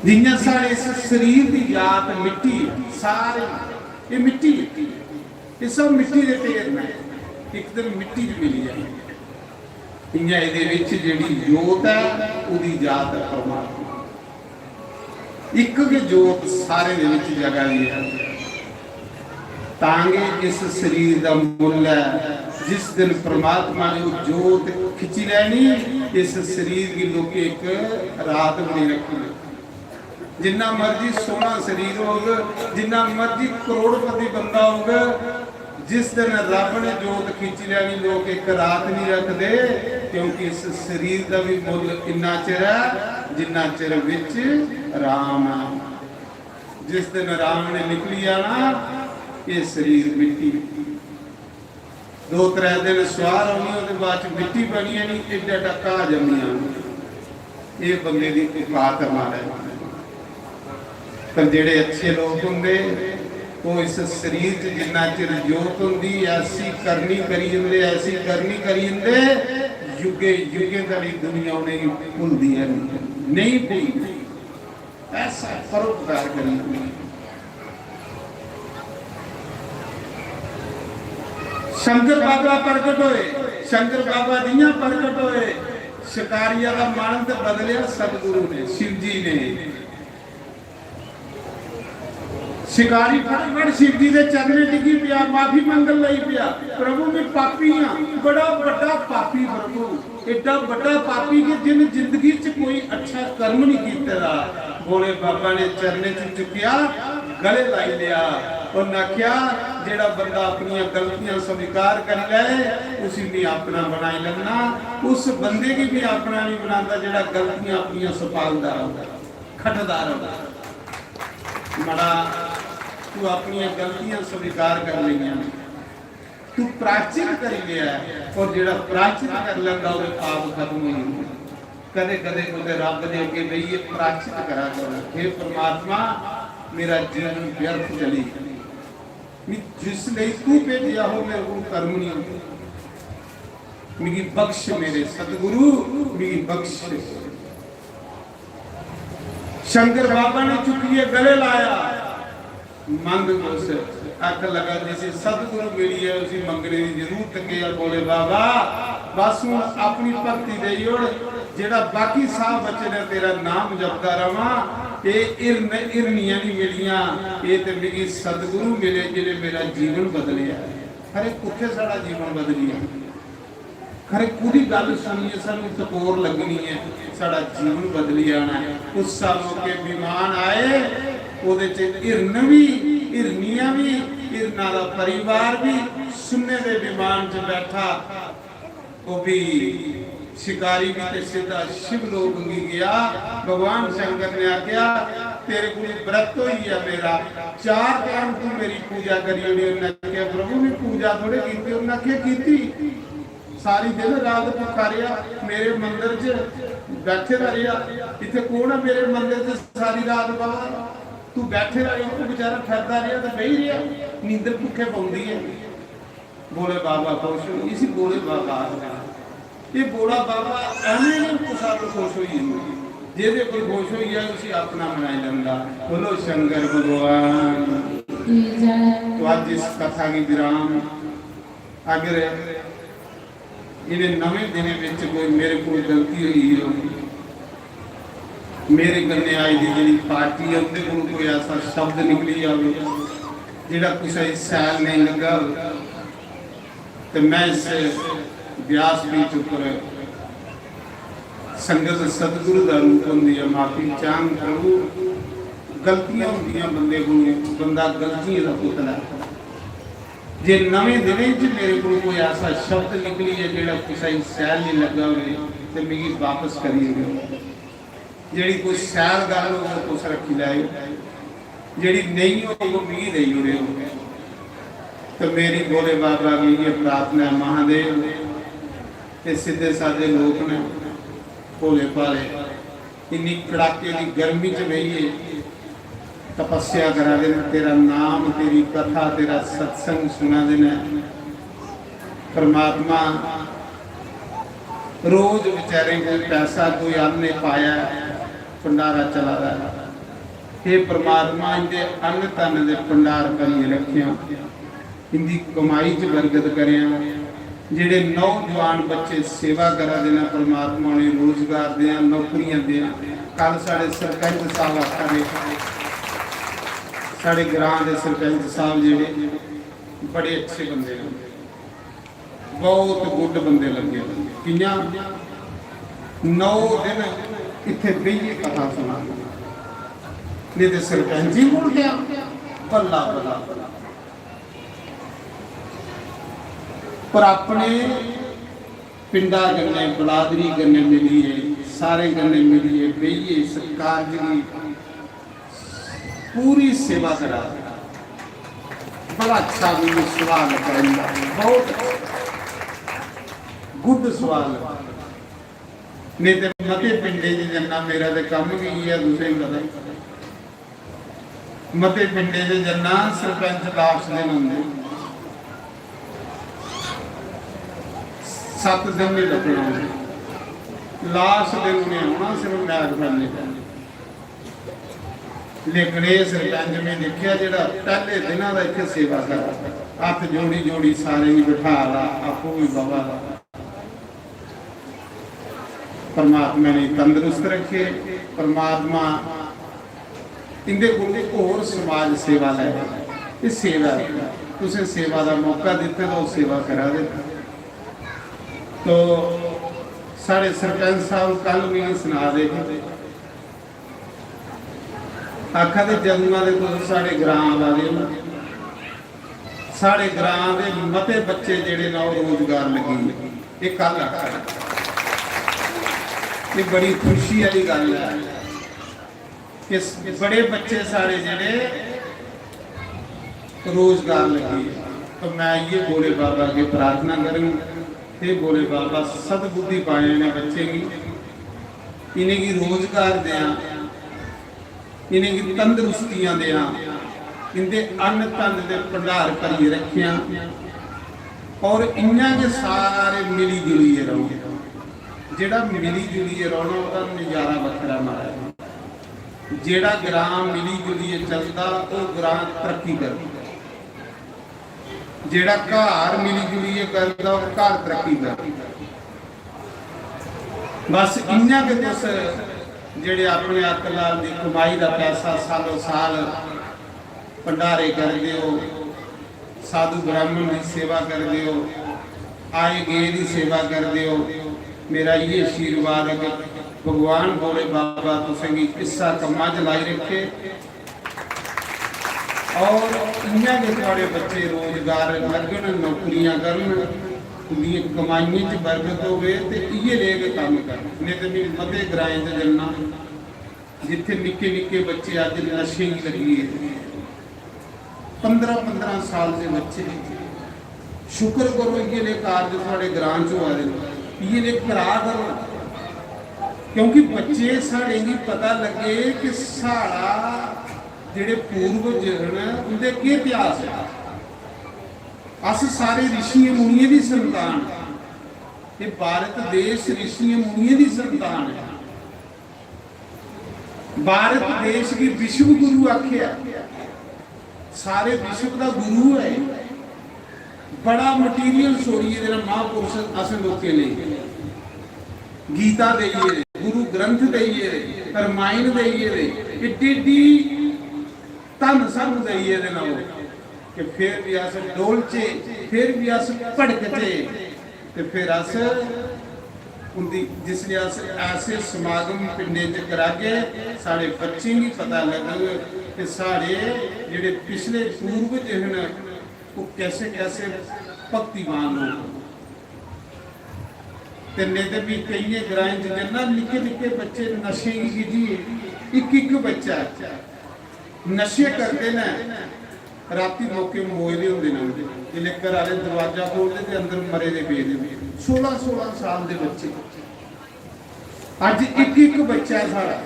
जियां साढ़े इस शरीर दी जात मिट्टी है, सारे एह मिट्टी है, एह सब मिट्टी दे ढेर न, इक दिन मिट्टी च मिली जानी। इयां एहदे विच जेहड़ी जोत है, ओहदी जात है परमात्मा। इक गै जोत सारे दे विच जगा दी है। तां गै इस शरीर दा मुल्ल ऐ। जिस दिन परमात्मा ने ओह जोत खिच्ची लैनी, इस शरीर गी लोकें इक रात बी नहीं रक्खी। जिन्ना मर्जी सोहना शरीर होग, जिन्ना मर्जी करोड़पति बंदा होग, जिस दिन रब ने जोत खिच्ची लैनी, लोक इक रात नहीं रखदे, क्योंकि इस शरीर दा भी मुल्ल इन्ना चिर ऐ जिन्ना चिर विच राम ऐ। जिस दिन राम ने निकली जाना, एह शरीर मिट्टी। दो त्रै दिन सुआह रौहनी, ओहदे बाद च मिट्टी बनी जानी, एड्डा एड्डा घाह जम्मी जाना। एह बंदे दी औकात ऐ महाराज। पर जेहड़े अच्छे लोक होंदे, ओह इस शरीर च जिन्ना चिर जोत होंदी, ऐसी करनी करी जंदे, ऐसी करनी करी जंदे, युगे युगे धड़ी दुनिया उ'नेंगी भुलदी ऐ नहीं, नहीं भुलदी। ऐसा परोपकार करी शंकर बाबा प्रगट होए। शंकर बाबा जियां प्रगट होए, शिकारिया दा मन ते बदलिया सतगुरु ने, शिव जी ने। शिकारी फटाफट शिव जी दे चरणें डिग्गी पिया, माफी मंगन लगी पिया, "प्रभु, मैं पापी हां, बड़ा बड्डा पापी प्रभु।" एड्डा बड्डा पापी कि जिन जिंदगी च कोई अच्छा कर्म नहीं कीते दा। भोले बाबा ने चरणें च चुक्केआ, गले लाई लिया। उन्हें आख्या, "जेड़ा बंदा अपनियां गलतियां स्वीकार करी लै, उसी मैं अपना बनाई लैना।" उस बंदे गी भी अपना नहीं बनाता, जेड़ा गलतियां अपनियां छपालदा रहे, खटदा रहे। मड़ा, तू अपनियां गलतियां स्वीकार कर लेनियां, तू प्रायश्चित करी लिया है, और जेड़ा प्रायश्चित कर लेंदा, ओहदे पाप खत्म हो जांदे। कदे कदे कुतै रब दे अगे बेहियै प्रायश्चित करा करो, "हे परमात्मा, मेरा जीवन व्यर्थ चली, मैं जिस लेई तू भेजेआ हो, मेरे को कर्म नहीं होंदे, मिगी बख्श मेरे सतगुरु, मिगी बख्श।" शंकर बाबा ने चुक्कियै गले लाया, "मंग कुछ।" आखन लगा, "जिसी सतगुरु मिली है, उसी मंगने की जरूरत के है?" बोले, "बाबा, बस हूँ अपनी भक्ति देई ओड़, जेड़ा बाकी साह बचे ने, तेरा नाम जपदा रवां।" ये हिरन हिरनियां नहीं मिलियां, ये ते मिगी सतगुरु मिले, जिन्हें मेरा जीवन बदलिया। अरे, कुत्थे साड़ा जीवन बदलिया? खरे, कुदी गल सुनिए सानू टकोर लगनी है, साडा जीवन बदली जाना है। उस साल के विमान आए, ओदे च हिरन भी, हिरनियां भी, हिरना दा परिवार भी, सुन्ने दे विमान च बैठा, वो भी शिकारी भी, ते सीधा शिव लोक गी गया। भगवान शंकर ने आख्या, "तेरे को व्रत होई गया मेरा, चार टाइम तू मेरी पूजा करी ओड़ी।" उन्हें आख्या, "प्रभु, मैं पूजा थोड़े कीती।" उन्हें आख्या, "कीती।" सारी दिन रात भुखा रहा, मेरे मंदिर च बैठे दा रहा। इत्थे कौन है मेरे मंदिर च सारी रात बाहर? तू बैठे रहा, तू बेचारा फिरदा रहा ते बेही रहा, नींदर भुखे पौंदी है। बोले बाबा खुश हो, इसी बोले बाबा आखदे। ये बोला बाबा एवें नहीं कुसा पर खुश होई जंदा, जेदे पर खुश होई जाए उसी अपना बनाई लैंदा। बोलो शंकर भगवान। तो आज इस कथा की विराम, अगर इन्हें नवे दिनों में कोई मेरे को गलती हुई हो, मेरे कन्ने आई दी जेड़ी पार्टी है, उनके को कोई ऐसा शब्द निकली जावे जेड़ा कुछ सैल नहीं लगा हो, तो मैं इस व्यास पीठ पर संगत सतगुरु का रूप होंदी है, माफी चाहन प्रभु। गलतियां होंदियां बंदे को, बंदा गलतियों का पुतला है। जे नवे दिने च मेरे को कोई ऐसा शब्द निकली है जेड़ा किसी सैल नहीं लगा हो, तो मिगी वापस करिए। जेड़ी कोई सैल गल हो, वो तुस रखी लैओ, जेड़ी नहीं हो, वो मिगी देई ओड़ेओ। तो मेरी भोले बाबा की ये प्रार्थना है, महादेव, ये सीधे साधे लोग ने, भोले भाले, इन्नी कड़ाके की गर्मी च बेहियै तपस्या करा दे न, तेरा नाम, तेरी कथा, तेरा सत्संग सुना दे न। परमात्मा, रोज बेचारे कोई पैसा, कोई अन्न पाया, भंडारा चला रहा है। हे परमात्मा, इंदे अन्न धन दे भंडार भरियै रखेआं, इंदी कमाई च बरकत करेआं। जेड़े नौजवान बच्चे सेवा करा दे न, परमात्मा उन्हें रोजगार देआं, नौकरियां देआं। कल साढ़े सरपंच साहब आखा दे, साढ़े ग्रां दे सरपंच साहब जेड़े बड़े अच्छे बंदे हैं, बहुत गुड बंदे लगे। कियां? नौ दिन इत्थे बेहियै कथा सुना, नहीं तो सरपंच ही मुड़ गया। बल्ला बल्ला बल्ला। पर अपने पिंडा कन्नै, बलादरी कन्नै मिलियै, सारे कन्नै मिलियै बेहियै इस कारज गी पूरी सेवा करा। बड़ा अच्छा मिगी सुभाऽ लग्गा इंदा, बहुत गुड सुभाऽ लग्गा। नेईं ते मते पिंडें च जन्ना, मेरा ते कम्म गै इ'यै, तुसें गी पता। मते पिंडें च जन्ना, सरपंच लास्ट दिन औंदे, सत्त दिन नहीं लग्गना उ'नें। लास्ट दिन उ'नें औना, सिर्फ मैक फड़ने पैने। लेकिन एह् सरपंच में दिक्खेआ जेह्ड़ा पैह्ले दिना दा इत्थै सेवा करा, हत्थ जोड़ी जोड़ी सारें गी बठा दा, आपूं बी बवा दा। परमात्मा ने तंदरुस्त रखे, परमात्मा इंदे कोल होर समाज सेवा लै। एह् सेवा ऐ, तुसें सेवा दा मौका दित्ते दा, ओह् सेवा करा दे। तो साढ़े सरपंच साहब कल मिगी सना दे हे, आखा दे जदूं दे तुस साढ़े ग्रां आवा दे ओ, साढ़े ग्रां दे मते बच्चे जेह्ड़े न ओह् रोजगार लग्गी गे। एह् कल आखा दे। एह् बड़ी खुशी आह्ली गल्ल ऐ कि स-, बड़े बच्चे साढ़े जेह्ड़े रोजगार लग्गी गे। तो मैं इ'यै भोले बाबा अग्गें प्रार्थना करङ, हे भोले बाबा, सद्बुद्धि पाएआं इ'नें बच्चें गी, इ'नेंगी रोजगार देआं, इ'नेंगी तंदरुस्तियां देआं, इं'दे अन्न धन दे भंडार भरियै रक्खेआं। और इ'यां गै सारे मिली जुलियै रौह्न। जेह्ड़ा मिली जुलियै रौह्ना, ओह्दा नजारा बक्खरा, महाराज। जेह्ड़ा ग्रां मिली जुलियै चलदा, ओह् ग्रां तरक्की करदा। जेह्ड़ा घर मिली जुलियै करदा, ओह् घर तरक्की करदा। बस इ'यां गै तुस जेह्ड़े अपने अत्त लाल दी कमाई दा पैसा सालो साल भंडारे करदे ओ, साधु ब्राह्मण दी सेवा करदे ओ, आए गे दी सेवा करदे ओ, मेरा इ'यै आशीर्वाद ऐ कि भगवान भोले बाबा तुसेंगी इस्सा कम्मा च लाई रखे। और इ'यां गै थुआढ़े बच्चे रोजगार लग्गन, नौकरियां करन, उं'दियें कमाइयें च बरकत होवे ते इ'यै नेह् गै कम्म करन। नेईं ते में मते ग्राएं च जन्ना, जित्थै निक्के निक्के बच्चे अज्ज नशे गी लग्गी गेदे, पंदरां पंदरां साल दे बच्चे। शुक्र करो, इ'यै नेह् कारज थुआढ़े ग्रां च होआ दे न, इ'यै नेह् करा करो, क्योंकि बच्चे साढ़े गी पता लग्गे कि साढ़ा जेह्ड़े पूर्वज न, उं'दे केह् इतिहास ऐ। अस सारे ऋषियें मुनियें दी संतान, एह् भारत देश ऋषियें मुनियें दी संतान ऐ। भारत देश गी विश्व गुरु आखेआ, सारे विश्व दा गुरु ऐ। बड़ा मटीरियल छोड़ी गेदे न महापुरुष असें लोकें लेई। गीता देई गेदे, गुरु ग्रंथ देई गेदे, रमायण देई गेदे, एड्डी एड्डी धन सानू देई गेदे न ओह्, कि फिर भी अस डोलचे, फिर भी अस भड़कचे, ते फिर अस उंदी, जिसलै अस ऐसे समागम पिंडें च करागे, साढ़े बच्चें गी पता लगग कि साढ़े जेह्ड़े पिछले पूर्वज हे न, ओह् कैसे कैसे भक्तिमान लोक। ते नेईं ते भी केइयें ग्राएं च जन्ना, निक्के निक्के बच्चे नशे गी गिज्झियै, इक इक बच्चा नशे करदे न, रातीं मौके मोए दे होंदे न। जिसलै घरै आह्ले दरोआजा खोह्लदे ते अंदर मरे दे पेदे न, सोलां सोलां साल दे बच्चे। अज्ज इक इक बच्चा ऐ साढ़ा।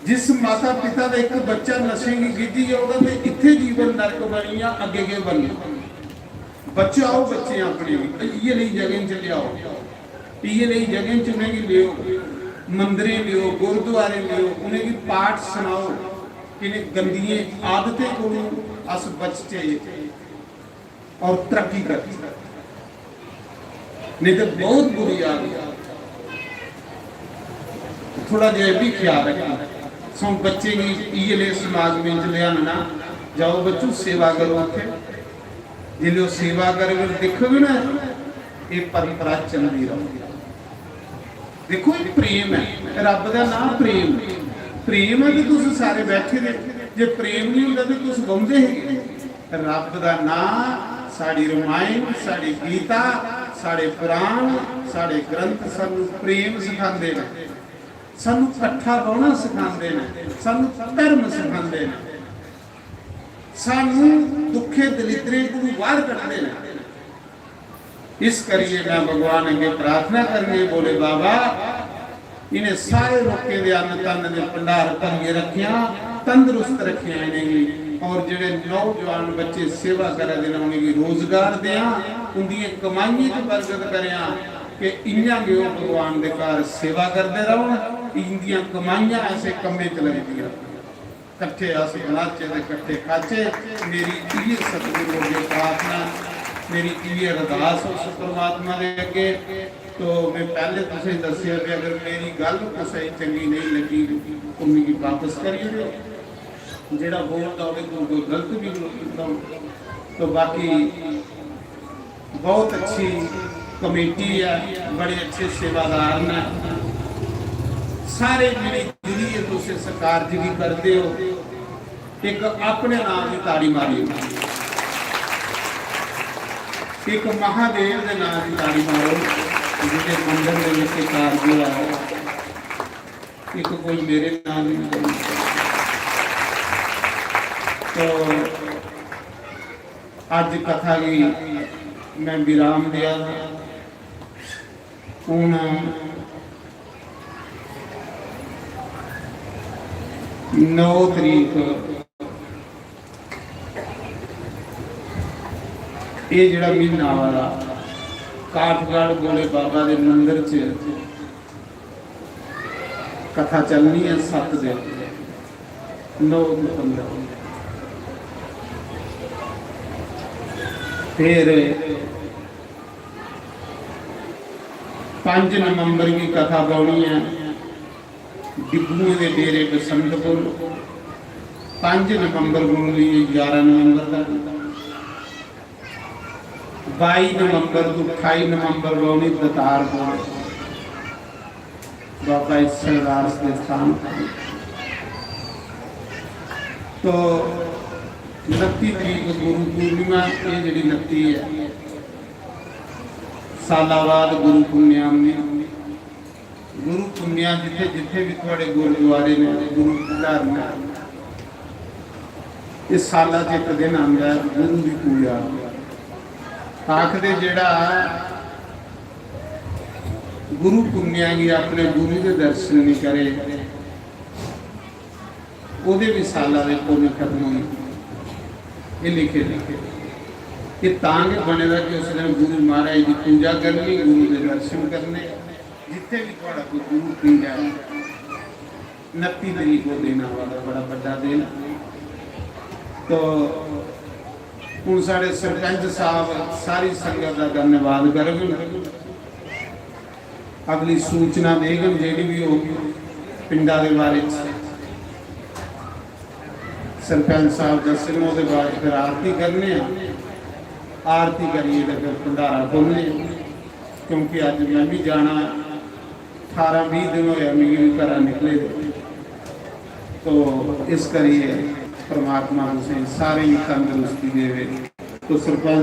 जिस माता पिता दा इक बच्चा नशे गी गिज्झी जा, ओह्दा ते इत्थै जीवन नरक बनी जा, अग्गें केह् बनना? बचाओ बच्चे अपने गी, इ'यै नेही जगहें च लेआओ, इ'यै नेही जगहें च उ'नेंगी लेओ, मंदरें लेओ, गुरुद्वारे लेओ, उ'नेंगी पाठ सनाओ। इ'नें गंदियें आदतें कोलूं अस बचचे और तरक्की करचै, नेईं ते बहुत बुरी हालत ऐ। थोड़ा जेहा भी ख्याल रखना। सो बच्चे गी इ'यै ले समागमें च लेआनना, जाओ बच्चू, सेवा करो उत्थै। जिसलै ओह् सेवा करग, दिक्खग ना, एह् परंपरा चलदी रौह्ग। दिक्खो, एह् प्रेम ऐ, रब्ब दा नांऽ प्रेम। प्रेम ऐ ते तुस सारे बैठे दे, जे प्रेम निं होंदा ते तुस बौंह्दे हे? रब्ब दा नांऽ, साढ़ी रमायण, साढ़ी गीता, साढ़े पुराण, साढ़े ग्रंथ सानू प्रेम सखांदे न, सानू कट्ठा बौह्ना सखांदे न, सानू धर्म सखांदे न, सानू दुखे दलिद्रें कोलू बाहर कड्ढदे न। इस करियै मैं भगवान अग्गें प्रार्थना करनी, भोले बाबा, इन्हें सारे लोकें दे अन्न तन्न दे भंडार भरियै रखेआं, तंदरुस्त रखेआं इ'नेंगी। और जेह्ड़े नौजवान बच्चे सेवा करा दे न, उ'नेंगी रोजगार देआं, उंदियें कमाइयें च बरकत करेआं, कि इ'यां गै ओह् भगवान दे घर सेवा करदे रौह्न, इंदियां कमाइयां ऐसे कम्में च लगदियां। कट्ठे अस बनाचै ते कट्ठे खाचै। मेरी इ'यै सतगुरु अग्गें प्रार्थना, मेरी इ'यै अरदास उस परमात्मा दे अग्गें। तो मैं पैह्ले तुसें दस्सेआ कि अगर मेरी गल्ल कुसै गी चंगी नेईं लग्गी तो मिगी वापस करी ओड़ेओ। जेह्ड़ा बोलदा ओह्दे कोल कोई गलत भी बोलदा हो। तो बाकी बहुत अच्छी कमेटी है, बड़े अच्छे सेवादार न, सारे मिली जि'यां तुस इस कारज गी करदे ओ, इक अपने नांऽ दी ताड़ी मारियो, इक महादेव दे नांऽ दी ताड़ी मारो, जिसदे मंदर दे विच एह् कारज होआ ऐ। इक कोई मेरे नांऽ दी भी करी। तो अज्ज कथा गी मैं विराम देआ। हून नौ तरीक, एह् जेह्ड़ा म्हीना आवा दा, काठगढ़ भोले बाबा दे मंदर च कथा चलनी ऐ सत्त दिन, नौ ते पंदरां। फिर पंज नवंबर गी कथा बौह्नी ऐ डिग्गुएं दे डेरे बसंतपुर। पंज नवंबर गी, ग्यारह नवंबर तक, बाई नवंबर तों अठाई नवंबर बौह्नी दतारपुर बाबा ईश्वर दास दे स्थान। तो उनत्ती तरीक गुरु पूर्णिमा, एह् जेह्ड़ी उनत्ती ऐ, साला बाद गुरु पुण्य औनी। गुरु पुण्य जित्थे जित्थे भी थुआढ़े गुरुद्वारे ने, गुरु घर ने, इस साला च इक दिन आंदा ऐ गुरु दी पूजा। आखदे जेह्ड़ा गुरु पुण्य गी अपने गुरु दे दर्शन नहीं करे, ओह्दे बी साला दे पुन्न खत्म होई जंदे। एह् लिखे दा। एह् तां गै बने दा कि उस दिन गुरु महाराज दी पूजा करनी, गुरु दे दर्शन करने। जित्थे बी थुआढ़ा कोई गुरु पिंड ऐ, उनत्ती तरीक को दिन आवा दा, बड़ा बड्डा दिन। तो हून साढ़े सरपंच साहब सारी संगत दा धन्यवाद करङन। अगली सूचना देङन जेह्ड़ी बी होग पिंडा दे बारे च। सरपंच साहब दस्सङन, ओह्दे बाद फिर आरती करने आं। आरती करियै ते फिर भंडारा खोलने आं, क्योंकि अज्ज मैं बी जाना, ठारां बीह् दिन होए मिगी बी घरा निकले दे। तो इस करियै परमात्मा तुसें सारें गी तंदरुस्ती देवे। तो सरपंच